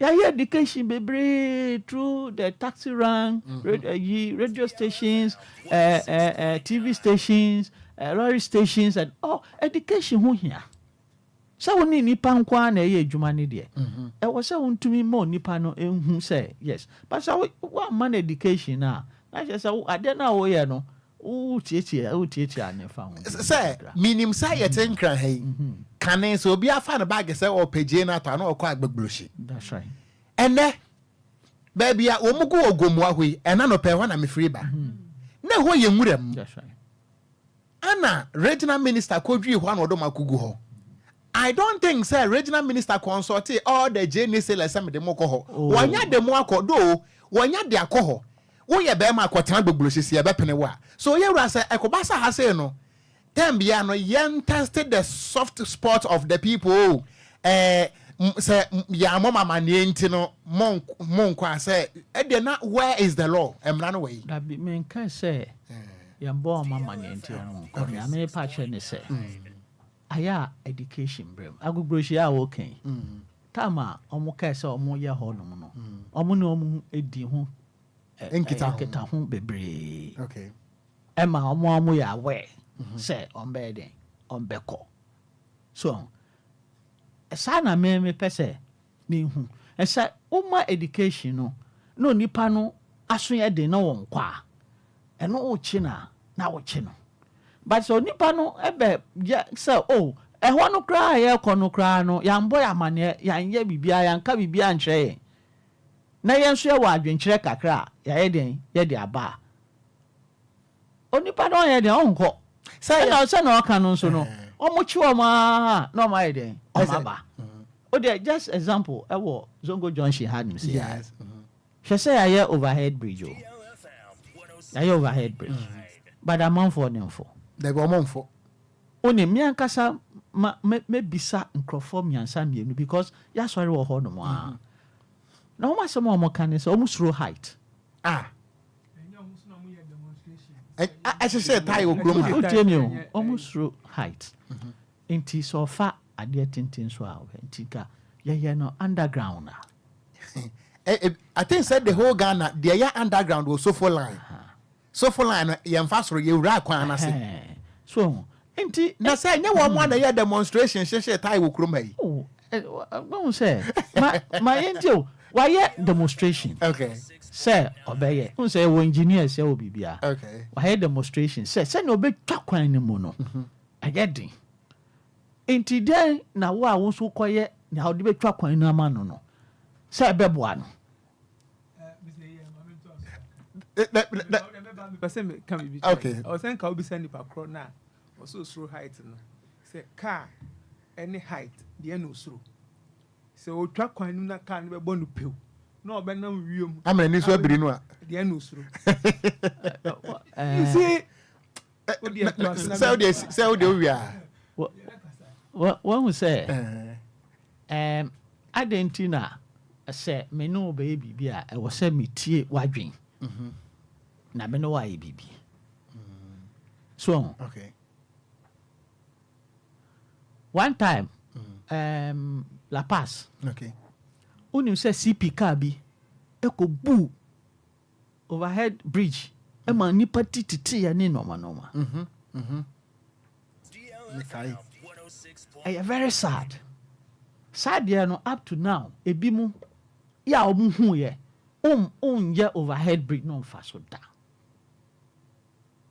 yɛayɛ education bebree through the taxi rank, radio stations, TV stations, lorry stations and all. Education ho hia sɛ wo ne nipa nko ara na ɛyɛ adwuma no deɛ, ɛwɔ sɛ wontumi ma onipa no ehu sɛ yes, but sɛ woamma no education a, na kyerɛ sɛ adeɛ no a woyɛ no, wotietie ne fa ho. Sɛ minim sɛ yɛte Nkran ha yi, kane sɛ obi afa ne baage sɛ ɔpɛ gye no atɔ a, na ɔkɔ Agbɛgbulohyi. That's right. Ɛnɛ baabi a wɔn gu wɔ Gomoa hɔ yi, ɛna nɔpɛ hɔ na mefiri ba, na ɛhɔ yɛ nwura mu. That's right. Ana regional minister kɔdwii hɔ ana ɔdɔm akɔgu hɔ. I don't think sɛ regional minister consult all the gyeene sellers sɛ mede mo kɔ hɔ. Wɔnya de mo akɔ do, wɔnya de akɔ hɔ. Woyɛ bɛrima akɔtena gbogbo sisi ɛbɛpene wo a so yɛwura sɛ ɛkɔba sa ha sei no, term bia no yɛn test the soft spot of the people o. Sɛ yɛamɔ mo amanneɛ nti no mo nkɔ a, sɛ ɛdeɛ na where is the law, mmara no wɔ yi? Dabi, menka sɛ yɛmbɔ ɔma amanneɛ nti ɔmo nkɔ. Nea mepa kyerɛ ne sɛ ayɛ a education brɛ mu agogorohyia a wɔka yi, time a ɔmo kae sɛ ɔmo yɛ hɔ nom no, ɔmo ne ɔmo di ho Nkitaho. Nkitaho bebree ɛma ɔmo a ɔmo yɛ aware sɛ ɔmo bɛyɛ den, ɔmo bɛkɔ so. Saa na me mepɛ sɛ mehu. Sɛ woma education no na onipa no aso yɛ den na ɔnkɔ a, ɛno wokye no a na wokye no. But sɛ onipa no bɛ yɛ sɛ oh ɛhɔ no koraa a yɛrekɔ no koraa no yɛambɔ yɛn amaneɛ, yɛanyɛ biribiara, yɛanka biribiara ankyerɛ yɛn na yɛn nso yɛwɔ adwenkyerɛ kakra a yɛayɛ dɛn yɛde aba a, Onipa no ɔnyɛ dɛn ɔnkɔ. Ɛna sɛnea ɔka no nso no, wɔkye wɔn ara na wɔayɛ dɛn wɔn aba. O deɛ just example ɛwɔ Zongo Junction ha nim sɛ hwɛ sɛ yɛayɛ overhead bridge o. Yɛayɛ overhead bridge. But amanfoɔ ne mfo. Dabi wɔn mfo. Wonim me ankasa ma mɛbisa nkurɔfoɔ mmiɛnsa mmienu because yɛasɔre wɔ hɔ nom ara. Na wɔn asɛm a wɔka ne sɛ wɔn suro height. Ah. Ɛhyehyɛ tae wɔ kurom ha. Wotie me o, wɔn suro height. Nti sɛ ɔfa adeɛ tenten so a, nti nka yɛyɛ no underground a. I think sɛ the whole Ghana deɛ ɛyɛ underground wɔ Sofo line. Sofo line no yɛnfa soro yɛwura kwan no ase. So nti. Na sɛ ɛnyɛ wɔn a na ɛyɛ demonstration hyehyɛ tae wɔ kurom ha yi. Oh, Wahu sɛ, ma, ma yɛntie o, wayɛ demonstration Okay. sɛ ɔbɛyɛ. Wohu sɛ yɛwɔ engineers, yɛwɔ biribiara. Okay. Wayɛ demonstration sɛ sɛnea ɔbɛtwa kwan no mu no, ɛyɛ den. Nti dɛn na wo a wo nso wokɔyɛ nea wode bɛtwa kwan no ama no no, sɛ ɛbɛboa no? Mepɛ sɛ meka biribi kyerɛ. Okay. Ɛwɔ sɛ nka wobisa nipa korɔ no a ɔsɛ osuro height no sɛ car ne height deɛ na osuro. Sɛ otwa kwan no mu na car no bɛbɔ no pew na ɔbɛnam wiem. Ama n'ani so abiri no a. Deɛ na osuro. You see, sɛ wodeɛ sɛ wodeɛ wowie a. Wahu sɛ adɛn nti na sɛ me ne wo bɛyɛ biribi a ɛwɔ sɛ metie w'adwen na me ne wo ayɛ biribi. So okay. One time, um, La Paz. Okay. Wonim sɛ CP car bi ɛkɔ bu overhead bridge ɛma nipa ti teteeɛ ne nneɛma nneɛma. Mhm, mhm. Mekae. Ɛyɛ very sad. Saa deɛ no up to now ebi mu yɛ a wɔn hu yɛ wɔn nyɛ overhead bridge no nfa so da.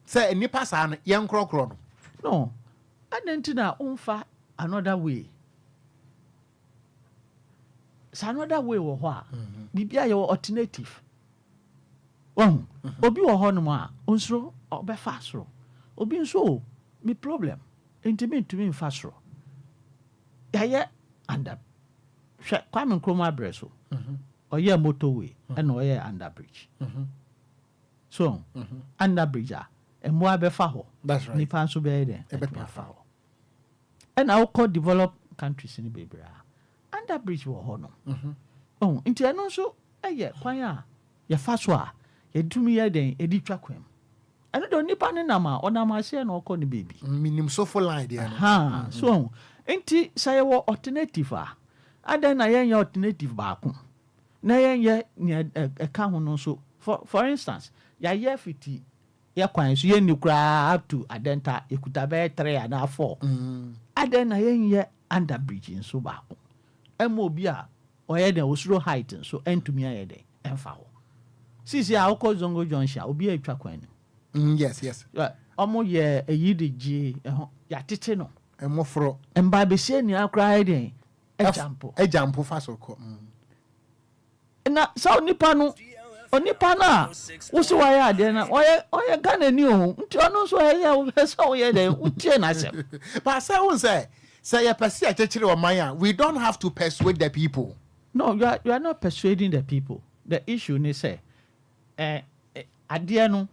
Sɛ nnipa saa no yɛnkorɔkorɔ no. No, adɛn nti na womfa another way? Sɛ another way wɔ hɔ a, biribiara yɛwɔ alternative. Wahu? Obi wɔ hɔnom a, onsuro, ɔbɛfa soro. Obi nso o, me problem, nti mentumi mfa soro. Yɛayɛ under, hwɛ Kwame Nkrumah berɛ so, ɔyɛɛ motorway ɛna ɔyɛɛ under bridge. So under bridge a, mmoa bɛfa hɔ, nnipa nso bɛyɛ dɛn? Bɛtumi afa hɔ. Ɛna wokɔ develop countries no bebree a, under bridge wɔ hɔ nom. Ɔhu? Nti ɛno nso yɛ kwan a yɛfa so a yɛtumi yɛ dɛn? Yɛde twa kwan mu. Ɛno deɛ onipa no nam a, ɔnam aseɛ na ɔkɔ ne baabi. Menim sofo line deɛ no. Ahaa, so ɔhu? Nti sɛ yɛwɔ alternative a, adɛn na yɛnyɛ alternative baako na yɛnyɛ nea ɛka ho no nso? For, for instance, yɛayɛ fiti yɛ kwan so, yɛnni koraa up to Adenta, yɛkuta bɛyɛ three anaa four. Adɛn na yɛnyɛ under bridge nso baako? Ɛmma obi a ɔyɛ dɛn, osuro height nso ɛntumi ayɛ dɛn, ɛmfa hɔ. Seesei a wokɔ Zongo Junction a, obiara retwa kwan no mu. Yes, yes. Wɔn yɛ eyi de gye ɛho, yɛatete no. Mmoforo. Mbaa besia nyinaa koraa ayɛ dɛn, agya mpo. Agya mpo fa so kɔ. Na sɛ onipa no, onipa no a wose wayɛ adeɛ no, ɔyɛ, ɔyɛ Ghanani o, nti ɔno nso ɛyɛ wopɛ sɛ woyɛ dɛn, wotie n'asɛm. But sɛ wohu sɛ, sɛ yɛpɛ sɛ yɛkyekyere ɔman a, we don't have to persuade the people. No, you are, you are not persuading the people. The issue ne sɛ, eh, adeɛ no,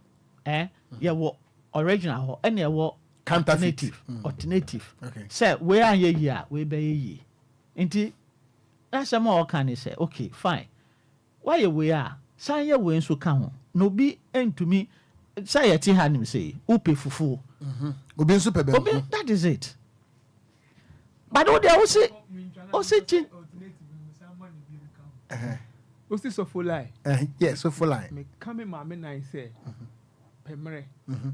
eh, yɛwɔ original hɔ, ɛna ɛwɔ Counterfeit. alternative, alternative. Okay. Sɛ wei anyɛ yie a, wei bɛyɛ yie. Nti, n'asɛm a ɔka ne sɛ, okay, fine, woayɛ wei a, san yɛ wei nso ka ho. Na obi ntumi, sɛ yɛte ha nim sɛ, wopɛ fufuo. Obi nso pɛ banku. Obi, that is it. But wo deɛ, wose, wose kyi. Wosi sɔfo line. Yeah, sɔfo line. Meka me maame nan sɛ. Pɛ mmerɛ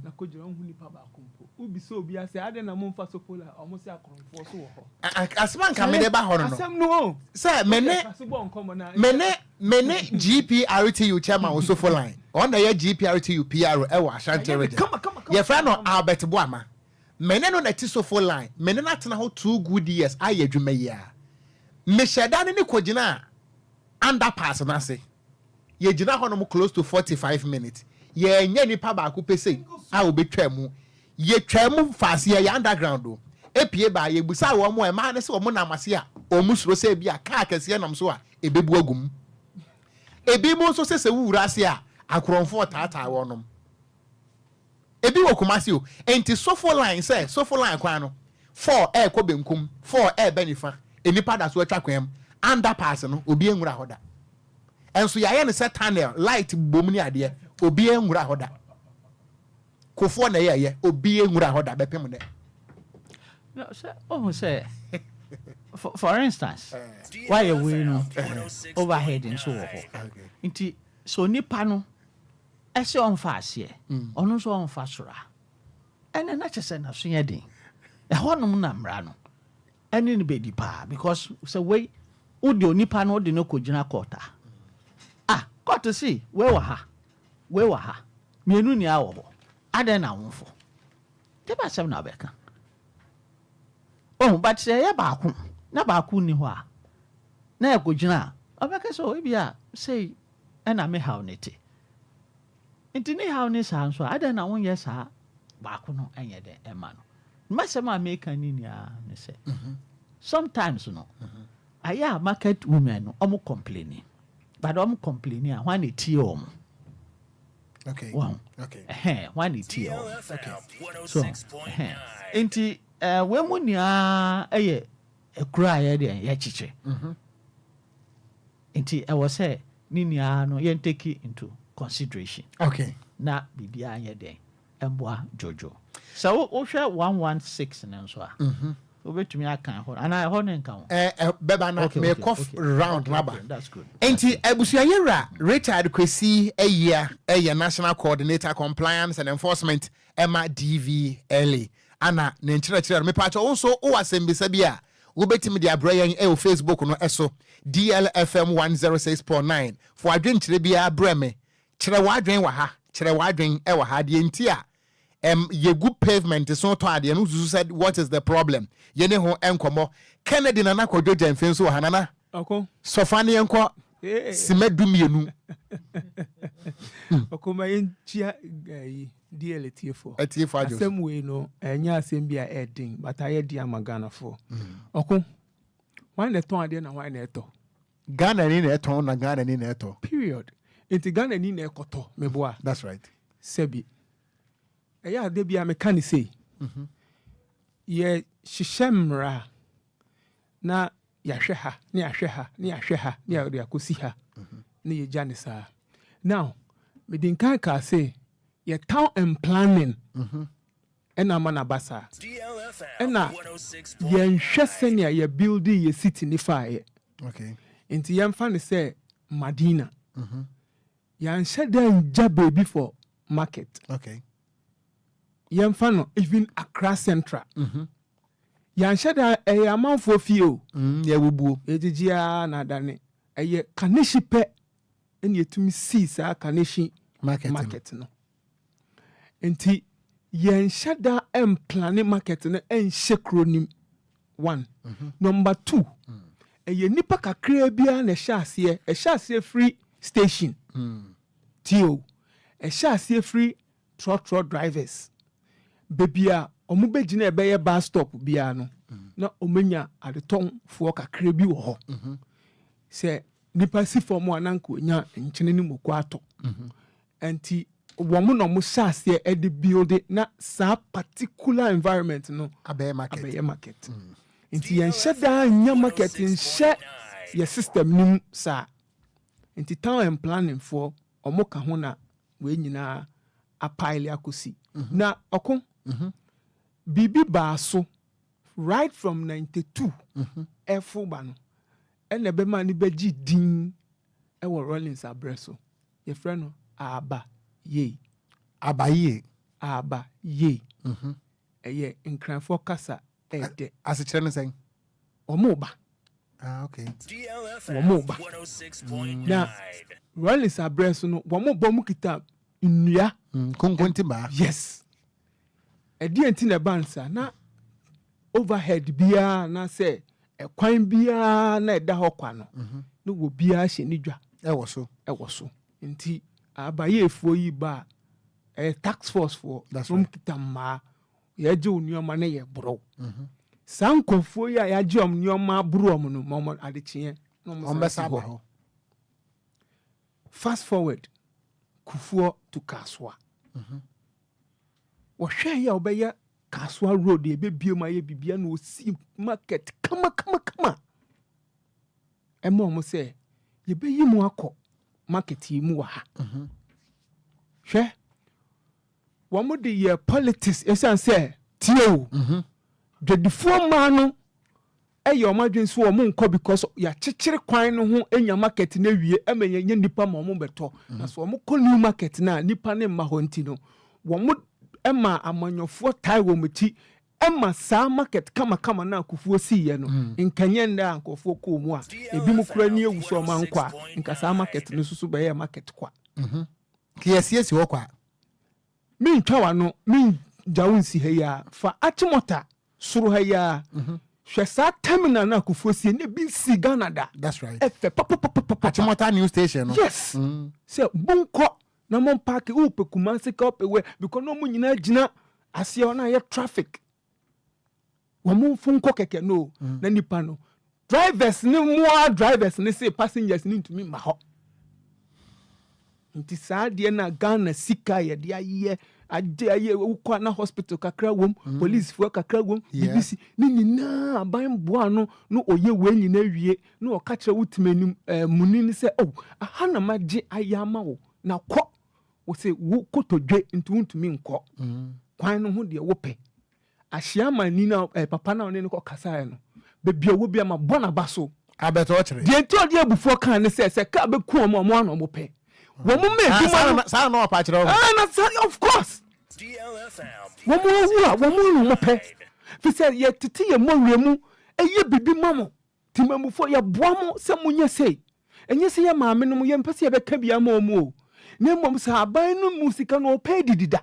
na kɔgyina, wonhu nipa baako mpo. Wobisa obiara sɛ, adɛn na momfa Sofola a? Wɔn se akorɔmfoɔ so wɔ hɔ. Asɛm a nka mede ba hɔ no no, Asɛm no o. Sɛ me ne, Wodeɛ fa so bɔ nkɔmmɔ na. Me ne, me ne GPRTU chairman wɔ Sofoline, ɔno na ɛyɛ GPRTU PRO ɛwɔ Ashanti Yɛayɛ no region. kama kama kama Yɛfrɛ kama no kama. Albert Boamah. Me ne no na ɛte Sofoline, me ne no atena hɔ 2 good years ayɛ adwuma yi ara. Mehyɛ da ne no kɔgyinaa underpass no ase. Yɛgyina hɔnom close to 45 minutes, yɛannya nipa baako pɛ sei a ɔbɛtwaa mu. Yɛtwaa mu faa ase, yɛyɛ underground o, ɛpue baa, yɛbisaa wɔn a ɛmaa no sɛ wɔn nam ase a wɔn suro sɛ ebi a kaa kɛseɛ nam so a ɛbɛbu agu mu. Ebinom nso sɛ sɛ wowura ase a akorɔmfoɔ taataa wɔnom. Ebi wɔ Kumasi o. Enti Sofo line sɛ Sofo line kwan no, four ɛɛkɔ benkum, four ɛɛba nifa, nnipa da so atwa kwan mu. Underpass no, obi nwura hɔ da. Nso yɛayɛ no sɛ tunnel, light bobɔ mu ne adeɛ, obi nwura hɔ da. Kofoɔ na ɛyɛɛyɛ, obi nwura hɔ da bɛpem nnɛ. No, sɛ ohu sɛ for instance, wayɛ wei no, overhead nso wɔ hɔ. Nti sɛ onipa no ɛsɛ ɔmfa aseɛ, ɔno nso ɔmfa soro a, ɛnɛ na kyerɛ sɛ n'aso yɛ den. Ɛhɔnom na mmara no ɛne no bɛdi paa, because sɛ wei wode onipa no wode no kɔgyina court a, ah, court si wei wɔ ha, wei wɔ ha, mmienu nyinaa wɔ hɔ, adɛn na womfo dɛbɛ asɛm na wobɛka? Oh, but sɛ ɛyɛ baako na baako nni hɔ a, na ɛkɔgyina a, ɔbɛka sɛ, oh, ebi a sei ɛna me haw ne te. Nti ne haw ne saa nso a, adɛn na wonyɛ saa baako no ɛnyɛ dɛn ɛma no? Masɛm a meka ne nyinaa ne sɛ, sometimes no, ayɛ a market women no ɔmo complaining, but ɔmo complaining a, hwan na etie ɔmo? Wɔn ɛhɛn, hwan na etie ɔmo? So ɛhɛn, nti wɔn mu nyinaa ɛyɛ ekuro a yɛde yɛkyekyere. Nti ɛwɔ sɛ ne nyinaa no yɛn take into consideration. Na biribiara nyɛ den ɛmboa dwodwo. Sɛ wohwɛ 116 no nso a, wobɛtumi aka ɛhɔ anaa ɛhɔ ne nka ho? Ɛ bɛba na mekɔ round naba. Okay, that's good. Nti abusua, yɛwura Richard Kwesi Ayia ɛyɛ National Coordinator, Compliance and Enforcement ɛma DVLA, ana ne nkyerɛkyerɛ no. Mepaakyɛ, wo nso wowɔ asɛmbisa bi a wobɛtumi de abrɛ yɛn ɛwɔ Facebook no ɛso, DLFM 106.9. Fo adwenkyerɛ biara brɛ me. Kyerɛ w'adwen wɔ ha, kyerɛ w'adwen ɛwɔ ha. Deɛ nti a yɛgu pavement so tɔ adeɛ no, wosusu sɛ what is the problem? Yɛne ho nkɔmmɔ. Kennedy Nana Kwadwo Gyamfi nso wɔ ha. Nana. Ɔko. Sɔfa ne yɛnkɔ sima 12. Ɔko, ma yɛnkyia yi DL atiefoɔ. Atiefoɔ adwo. Asɛm wei no, ɛnyɛ asɛm bi a ɛɛden, but ayɛ den ama Ghanafoɔ. Ɔko, hwan na ɛtɔn adeɛ na hwan na ɛtɔ? Ghana ni na ɛtɔn na Ghana ni na ɛtɔ. Period. Nti Ghana ni na ɛkɔtɔ, meboa? That's right. Sɛbi, ɛyɛ ade bi a meka ne sei, yɛhyehyɛ mmara na yɛahwɛ ha ne yɛahwɛ ha ne yɛahwɛ ha ne yɛde akɔsi ha ne yɛgya ne saa. Now, mede nkan kaa sɛ yɛ town and planning ɛna ama no saa, ɛna yɛnhwɛ sɛnea yɛ building yɛ city ne faeɛ. Nti yɛmfa no sɛ Madina, yɛanhyɛ da ngya baabi for market. Yɛmfa no even Accra Central, yɛanhyɛ da, ɛyɛ amanfoɔ fie o. Yɛwɔbuo. Yɛgyegye ara na adane ɛyɛ Kaneshie pɛ ɛna yɛtumi sii saa Kaneshie market, market no. Nti yɛnhyɛ da mplan market no ɛnhyɛ kuro nim. One. Number two, ɛyɛ nipa kakraa biara na ɛhyɛ aseɛ, ɛhyɛ aseɛ firi station tie o, ɛhyɛ aseɛ firi trɔtrɔ drivers, beebi a wɔn bɛgyina ɛbɛyɛ bus stop biara no, na wɔn anya adetɔnfoɔ kakra bi wɔ hɔ sɛ nipa si fam a, na nka onya nkyene ne moko atɔ. Nti wɔn na wɔn hyɛ aseɛ ɛde build na saa particular environment no abɛyɛ market. Abɛyɛ market. Nti yɛnhyɛ daa nya market nhyɛ yɛ system nim saa. Nti town and planning foɔ, wɔn ka ho na wei nyinaa apaele akɔsi. Na ɔko biribi baa so right from 92 ɛfo ba no, ɛna ɛbɛma ne bɛgye din ɛwɔ Rawlings abrɛ so, yɛfrɛ no Aba Yei. Abayie. Aba yie. Ɛyɛ Nkranfoɔ kasa ɛdɛ. Asekyerɛ ne sɛn? Wɔn ba. Ah, okay. Wɔn ba. Na Rawlings abrɛ so no, wɔn bɔ mu kita nnua. Konkonti baa. Yes. Ɛdeɛ nti na ɛba nsa na overhead biara anaasɛ ɛkwan biara na ɛda hɔ kwa no, na wɔ biara hyɛ ne dwa. Ɛwɔ so. Ɛwɔ so. Nti abayɛfoɔ yi ba a, ɛyɛ task force foɔ. That's Wɔn right. kita mmaa. Yɛgye wo nneɛma no yɛ borɔw. Saa nkurɔfoɔ yi a yɛagye wɔn nneɛma aboro wɔn no, ma wɔn adekyeɛ na wɔn Wɔn san bɛsa si aba hɔ. hɔ. Fast forward, Kufuor to Kasoa. Wɔhwɛ yi a wɔbɛyɛ Kasoa road yɛbɛbie mu ayɛ biribiara na wɔsi market kama kama kama. Ɛma wɔn sɛ yɛbɛyi mu akɔ market yi mu wɔ ha. Hwɛ, wɔn de yɛ politics ɛsiane sɛ tie o. Dwadifoɔ mmaa no ɛyɛ wɔn adwene so wɔn nkɔ because yɛakyekyere kwan no ho anya market no awie ɛma yɛnyɛ nipa ma wɔn bɛtɔ. Na so wɔn kɔ new market no a, nipa ne mma hɔ nti no, wɔn ɛma amanyɔfoɔ tae wɔn akyi ɛma saa market kamakama no a Kufuor siiɛ no, nkanyɛ nnɛ a nkurɔfoɔ kɔɔ mu a ebi mu kura ni ewu so ɔmo ankɔ a, nka saa market no nso so bɛyɛ market kwa. Nka yɛsiesie hɔ kwa. Mentwa w'ano, mengya wo nsi ha yi a, fa Achimota soro ha yi a, hwɛ saa terminal no a Kufuor sie na ebi nsi Ghana da. That's right. Ɛfɛ papapapapa. Achimota new station no. Yes. Sɛ monkɔ na mo mpaake, wopɛ Kumasi ka wopɛ wɛ because na ɔmo nyinaa gyina aseɛ hɔ na ayɛ traffic. Wɔn mfo nkɔ kɛkɛ no na nipa no drivers ne mmoa drivers ne se passengers ne ntumi mma hɔ. Nti saa adeɛ na Ghana sika yɛde ayɛ agye ayɛ wokɔ na hospital kakra wom, policefoɔ kakra wom, bibi si ne nyinaa aban boa no na ɔyɛ wei nyinaa wie na ɔka kyerɛ wo tuma anim ɛɛ muni ne sɛ, oh, aha na magye ayɛ ama wo na kɔ. Wo se wo kotodwe nti wontumi nkɔ kwan no ho deɛ wopɛ. Ahyia ma ni na papa na ɔne no kɔ kasaeɛ no, baabi a ɔwɔ bi ama bɔ n'aba so. Abɛtɔ ɔkyerɛ. Deɛ nti ɔde abufuo kaa ne sɛ kaa bɛku wɔn a, wɔn ano wɔn pɛ. Wɔn mma adwuma no. Saa na ɔpa kyerɛ wɔn. Ah, na saa, of course. Wɔn awu a, wɔn ano wɔn pɛ. Fi sɛ yɛtete yɛn mmɔwerɛ mu ɛyɛ bibi ma mo. Temammufoɔ, yɛboa mo sɛ monyɛ sei. Ɛnyɛ sɛ yɛn maamenom, yɛmpɛ sɛ yɛbɛka bi ama wɔn o, na mmom sɛ aban no mu sika no wɔpɛ adidi da.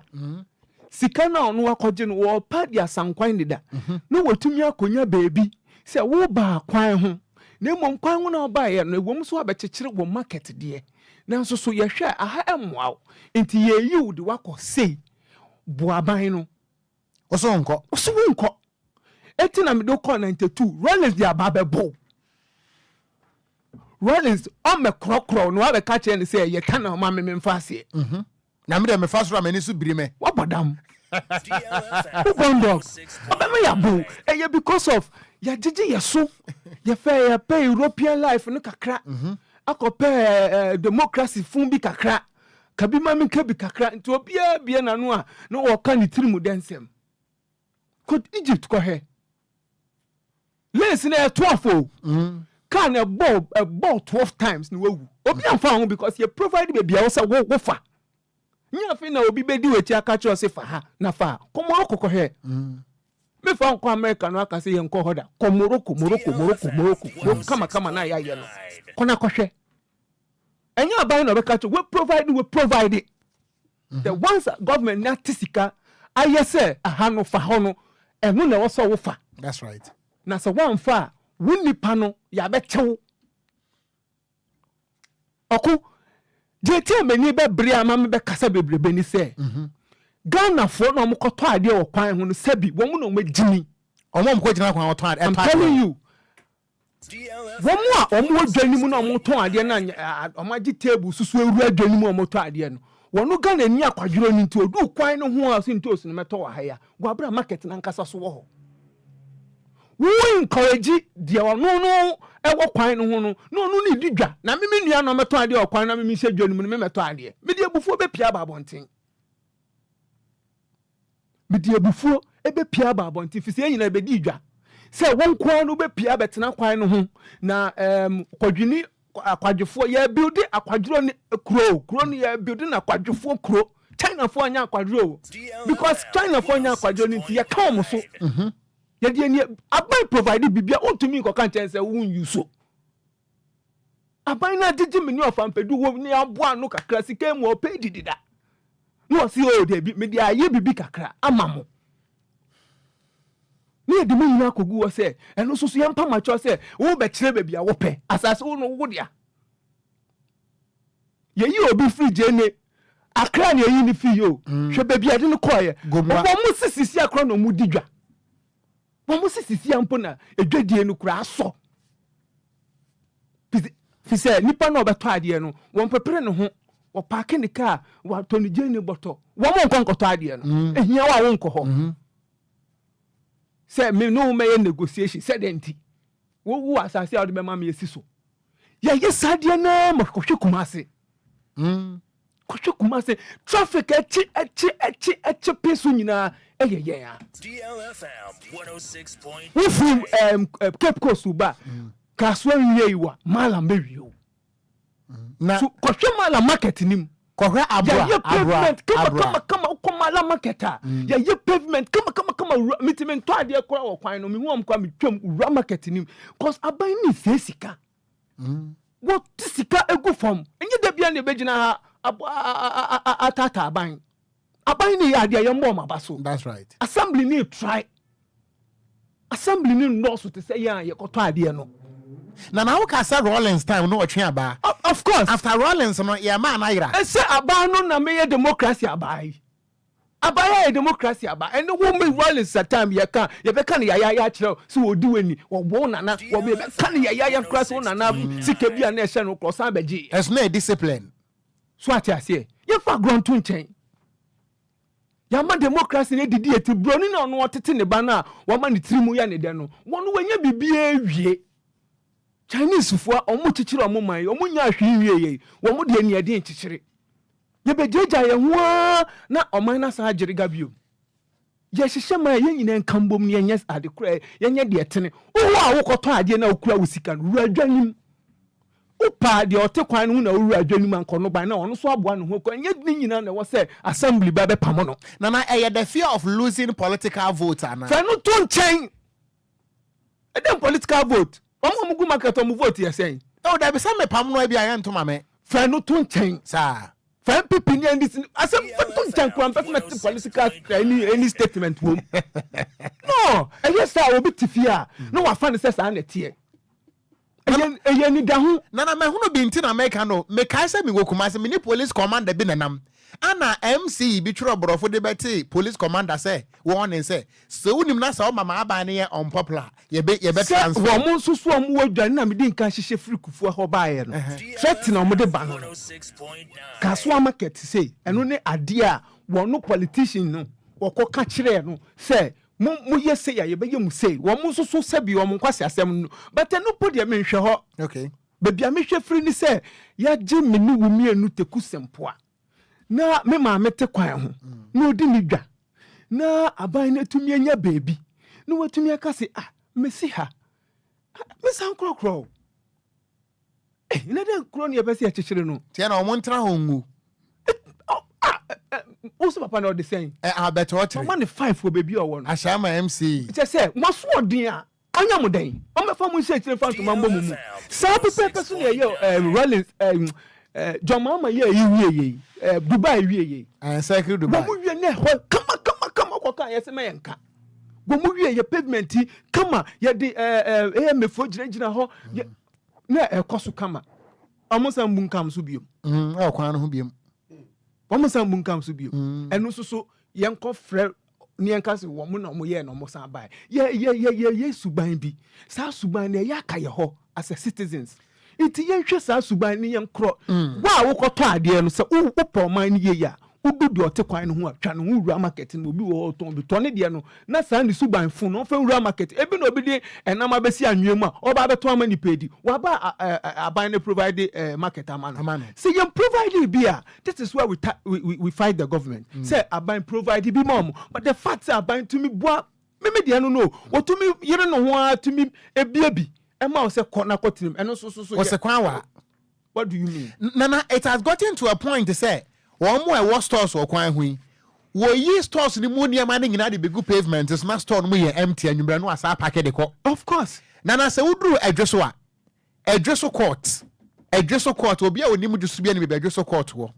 Sika no a ɔno akɔgye no, wɔpɛ de asankwan deda. Na wɔatumi akɔnya baabi sɛ wobaa kwan ho, na mmom kwan ho na wobaeɛ no, ɛwom sɛ woabɛkyekyere wo market deɛ, nanso so yɛhwɛ a, aha mmoa wo. Nti yɛreyi wo de wo akɔ sei. Boa aban no. Wo so wonkɔ. Wo so wonkɔ. Eti na mede wo kɔɔ 92. Rawlings de aba abɛbɔ wo. Rawlings ɔmmɛkorɔkorɔ wo na wabɛka kyerɛ no sɛ yɛ tunnel ma me memfa aseɛ. Na me deɛ mefa soro a m'ani so biri me. Wabɔ dam. Wo bɔn dog. Ɔbɛma yɛabɔ wo. Ɛyɛ because of yɛagyegye yɛ so. Yɛfɛ yɛpɛ European life no kakra. Akɔpɛ democracy fun bi kakra. Ka bi ma menka bi kakra. Nti obiara bue n'ano a na ɔka ne tirim dɛ nsɛm. Kɔ Egypt kɔhwɛ. Lanes no ɛyɛ 12 o. Car no ɛbɔ ɛbɔ 12 times na wawu. Obi amfa ho because yɛ provide baabi a ɛwɔ sɛ wo wofa. Nyɛ afei na obi bɛdi w'akyi aka kyerɛ wo sɛ fa ha na fa ha. Kɔ Morocco kɔhwɛ. Mefa nkɔ America no aka sɛ yɛnkɔ hɔ da. Kɔ Morocco, Morocco, Morocco, Morocco. Kuro kamakama na yɛayɛ no. Kɔ na kɔhwɛ. Ɛnyɛ aban na ɔbɛka kyerɛ we provide we provide. The once government na te sika ayɛ sɛ aha no fa hɔ no, ɛno na ɛwɔ sɛ wofa. That's right. Na sɛ woamfa a, wo nipa no yɛabɛkyɛ wo. Ɔko, deɛ nti a m'ani bɛbere ama mebɛkasa bebrebe ne sɛ, Ghanafoɔ na wɔkɔtɔ adeɛ wɔ kwan ho no, sɛbi wɔn na wɔagyimi. Wɔn a wɔkɔgyina kwan wɔtɔn adeɛ. I'm telling you. Wɔn a wɔwɔ dwa no mu na wɔtɔn adeɛ no a wɔagye table susu awura dwa no mu a wɔtɔ adeɛ no, wɔn Ghanani akwadworɔ no nti, ɔduu kwan no ho a ɔse ntoosi no mɛtɔ wɔ ha yi a, wɔ aberɛ a market no ankasa so wɔ hɔ. Wo encourage deɛ ɔno no ɛwɔ kwan no ho no na ɔno ne di dwa, na me me nua na ɔmɛtɔn adeɛ wɔ kwan no na me mehyɛ dwa no mu no me mɛtɔ adeɛ. Mede abufuo bɛpia aba abɔnten. Mede abufuo bɛpue aba abɔnten, ɛfiri sɛ yɛn nyinaa yɛbɛdii dwa sɛ wo nko ara no wobɛpue abɛtena kwan no ho, na um, kwadwini akwadwofoɔ, yɛbuilde akwadworɔ ne kuro, kuro no yɛbuilde no akwadwofoɔ kuro. Chinafoɔ anyɛ akwadworɔ o. Because Chinafoɔ nyɛ akwadworɔ no nti yɛka wɔn so. Yɛde ani aban provide biribi a wontumi nkɔka nkyɛn sɛ wonyi so. Aban no agyegye me ne ɔfampadu wɔ ne aboa ano kakra sika mu ɔpɛ didi da. Na ɔsi o oh, dabi mede ayɛ biribi kakra ama mo. Ne yɛde mo nyinaa kɔgu hɔ sɛ ɛno nso so yɛmpa makyɛw sɛ wobɛkyerɛ baabi a wopɛ asase wo no wo dea. Yɛyi obi firi gyene akra na yɛyi ne firi o. Mm. Hwɛ baabi a yɛde no kɔɔyɛ. Wɔn mo sisi akora na wɔn di dwa. Wɔn se sisia mpo na edwadie no koraa asɔ. Fi sɛ nipa na ɔbɛtɔ adeɛ no, wɔn pepere ne ho, wɔpaake ne kaa, wɔatɔ ne gyeene bɔtɔ. Wɔn nkɔ nkɔtɔ adeɛ no. Mm. Ehia wo a wonkɔ hɔ. Mm-hmm. Sɛ me ne wo mɛyɛ negotiation sɛ dɛn nti. Wowu asase a wode bɛma me esi so. Yɛyɛ saa adeɛ no ara ma kɔhwɛ Kumase. Mm. Kɔhwɛ Kumase traffic ɛkye ɛkye ɛkye ɛkye pe so nyinaa ɛyɛ yɛn a. Wofiri ɛɛm Cape Coast ba mm. Kasoa nwie yi wa Malam bɛwie o. Mm. So kɔhwɛ Malam market nim. Kɔhwɛ abura yɛyɛ pavement kama kama kama wokɔ Malam market a mm. yɛyɛ pavement kama kama kama wura mitimi ntɔ adeɛ koraa wɔ kwan no mehu wɔn koraa metwam wura market nim cause aban ne sɛ sika. Mm. Wɔte sika gu fam. Ɛnyɛ da biara na yɛbɛgyina ha ataataa aban. Aban ne yɛ adeɛ a yɛmmɔ wɔn aba so. That's right. Assembly ne try. Assembly ne nnɔɔso te sɛ yɛn a yɛkɔtɔ adeɛ no. Na na woka sɛ Rawlings time no ɔtwe abaa. Of course. After Rawlings no yɛ maa no ayera. Ɛsɛ abaa no na meyɛ democracy abaa yi. Aba yɛ democracy aba ɛne wo me Rawlings sa time yɛ ka yɛ bɛ ka no yayaya akyerɛ wo sɛ wɔdi w'ani wɔbɔ wo nana wɔbɛ yɛ bɛ ka no yayaya koraa sɛ wo nana sika bi a na ɛhyɛ no korɔ ɔsan bɛ gye. Ɛso na yɛ discipline. So ate aseɛ yɛ fa agorɔ nto nkyɛn yɛama democracy no adidi yɛ ti broni na ɔno ɔtete ne ba no a wama ne tiri mu yɛ ne dɛ no wɔn wɔnyɛ biribiara wie Chinese foɔ a wɔn kyekyere wɔn man yi wɔn nya ahwee wie yɛ wɔn deɛ nea ɛden kyekyere. Yɛbɛgyaagyaa yɛn ho ara na ɔman no asan agyerega bio. Yɛhyehyɛ man a yɛn nyinaa nka mbom na yɛnyɛ ade korɔ, yɛnyɛ deɛ ɛtene. Wo a wokɔtɔ adeɛ na wokura wo sika no, wura dwa no mu. Wopɛ a, deɛ ɔte kwan no ho na ɔwura dwa no mu anka ɔno ban na ɔno nso aboa ne ho akɔ. Ɛnyɛ ne nyinaa na ɛwɔ sɛ assembly ba bɛpamo no. Nana, ɛyɛ the fear of losing political votes anaa? Fa ɛno to nkyɛn. Ɛdɛn political vote? Wɔn a wɔgu market wɔn vote yɛ sɛn? Oh dabi sɛ mepam no a ebi a yɛnto ma me. Fa ɛno to nkyɛn. Saa. Fa NPP ne NDC asɛm fa to nkyɛn koraa mpɛ sɛ mɛte political any any statement wom. No, ɛyɛ saa obi te fie a na wafa no sɛ saa na ɛteɛ. Ɛyɛ ɛyɛ anidaho. Nana mahunu bi nti na meka no, mekae sɛ mewɔ Kumasi me ne police commander bi na ɛnam Ana MC bi twerɛ borɔfo de bɛtee police commander sɛ warning sɛ, sɛ wonim na sɛ woma m'aban no yɛ unpopular a, yɛbɛ yɛbɛ Sɛ transfer wo. wɔn nso so wɔn wɔ dwane na mede nka hyehyɛ firi Kufuor hɔ baeɛ no, threat na wɔde ba no no. Kasoa market sei, ɛno ne adeɛ a wɔn politician no wɔkɔ ka kyerɛɛ no sɛ mo moyɛ sei a yɛbɛyɛ mo sei. Wɔn nso so sɛbi wɔn nkwaseasɛm no, but ɛno mpo deɛ menhwɛ hɔ. Okay. Baabi a mehwɛ firi ne sɛ yɛagye me ne wo mmienu Teku Sempoa. Na me maame te kwan ho na ɔdi ne dwa na aban no atumi anya baabi na watumi aka se ah mesi ha mesan korɔkorɔ o eh, na dɛn korɔ ne yɛpɛ sɛ yɛkyekyere no tiɛ na ɔmo ntena hɔ ngu wo so papa na ɔde sɛn abɛtɛ ɔkyere mama ne five wɔ baabi a ɔwɔ no ahyɛ ama mc kyɛ sɛ moaso ɔden a Ɔnyɛ mo dɛn? Ɔmmɛfa mo nhyɛ akyire mfa ntoma mmɔ mo mu. Saa pɛpɛɛpɛ so na ɛyɛ ɛɛ Rawlings ɛɛ ɛɛ John Mahama yɛ ɛyi wie yei ɛɛ Dubai wie yei. Ɛnsɛkiri Dubai. Wɔn wie ne ɛhɔ kama kama kama kɔ kan yɛsɛ mɛyɛ nka. Wɔn wie yɛ pavement yi kama yɛde ɛɛ ɛɛ AMA foɔ gyinagyina hɔ yɛ na ɛkɔ so kama. Wɔn nsan mbu nkam so biom. Ɛwɔ kwan no ho biom. Wɔn nsan mbu nkam so biom. Ɛno nso so yɛn kɔ frɛ ne yɛn ka sɛ wɔn na wɔn yɛɛ na wɔn san bae. Yɛ yɛ yɛ yɛ yɛ suban bi. Saa suban no ɛyɛ aka yɛ hɔ as a citizens. Nti yɛn hwɛ saa suban no yɛn korɔ. Mm. Wo a wokɔtɔ adeɛ no sɛ wo wopɛ ɔman no yie a wodu deɛ ɔte kwan no ho a twa ne ho wura market no obi wɔ hɔ ɔtɔn bi tɔ ne deɛ no na saa ne suban fo no ɔmfa nwura market ebi na obi de ɛnam abɛsi anwea mu a ɔba abɛtɔn ama nipa adi waba aban no provide market ama no sɛ yɛn provide bi a This is where we, ta we, we, we fight the government. Mm. Sɛ aban provide bi ma ɔmo but the fact sɛ aban tumi boa mímí deɛ no no wɔtumi yere ne ho ara tumi ebie bi ɛma wo sɛ kɔ na kɔ tirim ɛno nso so so. Wɔsɛ kwan wa. What do you mean? Nana it has gotten to a point sɛ. Wɔn a ɛwɔ stores wɔ kwan ho yi, wɔyi stores no mu nneɛma no nyinaa de bɛgu pavement so na store no mu yɛ empty anwummerɛ no wɔasan apake de kɔ. Of course. Nana sɛ woduru Adwo so a, Adwo so court, Adwo so court, obi a onim dwo so bi anim baabi Adwo so court wɔ.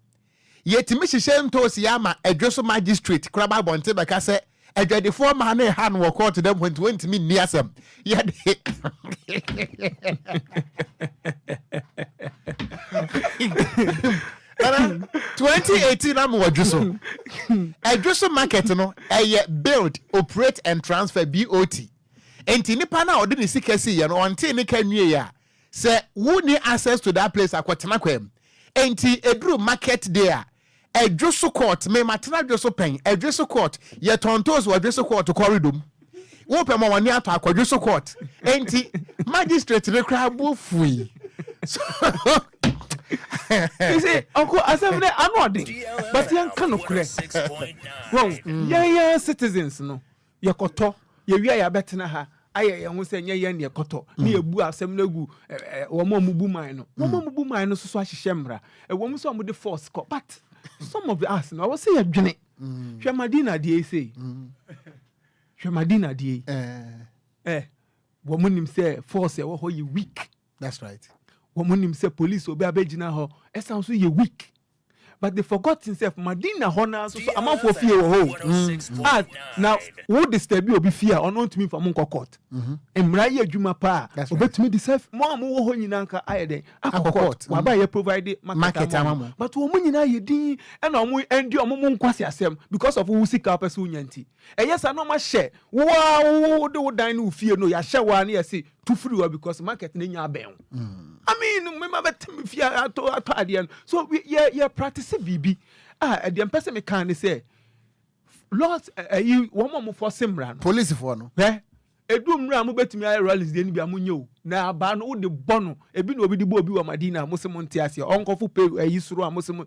Yɛtumi hyehyɛ ntoosi ama Adwo so magistrate koraa ba abɔnten bɛka sɛ adwadifoɔ mmaa no reha no wɔ court dɛm hɔ nti wɔntumi nni asɛm. Yɛde Nana, 2018 na mewɔ Adwo so. Adwo so market no ɛyɛ build, operate and transfer BOT. Enti nipa no a ɔde ne sika siiɛ no ɔntee ne ka nwieɛ a, sɛ wonni access to that place a kɔtena kwaa mu. Enti ɛduru market day a, Adwoso court, me matena Adwoso pɛn, Adwoso court, yɛtɔn ntoos wɔ Adwoso court corridor mu. Wopɛ ma wɔne atɔ akɔ Adwoso court. Enti magistrate no koraa bo fui. So You see, uncle, asɛm no ano ɔden, but yɛnka nokorɛ. Wɔn, yɛn yɛn citizens no, Yɛkɔtɔ, yɛwie a yɛabɛtena ha ayɛ yɛn ho sɛ ɛnyɛ yɛn na yɛkɔtɔ, ne yɛbu asɛm no agu wɔn a wɔbu man no. Wɔn a wɔbu man no nso so ahyehyɛ mmara. Ɛwɔ mu sɛ wɔde force kɔ, but some of us no, ɛwɔ sɛ yɛdwene. Hwɛ Madina deɛ yi sei. Hwɛ Madina deɛ yi. Eh, wɔn nim sɛ force ɛwɔ hɔ yɛ weak. That's right. Wɔn nim sɛ police obi abɛgyina hɔ ɛsan so yɛ weak. But they forgotten sɛ Madina hɔ naa nso so amanfoɔ fie wɔ hɔ o. Mm. A na wo disturb obi fie a ɔno ntumi nfa mo nkɔ court. Mm-hmm. Mmara yɛ adwuma paa. Obetumi de sɛ mo a mo wɔ hɔ nyinaa nka ayɛ dɛn akɔ court. Waba yɛ provide market ama mo. But wɔn nyinaa yɛ din ɛna wɔn ɛndi wɔn mo nkwasi asɛm because of wo sika pɛ so wonya nti. Ɛyɛ saa na wɔn ahyɛ wo a wo de wo dan ne wo fie no yɛahyɛ wo a ne yɛse tu firi hɔ because market no nya abɛn wo. Mm. I mean, me ma bɛte me fie atɔ atɔ adeɛ no. So yɛ yɛ practice biribi a ɛdeɛ mpɛ sɛ meka ne sɛ laws ɛyi wɔn a wɔfɔ se mmara no. Polisifoɔ no. Hwɛ edu mmerɛ a mobɛtumi ayɛ rallies deɛ no bi a monyɛ o na abaa no wode bɔ no ebi na obi de bɔ obi wɔ Madina a mo se mo nte aseɛ ɔnkɔfo pe ɛyi soro a mo se mo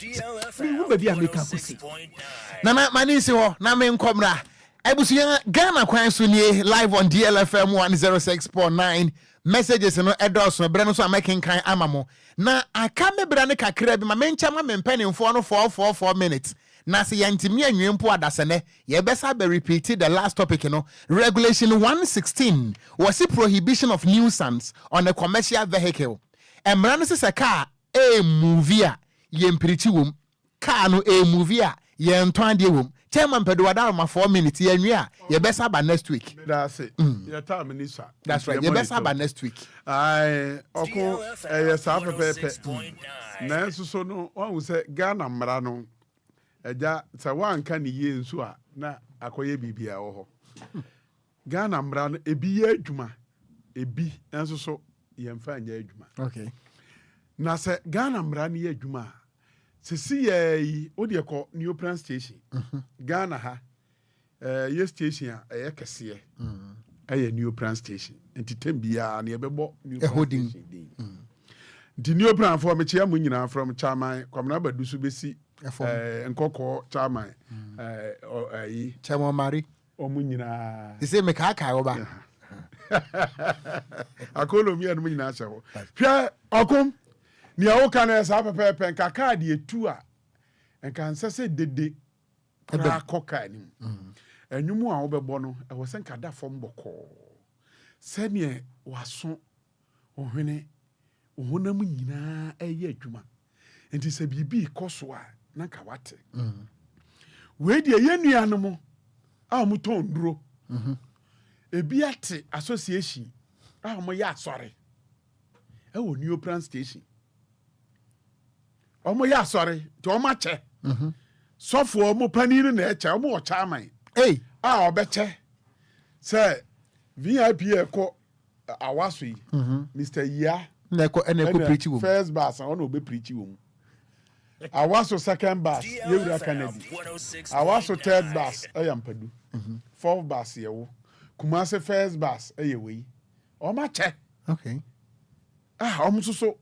Menhu baabi a meka akosi. Nana ma ne nsi hɔ na menkɔ mmra. Abusua Ghana kwan so nie live on DLFM 106.9 messages no ɛdɔɔso ɛberɛ no nso a mɛkenkan ama mo na aka me berɛ no kakra bi ma menkyɛ ma me mpanimfoɔ no 444 minutes na sɛ yɛntumi anwie mpo adasɛnɛ yɛbɛsa bɛ repeat the last topic no regulation 116 wɔse prohibition of nuisance on a commercial vehicle mmara no se sɛ kaa Ɛɛmuvi a, yɛmpirikyi wom. Kaa no ɛɛmuvi a, yɛntɔn adeɛ wom. Chairman Padu Wadaroma 4 minutes, yɛnwie a, yɛbɛsa aba next week. Meda ase. Yɛ time ni sua. That's Nti right, yɛmmɔ ne yɛbɛsa aba kyɛw. next week. Ae, ɔko, ɛyɛ saa pɛpɛɛpɛ. Nanso so no, woahu sɛ Ghana mmara no, agya, sɛ woanka no yie nso a, na akɔyɛ biribi a ɛwɔ hɔ. Ghana mmara no ebi yɛ adwuma ebi nso so yɛmfa nyɛ adwuma. Okay. Na sɛ Ghana mmara no yɛ adwuma a sisi yɛ yi wo deɛ kɔ Neoplan station. Mm -hmm. Ghana ha eh, yɛ station a ɛyɛ kɛseɛ mm. ɛyɛ Neoplan station nti tɛm biara na yɛbɛbɔ Neoplan station din. Mm. Nti Neoplanfoɔ mekyia mo nyinaa from Chairman Kwamina Badu so bɛsi eh, Nkɔkɔɔ Chairman mm. eh, eh, Chairman Mari. Wɔn nyinaa. Te sɛ mekaakae wo ba. Akolo mmienu mu nyinaa hyɛ hɔ. Hwɛ ɔko, nea woka no yɛ saa pɛpɛɛpɛ. Nka kaa deɛ etu a, nka nsɛ sɛ dede koraa kɔ kaa no mu. Mm. Ɛnwom a wobɛbɔ no, ɛwɔ sɛ nka da fam bɔkɔɔ. Sɛdeɛ w'aso, wo hwene, wo honam nyinaa ɛyɛ adwuma. Nti sɛ biribi rekɔ so a, na nka wate. Mm. Wei deɛ yɛn nuanom a wɔtɔn nnuro, mm-hmm. ebi ate association a wɔyɛ asɔre ɛwɔ Neoplan station. Wɔyɛ asɔre nti wɔn akyɛ. Mm-hmm. Sɔfoɔ wɔn panin no na ɛkyɛ, wɔn wɔ chairman a ɔbɛkyɛ sɛ VIP ɛkɔ awa so yi Mister Yia na ɛkɔ ɛna ɛkɔ preach wɔ mu first bus ɔna ɔbɛ preach wɔ mu awa so second bus yɛwura Kennedy awa so third bus ɛyɛ Ampadu mhm. fourth bus yɛ wo Kumasi first bus ɛyɛ wei wɔn akyɛ okay ah wɔn nso so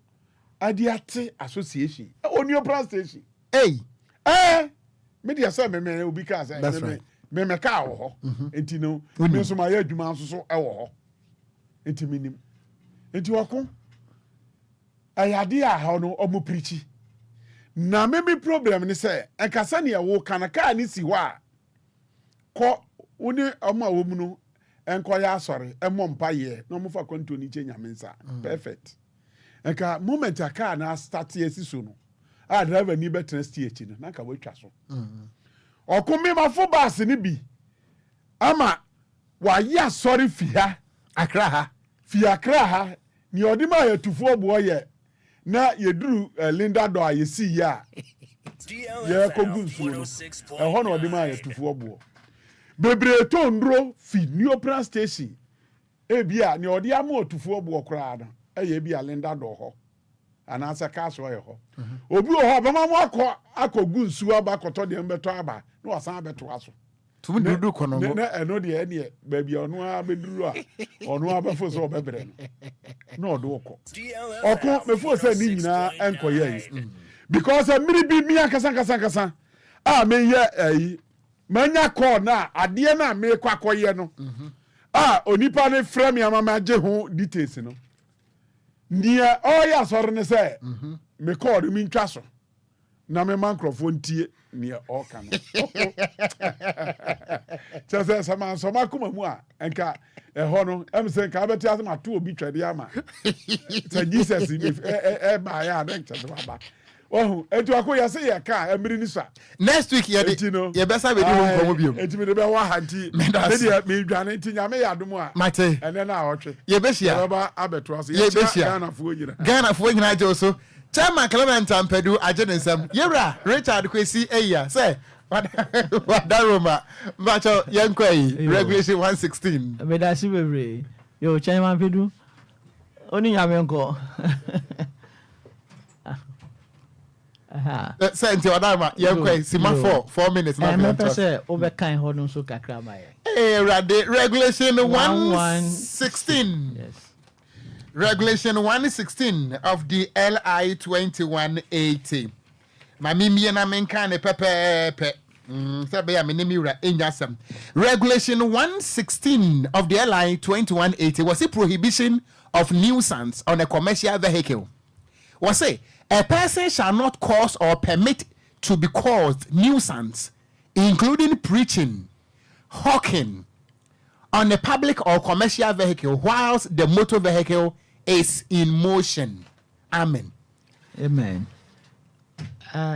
ade ate association ɛwɔ Neoplan station Ei! Ɛɛ, me deɛ sɛ meme obi kaa sɛ meme meme kaa wɔ hɔ mhm. nti no me nso ma yɛ adwuma nso so ɛwɔ hɔ nti menim nti ɔko ɛyɛ adeɛ a ha no ɔmo pirikyi. Na me me problem ne sɛ, nka sɛdeɛ woka no, kaa no si hɔ a, kɔ wo ne ɔmo a wɔmu no nkɔyɛ asɔre, mmɔ mpaeɛ na ɔmo fa kwantuo no nkyɛ Nyame nsa. Perfect. Nka moment a kaa no astate asi so no, a driver ni bɛtena steer akyi no, na nka watwa so. Ɔko memafo bus no bi ama wayɛ asɔre fi ha. Accra ha. Fi Accra ha. Nea ɔde maa yɛ tufoɔ boɔ yɛ na yɛduru Linda Dor a yɛsii yɛ a yɛrekɔgu nsuo no, ɛhɔ na ɔde maa yɛ tufoɔ boɔ. Bebree tɔ nnuro fi Neoplan station, ebia nea ɔde ama ɔtufoɔ boɔ koraa no yɛ ebia Linda Dor hɔ anaasɛ Kasoa hɔ. Obi wɔ hɔ a ɔbɛma mo akɔ akɔgu nsuo aba akɔtɔ deɛ mobɛtɔ aba na wasan abɛtoa so. Tumi duruduru kɔ no ngo. Na ɛno deɛ ɛneɛ baabi a ɔno ara bɛduru a ɔno ara bɛfo sɛ ɔbɛbrɛ no na ɔde ɔkɔ. Ɔko mefo sɛ ne nyinaa ɛnkɔyɛ yi because mmere bi me ankasa ankasa ankasa a meyɛ ayi manya call no a adeɛ no a mekɔ akɔyɛ no a onipa no frɛ me ama magye ho details no neɛ ɔreyɛ asɔre no sɛ me call no mentwa so. na mema nkurɔfoɔ ntie neɛ ɔreka no. Kyerɛ sɛ sɛ mansɔ m'akoma mu a, nka ɛhɔ no, ɛm sɛ nka wobɛte ase mato obi twɛdeɛ ama sɛ Jesus ɛbaeɛ a na nkyɛ sɛ waba. Wahu, enti wako yɛse yɛ ka a mmiri ni sa. Next week yɛde Enti no, yɛbɛsa bɛdi ho nkɔmmɔ biom. Enti mede bɛwɔ ha nti Meda ase. me deɛ medwane nti Nyame yɛ adom a Mate. ɛnɛ na awɔtwe Yɛbɛhyia. yɛbɛba abɛtoa so. Yɛkyia Yɛbɛhyia. Ghanafoɔ nyinaa. Ghanafoɔ nyinaa gye wo so. Chairman Clement Ampadu agye ne nsam. Yewura Richard Kwesi Eyia sɛ wada Roma. Mpakyɛw yɛnkɔ ayi Regulation 116. Medase bebree. Yo, Chairman Ampadu, wo ne Nyame nkɔ. Sɛ nti wada Roma, yɛnkɔ ayi. Sima 4, 4 minutes na afei Mɛpɛ yɛntoa so. sɛ wobɛkan hɔ no nso kakra ma yɛn. Ee Awurade, Regulation 116. Yes. Regulation 116 of the LI 2180. Ma memmie na menka ne pɛpɛɛpɛ sɛ ɛbɛyɛ a me ne me wura ɛnya asɛm. Regulation 116 of the LI 2180 was a prohibition of nuisance on a commercial vehicle. Wɔse, a person shall not cause or permit to be caused nuisance, including preaching, hawking, on a public or commercial vehicle whilst the motor vehicle is in motion. Amen. Amen.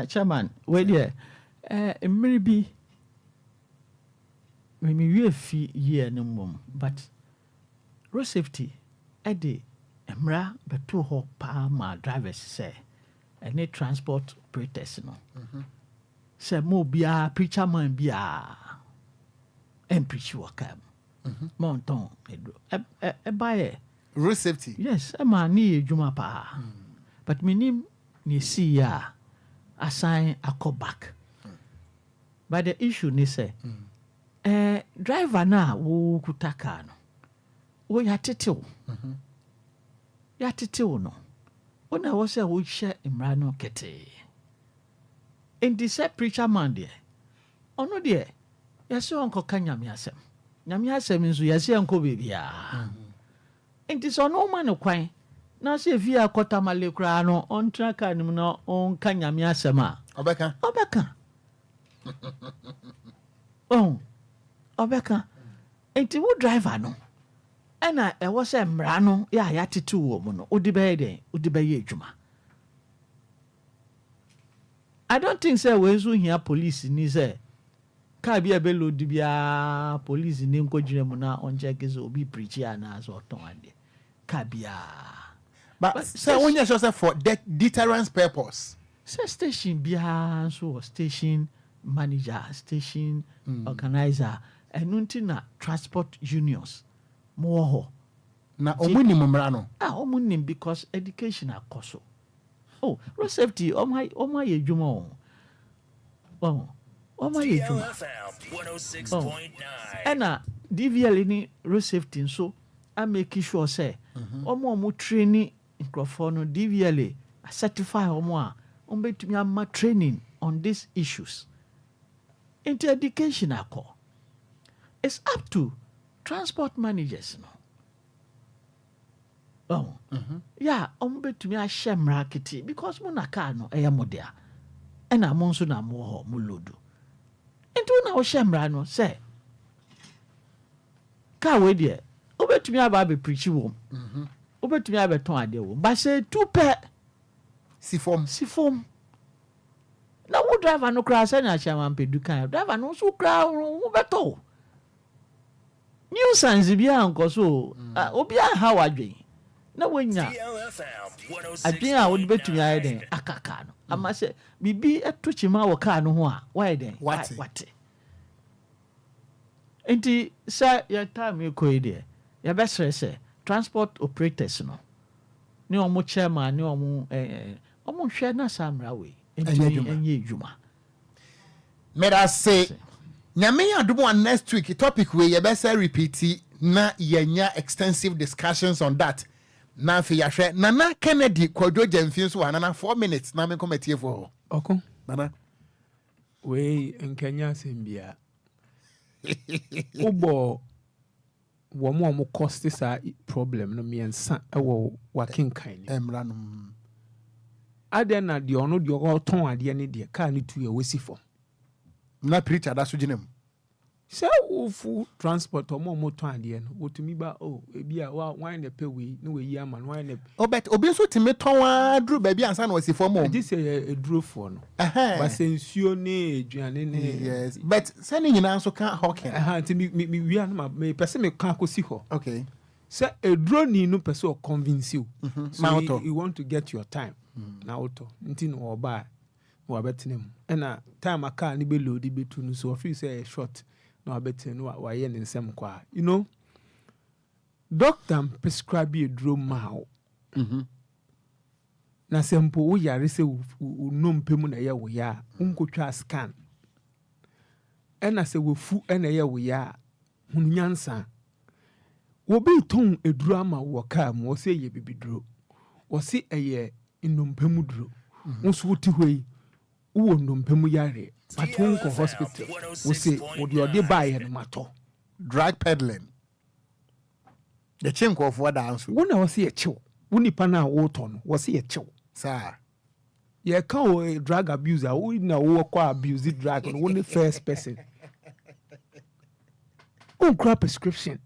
Chairman, wei deɛ, mmere bi, me me werɛ fi year no mmom, but road safety de mmara bɛtoo hɔ paa maa drivers sɛ, ɛne transport operators no, sɛ mo obiara, preacher man biara, ɛmpreachi wɔ car mu ma ɔntɔn aduro. Ɛbaeɛ. Road safety. Yes, ɛma ne yɛ adwuma paa. But menim nea ɛsiiɛ a asan akɔ back. But the issue ne sɛ, eh, driver no a wokuta car no, wo yɛatete wo. Yɛatete wo no, wo na ɛwɔ sɛ wohyɛ mmara no ketee. Enti sɛ preacher man deɛ, Ɔno deɛ, yɛse ɔnkɔka Nyame asɛm. Nyame asɛm nso, yɛse ɛnkɔ baabiara. Nti sɛ ɔno woma no kwan, na ɔse efie a kɔ Tamale koraa no, ɔntena kaa no mu na ɔnka Nyame asɛm a, Ɔbɛka. Ɔbɛka. Wahu? Ɔbɛka. Nti wo driver no, ɛna ɛwɔ sɛ mmara no yɛ a yɛatete wɔ mu no, wode bɛyɛ dɛn? Wode bɛyɛ adwuma. I don't think sɛ wei nso hia police ni sɛ car bi a ɛbɛ load biara police ni nkɔ gyina mu na ɔnkyɛke sɛ obi preachi anaa sɛ ɔtɔn adeɛ car biara. But sɛ wonyɛ sure sɛ for deterrence purpose. Sɛ station biara nso wɔ station manager, station organizer, ɛno nti na transport unions mo wɔ hɔ. Na ɔmo nim mmara no? Ah, ɔmo nim because education akɔ so. Oh, road safety, ɔmo ayɛ ɔmo ayɛ adwuma o. Wahu, ɔmo ayɛ adwuma. Wahu, ɛna DVLA ne road safety nso a make sure sɛ ɔmo a ɔmo traini nkurɔfoɔ no, DVLA a certify ɔmo a ɔmo bɛtumi ama training on these issues. Nti education akɔ. It's up to transport managers no. Wahu? Yeah, ɔmo bɛtumi ahyɛ mmara ketee because mo na car no ɛyɛ mo dea. Ɛna mo nso na mowɔ hɔ mo load. Nti wo na wohyɛ mmara no sɛ kaa wei deɛ wobɛtumi aba abɛpirikyi wom, wobɛtumi abɛtɔn adeɛ wom, but sɛ ɛtu pɛ si fam. Si fam. Na wo driver no koraa sɛnea Chairman Pedu kae, driver no nso koraa wo ho bɛtɔ wo. Nuisance biara nkɔ so o, ah, obiara nha w'adwen na woanya adwen a wode bɛtumi ayɛ dɛn aka kaa no ama sɛ biribi to kyima wɔ kaa no ho a woayɛ dɛn Wate. Wate. Nti sɛ yɛ time rekɔ yi deɛ yɛbɛsrɛ sɛ transport operators no ne wɔn chairman ne wɔn eh, eh, wɔn nhwɛ na saa mmara wei Ɛnyɛ ntumi adwuma. nyɛ adwuma. Medase. Nyame yɛ adom a next week topic wei yɛbɛsɛ repeat na yɛanya extensive discussions on that na afei yɛahwɛ Nana Kennedy Kwadwo Gyamfi nso wɔ ha. Nana 4 minutes na menkɔ matiefoɔ hɔ. Ɔko. Nana. Wei nka nyɛ asɛm biara. Wobɔ wɔn a wɔn cause saa problem no mmiɛnsa wɔ w'akenkan no mu. Mmra no mu. Adɛn na deɛ ɔno deɛ ɔretɔn adeɛ no deɛ kaa no tu yɛ wasi fam? Na preacher da so gyina mu. Sɛ wofu transport wɔn a wɔtɔn adeɛ no wɔtumi ba oh ebi a wa wan na ɛpɛ wei na wayi ama no wan na. Oh but obi nso tumi tɔn ara duru baabi ansa na wasi fam o. Gye sɛ yɛ adurofoɔ no. Ɛhɛn. But sɛ nsuo ne aduane ne. Yes but sɛ ne nyinaa nso ka hawking. Ɛhɛn nti me me me wie a na ma mepɛ sɛ meka akɔsi hɔ. Okay. Sɛ aduroni no pɛ sɛ ɔconvince wo. So Ma he, wotɔ. he want to get your time na wotɔ nti na ɔba a na wabɛtena mu ɛna time a car no bɛ load bɛtu no so ɔfeel sɛ ɛyɛ short na wabɛtena mu na wayɛ ne nsɛm kɔ a you know doctor mprescribe aduro mmaa wo na sɛ mpo wo yare sɛ wo nnompe mu na ɛyɛ wo ya a wonkɔtwaa scan ɛna sɛ wafu na ɛyɛ wo ya a hunu nyansa Obi retɔn aduro ama wo wɔ kaa mu, ɔse ɛyɛ bibiduro, ɔse ɛyɛ nnompe mu duro. Wo nso wote hɔ yi, wowɔ nnompe mu yareɛ, but wonkɔ hospital, wose wo deɛ ɔde baeɛ no matɔ. Drug peddling, yɛkye nkurɔfoɔ daa nso. Wo na wɔse yɛkye wo, wo nipa no a woretɔ no, wɔse yɛkye wo. Saa. Yɛka o drug abuse a, wo na wokɔ abuse drug no, wo ne first person. Wonkura prescription.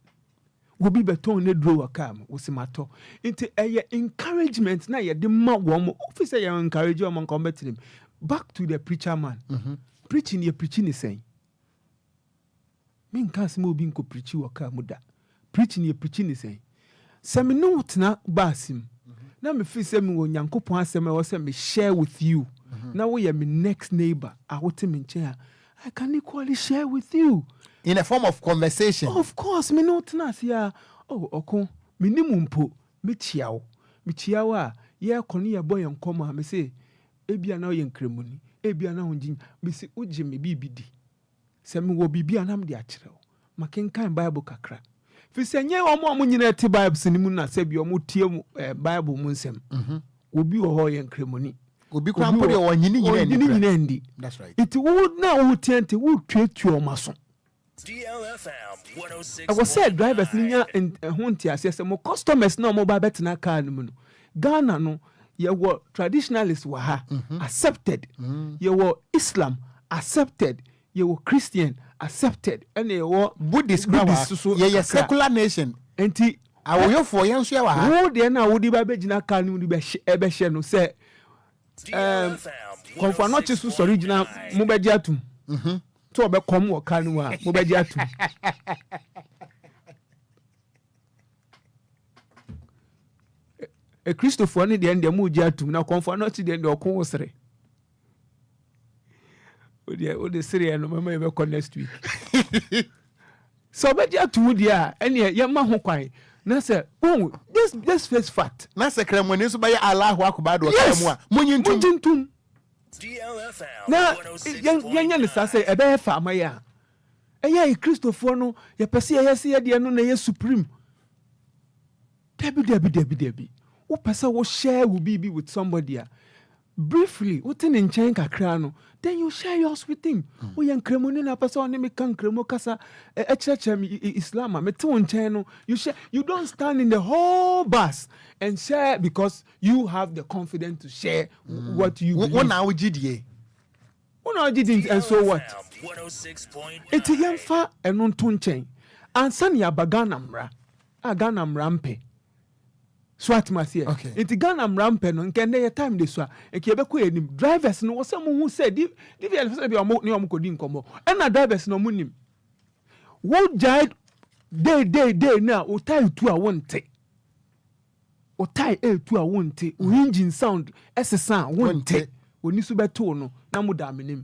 Obi bɛtɔn n'aduro wɔ kaa mu, wosi matɔ. Nti ɛyɛ encouragement na yɛde ma wɔn. Wofi sɛ yɛn encourage wɔn nka wɔn bɛtena mu. Back to the preacher man. Mm -hmm. Preaching yɛ preaching ne sɛn? Menka asɛm a obi nkɔ preachi wɔ car mu da. Preaching yɛ preachi ne sɛn? Sɛ me ne wo tena bus mu na me feel sɛ mewɔ Nyankopɔn asɛm a ɛwɔ sɛ me share with you na woyɛ me next neighbor a wote me nkyɛn a, I can equally share with you. In a form of conversation. Of course, me ne wo tena ase a, oh ɔko, mennim wo mpo, mɛkyia wo. Mekyia wo a, yɛrekɔ no yɛbɔ yɛn nkɔmmɔ a, mese ebia na woyɛ Nkramoni, ebia na wongye, mese wogye me biribi di. Sɛ mewɔ biribi a na mede akyerɛ wo. Makenkan Bible kakra. Ɛfiri sɛ ɛnyɛ wɔn a wɔn nyinaa te Bible no mu na sɛbi wɔtie eh, Bible mu nsɛm. Mhm. Obi wɔ hɔ ɔyɛ nkramoni. Obi kora mpo deɛ ɔnye ne nyinaa ndi. Ɔnye ne nyinaa ndi. That's right. Nti wo na wotie nti wotuatua wɔn aso. Ɛwɔ sɛ drivers no nya ɛho nteaseɛ sɛ mo customers na wɔn ba bɛtena car no mu no, Ghana no yɛwɔ traditionalist wɔ ha, mhm. accepted. Mm. Yɛwɔ Islam, accepted. Yɛwɔ Christian, accepted. Ɛna yɛwɔ Buddhist kura Buddhist so yɛyɛ secular nation. Nti awoyofoɔ yɛn nso yɛ wɔ ha. Wo deɛ na wode ba bɛgyina car no mu de bɛhyɛ no sɛ kɔnfo anɔkye so sɔre gyina mobɛgye atum. Mhm. Sɛ ɔbɛkɔm wɔ car no mu a mobɛgye atum. Akristofoɔ no deɛ deɛ mogye atum na kɔnfo anɔkye deɛ deɛ ɔko wo sere. Wodeɛ wode sereɛ no mɛma yɛbɛkɔ next week. Sɛ ɔbɛgye atum deɛ a ɛneɛ yɛma ho kwan na sɛ oh this this face fact. Na sɛ kramoni nso bɛyɛ Allahu Akbar de ɔkaa mu a monyi ntum. Monyi ntum. Na yɛnyɛ no saa sɛ ɛbɛyɛ fɛ ama yɛn a. Ɛyɛ a Kristofoɔ no yɛpɛ sɛ yɛyɛ sɛ yɛdeɛ no na ɛyɛ supreme. Dabi dabi dabi dabi. Wopɛ sɛ wo share wo biribi with somebody a, briefly wote ne nkyɛn kakra no, then you share yours with him. Hmm. Woyɛ nkramoni na apɛ sɛ ɔne me ka nkramo kasa ɛkyerɛkyerɛ me Islam a mete wo nkyɛn no, you share. You don't stand in the whole bus and share because you have the confidence to share mm. what you believe. Wo na wogye die. Wo na wogye di nti and so what? Enti yɛmfa ɛno nto nkyɛn ansa na yɛaba Ghana mmara a Ghana mmara mpɛ. So atem aseɛ? Okay. Nti Ghana mmara mpɛ no nka ɛnnɛ yɛ time de so a nka yɛbɛkɔ yɛn anim. Drivers no wɔ sɛ mo hu sɛ DVL fo sɛ bi a wɔn ne wɔn kɔdi nkɔmmɔ ɛna drivers no wɔn nim. Wo gyae dei dei dei no a wo tae tu a wonte. Wo tae ɛretu a wonte, wo engine sound ɛsesa a wonte, w'ani so bɛtew no na mo da amenem.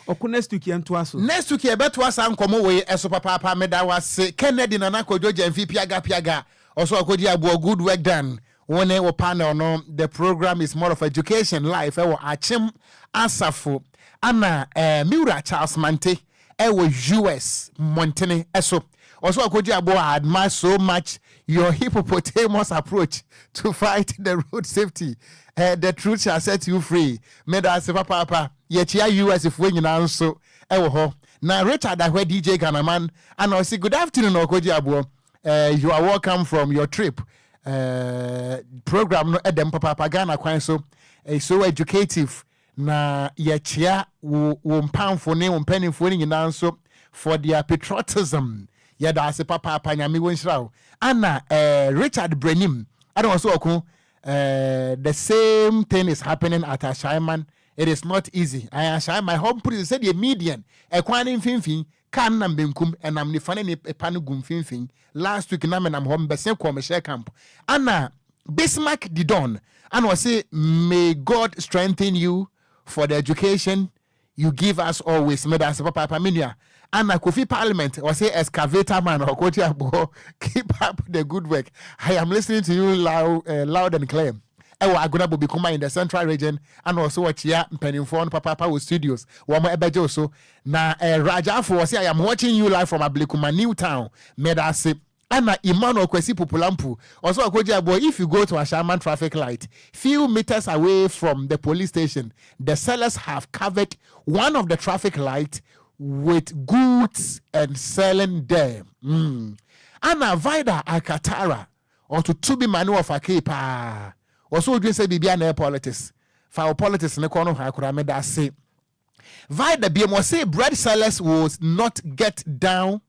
Ɔko next week yɛntoa so. Next week yɛbɛtoa saa nkɔmmɔ wei ɛso papaapa meda wo ase Kennedy Nana Kwadwo Gyamfi Piaga Piaga ɔso akɔgye aboɔ good work done wo ne wo panel no the program is more of education life ɛwɔ Akyem Asafo ana eh, me wura Charles Mante ɛwɔ US mmɔntene so. Ɔsɛ ɔkɔgye aboɔ I admire so much your hippopotamus approach to fight the road safety. Eh, the truth shall set you free. Meda ase papaapa. Yɛkyia US foɔ nyinaa nso ɛwɔ hɔ. Na Richard Ahwɛ DJ Ghanaman ana ɔse good afternoon ɔkɔgye aboɔ. Eh, you are welcome from your trip. Eh, program no ɛdɛm papaapa Ghana kwan so. Eh, so educative. Na yɛkyea wo wo mpamfo ne wo mpaninfoɔ no nyinaa nso for their patriotism. Yɛda ase papaapa Nyame wɔ nhyira wo. Ana eh, Richard Branim ɛna ɔsɛ ɔko eh, the same thing is happening at Ashaiman it is not easy. Ae Ashaiman ɛhɔ mpo de sɛdeɛ median ɛkwan no mfimfini car no nam benkum ɛnam nifa ne nipa no gu mfimfini last week na menam hɔ mbɛsen kɔɔ mehyɛ camp ana Bismarck Didon ana ɔse may God strengthen you for the education you give us always medase papaapa me nua ana Kofi Parliament ɔse excavator man ɔkɔti aboɔ keep up the good work I am listening to you loud, uh, loud and clear ɛwɔ Agona Bobikuma in the central region ana ɔse ɔkyea mpanimfoɔ no papaapa wɔ studios wɔn ɛbɛgye wo so na eh, Rajafo ɔse I am watching you live from Ablekuma New Town medase Ɛna Emmanuel Kwasi Pupulampu ɔsɛ ɔkɔgye aboɔ if you go to Ashaiman traffic light few meters away from the police station the sellers have covered one of the traffic light with goods and selling there mm. Ɛna Vida Alcatara ɔtoto bi ma ne wɔfa kee paa ɔsɛ odwen sɛ biribia na ɛyɛ politics fa wo politics ne kɔ no hwaa koraa meda ase Vida biom ɔse bread sellers will not get down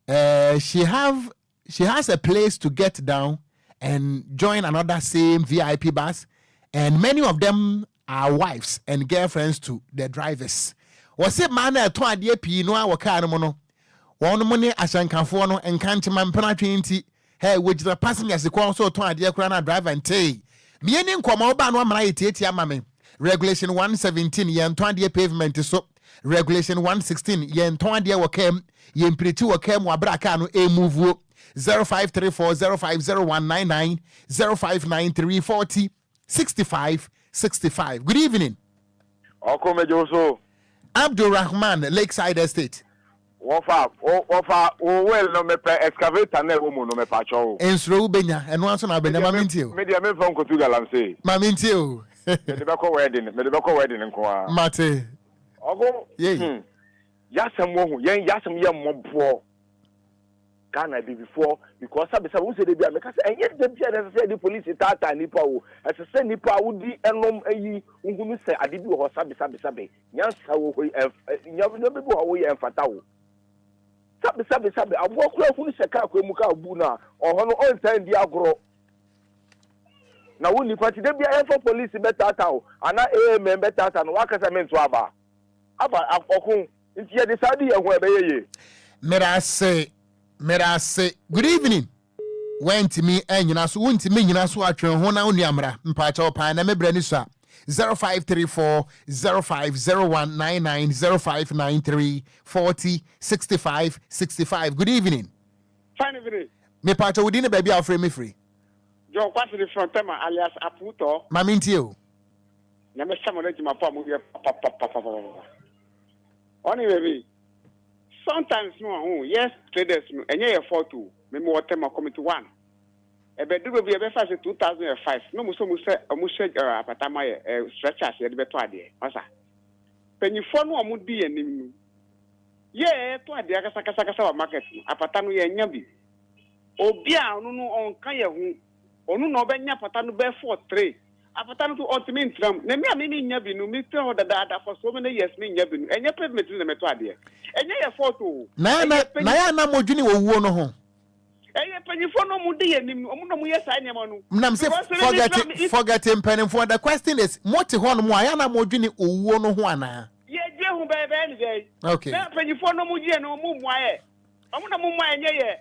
uh, she have she has a place to get down and join another same VIP bus and many of them are wives and girlfriends to the drivers. Wɔse mmaa no a ɛtɔn adeɛ pii no a wɔ kaa no mu no wɔn mo ne ahyɛnkafoɔ no nkankyema mpenatwe nti Hey, wogyina passengers kɔn so retɔn adeɛ koraa na driver ntee. Mie ni nkɔmɔ wobaa no amana ayɛ tiatia ama me. Regulation 117 yɛntɔn adeɛ pavement so. Regulation 116 yɛntɔn adeɛ wɔ kaa mu. Yɛmpirikyi wɔ kaa mu wɔ abere a kaa no ɛremuvuo. 0534 050199 0593 40 65 65. Good evening. Ɔko megye wo so. Abdul Rahman, Lakeside Estate. Wɔfa wɔfa wo will no mepɛ excavator na ɛwɔ mu no mepakyɛw o. Nsuro wo bɛnya ɛno ara nso na wobɛnya ma mentie o. Me deɛ memfa nkotu galamsey. Ma mentie o. Mede bɛkɔ wedding mede bɛkɔ wedding nko ara. Mate. Ɔko Yei. hmm yasɛm wahu yɛn yasɛm yɛ mmɔboɔ Ghana abibifoɔ because sabi sabi wosɛ de bi a meka sɛ ɛnyɛ da bi a na ɛsɛ sɛ yɛde polisi taataa nipa o ɛsɛ sɛ nipa a wodi ɛnom ayi wohunu sɛ ade bi wɔ hɔ sabi sabi sabi Nyansa wɔ hɔ yi, ɛmf ɛ nneɛma bi wɔ hɔ a woyɛ ɛmfata wo. Sɛbe sɛbe sɛbe, aboa koraa hunu sɛ kaa kwan mu kaa bu no a, ɔhɔ no ɔntaa ndi agorɔ. Na wo nipa nti da biara yɛmfa polisi bɛtaataa wo anaa AMN bɛtaataa no, woaka sɛ mento aba. Aba ɔko nti yɛde saa di yɛn ho a ɛbɛyɛ yie. Medase medase good evening. Wantumi annyina so wontumi nnyina so atwɛn ho na wo nua mmra mpaakyɛw paa na me brɛ ne sua 0534 050199 0593 40 65 65 good evening. Fine evening. Mepaakyɛw wo din ne baabi a wofrɛ me firi. John Kwasiri from Tema alias Apuutɔ. Ma mentie o. Nyame hyɛ mo no adwuma pa a mo yɛ papapapapapa. Ɔne baabi. Sometimes no ho yes traders no ɛnyɛ yɛ fault o. Me mewɔ Tema committee one. Ɛbɛduru baabi ɛbɛfa sɛ 2005 na ɔmo sɛ ɔmo sɛ ɔmo hyɛ apata ma yɛ ɛ stretchers yɛde bɛtɔ adeɛ. Masa. Panyinfoɔ no a ɔmo di yɛn anim no yɛ yɛtɔ adeɛ akasakasakasa wɔ market no apata no yɛnnya bi. Obi a ɔno no ɔnka yɛn ho ɔno na ɔbɛnya apata no bɛyɛ 4 3. Apata no so ɔntumi ntra mu. Na me a me mennya bi no, me tena hɔ dadaada for so many years mennya bi no, ɛnyɛ pavement no na mɛtɔ adeɛ. Ɛnyɛ yɛ fault o. Na na Ɛyɛ na yɛ a na modwene owuo no ho. Ɛyɛ mpanyinfoɔ no a wɔn di yɛn anim no, wɔn na wɔn yɛ saa nneɛma no. Nam sɛ Because me me forget tena me forget mpanimfoɔ the question is mote hɔ nom a yɛ a na modwene owuo no ho anaa? Yɛ dwen ho bɛyɛ bɛyɛ ne dɛn? Okay. Na mpanyinfoɔ no wɔn gye yɛn no wɔn mmoa yɛ. Wɔn na wɔn mmoa yɛ nyɛ yɛ.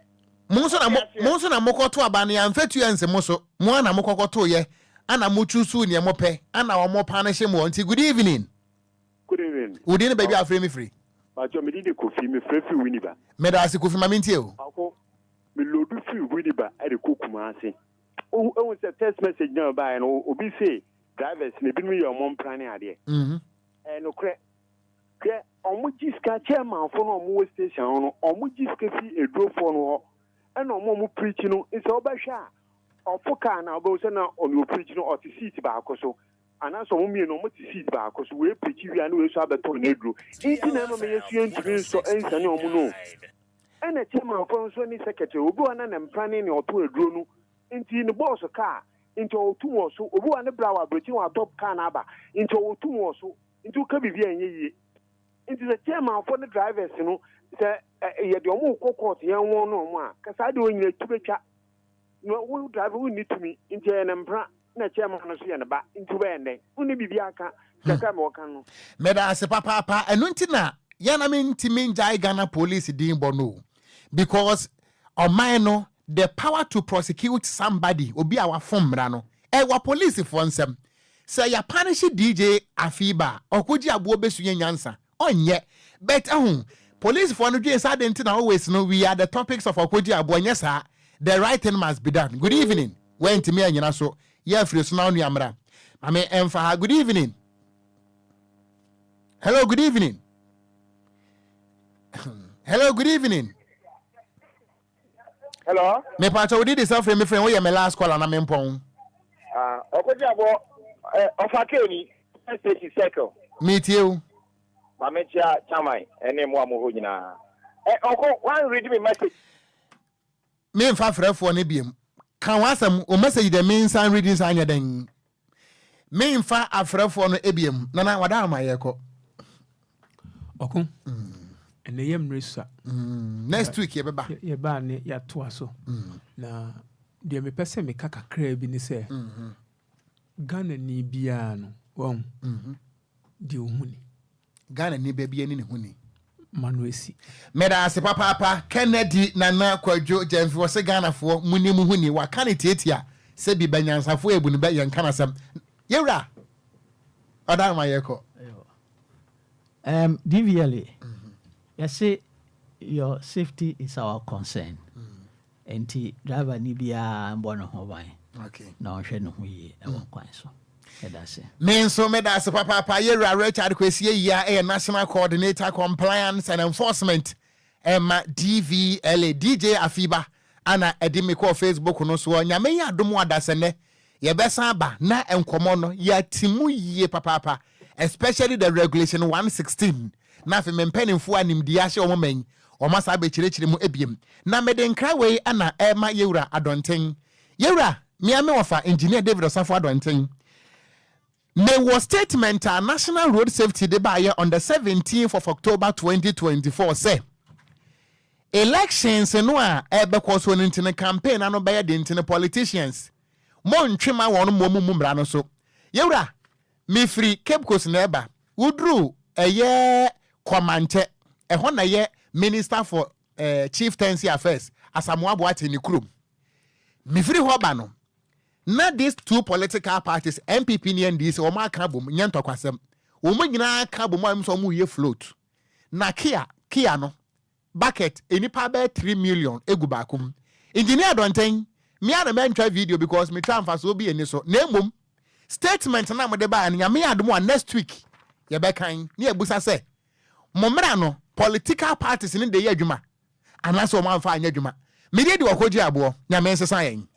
Mo nso na mo mo nso na mokɔto aba no yɛamfa tua nsi mo so mo ara na mokɔkɔtoeɛ ana mo choosuu neɛ mopɛ ana wɔn panishe mo nti good evening. Good evening. Wo din ne baabi a wofrɛ me firi? Pacho me din de Kofi, me frɛ firi Winneba. Meda ase Kofi ma mentie o. Ɔko, me loadu firi Winneba de kɔ Kumasi. Wo hu sɛ text message no a ɛbaeɛ no obi se drivers no ebinom yɛ ɔmo mpra ne adeɛ. Ɛyɛ nokorɛ. Hwɛ ɔmo gye sika chairman fo no a ɔmo wɔ station hɔ no ɔmo gye sika fi edurofoɔ no hɔ ɛna ɔmo a ɔmo preach no sɛ wobɛhwɛ a ɔfo car no a wobɛhu sɛ na ɔne ɔpreach no ɔte seat baako so anaasɛ ɔmo mmienu ɔmo te seat baako so wei preach wie a na wei nso abɛtɔn n'aduro nti na ɛma meyɛ so yɛntumi nsɔ nsane ɔmo no ɛna chairman fo nso ne secretary obi wɔ na ne mpra ne nea ɔtɔn aduro no nti ne bɔɔso car nti ɔwɔ tum wɔ so obi wɔ ne bra wɔ aburokyi na watɔ car no aba nti ɔwɔ tum wɔ so Nti woka biribi a ɛnyɛ yie. Nti sɛ chairman fo ne drivers no sɛ yɛde wɔn rekɔ court yɛn wɔn no wɔn a, ka saa deɛ wɔn nyina tu bɛtwa. Na wo driver wonni tumi nti ɛyɛ ne mpena na chairman no nso yɛ ne ba nti wobɛyɛ ndɛn? Wonni biribi aka kakra ma wɔka no. Meda ase papaapa ɛno nti na yɛ na mentimi ngyae Ghana police din bɔ no o because ɔman no the power to prosecute somebody obi a wafom mmara no ɛwɔ police foɔ nsam Sɛ ya punish DJ Afiba a ɔkɔgye aboɔ bɛsua nyansa ɔnyɛ but ahu police foɔ no dwen sɛ adɛn nti na always no we are the topics of ɔkɔgye aboɔ nyɛ saa the right thing must be done good evening wantumi anyina so yɛ afiri so na onua mmra ma me ɛmfa ha good evening hello good evening hello good evening Hello. Me pa kyɛ wodi de sɛ frɛ me frɛ woyɛ me last caller na me mpɔn. Ah, ɔkɔgye abɔ ɔfa keni station circle. Me tie o. Maame kyia chairman ɛne mo a mo hɔ nyinaa. Ɛ ɔkɔ wan read me message. Me nfa frɛfoɔ no biem. Ka w'asɛm o message dɛ me nsan read nsan nyɛ dɛn. Me nfa afrɛfoɔ no ebiem. Nana wada ama yɛkɔ. Ɔko, ɛnɛ yɛ mmerɛ sua. Next week yɛbɛba. Yɛba a ne yɛatoa so. Na deɛ mepɛ sɛ meka kakraa bi ne sɛ, Ghanani biara no, wahu, deɛ ɔhu ni. Ghana ni bɛ bi ani ne ho ni. Ma no asi. Meda ase papaapa Kennedy Nana Kwadwo Gyamfi wɔse Ghanafoɔ moni mo ho ni waka no tiatia sɛ bi bɛ nyansafoɔ ebu no bɛ yɛnka nasɛm Yɛwura ɔda ma yɛkɔ. Um, DVLA, yɛse your safety is our concern. Enti driver ni biara mbɔ ne ho ban na ɔnhwɛ ne ho yie wɔ kwan so. Yɛda ase. Me nso meda ase papaapa. Yɛwura Richard Kwesi Ayia yɛ National Coordinator Compliance and Enforcement ɛma DVLA. DJ Afiba ana ɛde me kɔɔ Facebook no soɔ. Nyame yɛ adom a dasɛnɛ yɛbɛsan aba na nkɔmmɔ no yɛate mu yie papaapa especially the regulation 116 na afei me mpanimfoɔ a nimdeɛ ahyɛ wɔn ma yi wɔn asa abɛkyerɛkyerɛ mu ebiem na mede nkra wei na ɛrema yɛwura Adɔnten yɛwura mea me wɔfa Engineer David Osafo Adɔnten mewɔ statement a National Road Safety de baayɛ on the 17th of October 2024 sɛ elections no a ɛbɛkɔ so no nti no campaign ano bɛyɛ de nti no politicians montwe ma wɔn mmɔ mu mu mmara no so yɛwura mefiri Cape Coast na ɛba woduru ɛyɛ Kɔmankyɛ ɛhɔ na ɛyɛ minister for eh, chieftaincy affairs Asamoah Boakye ne kurom mefiri hɔ ba no na these two political parties NPP ne NDC wɔn aka abom nyɛ ntɔkwasɛm wɔn nyinaa aka abom a wɔn sɛ wɔn yɛ float na kia kia no bucket nnipa bɛyɛ 3 million egu baako mu. Engineer Dɔnten, me ara na mantwa video because metwa mfasoɔ bi nni so na mmom statement no a mode baeɛ no Nyame yɛ adom a next week yɛbɛkan ne yɛabusa sɛ mo mmra no political parties no de yɛ adwuma anaasɛ wɔn amfa anyɛ adwuma. Mede adi ɔkɔgye aboɔ. Nyame nsesa yɛn.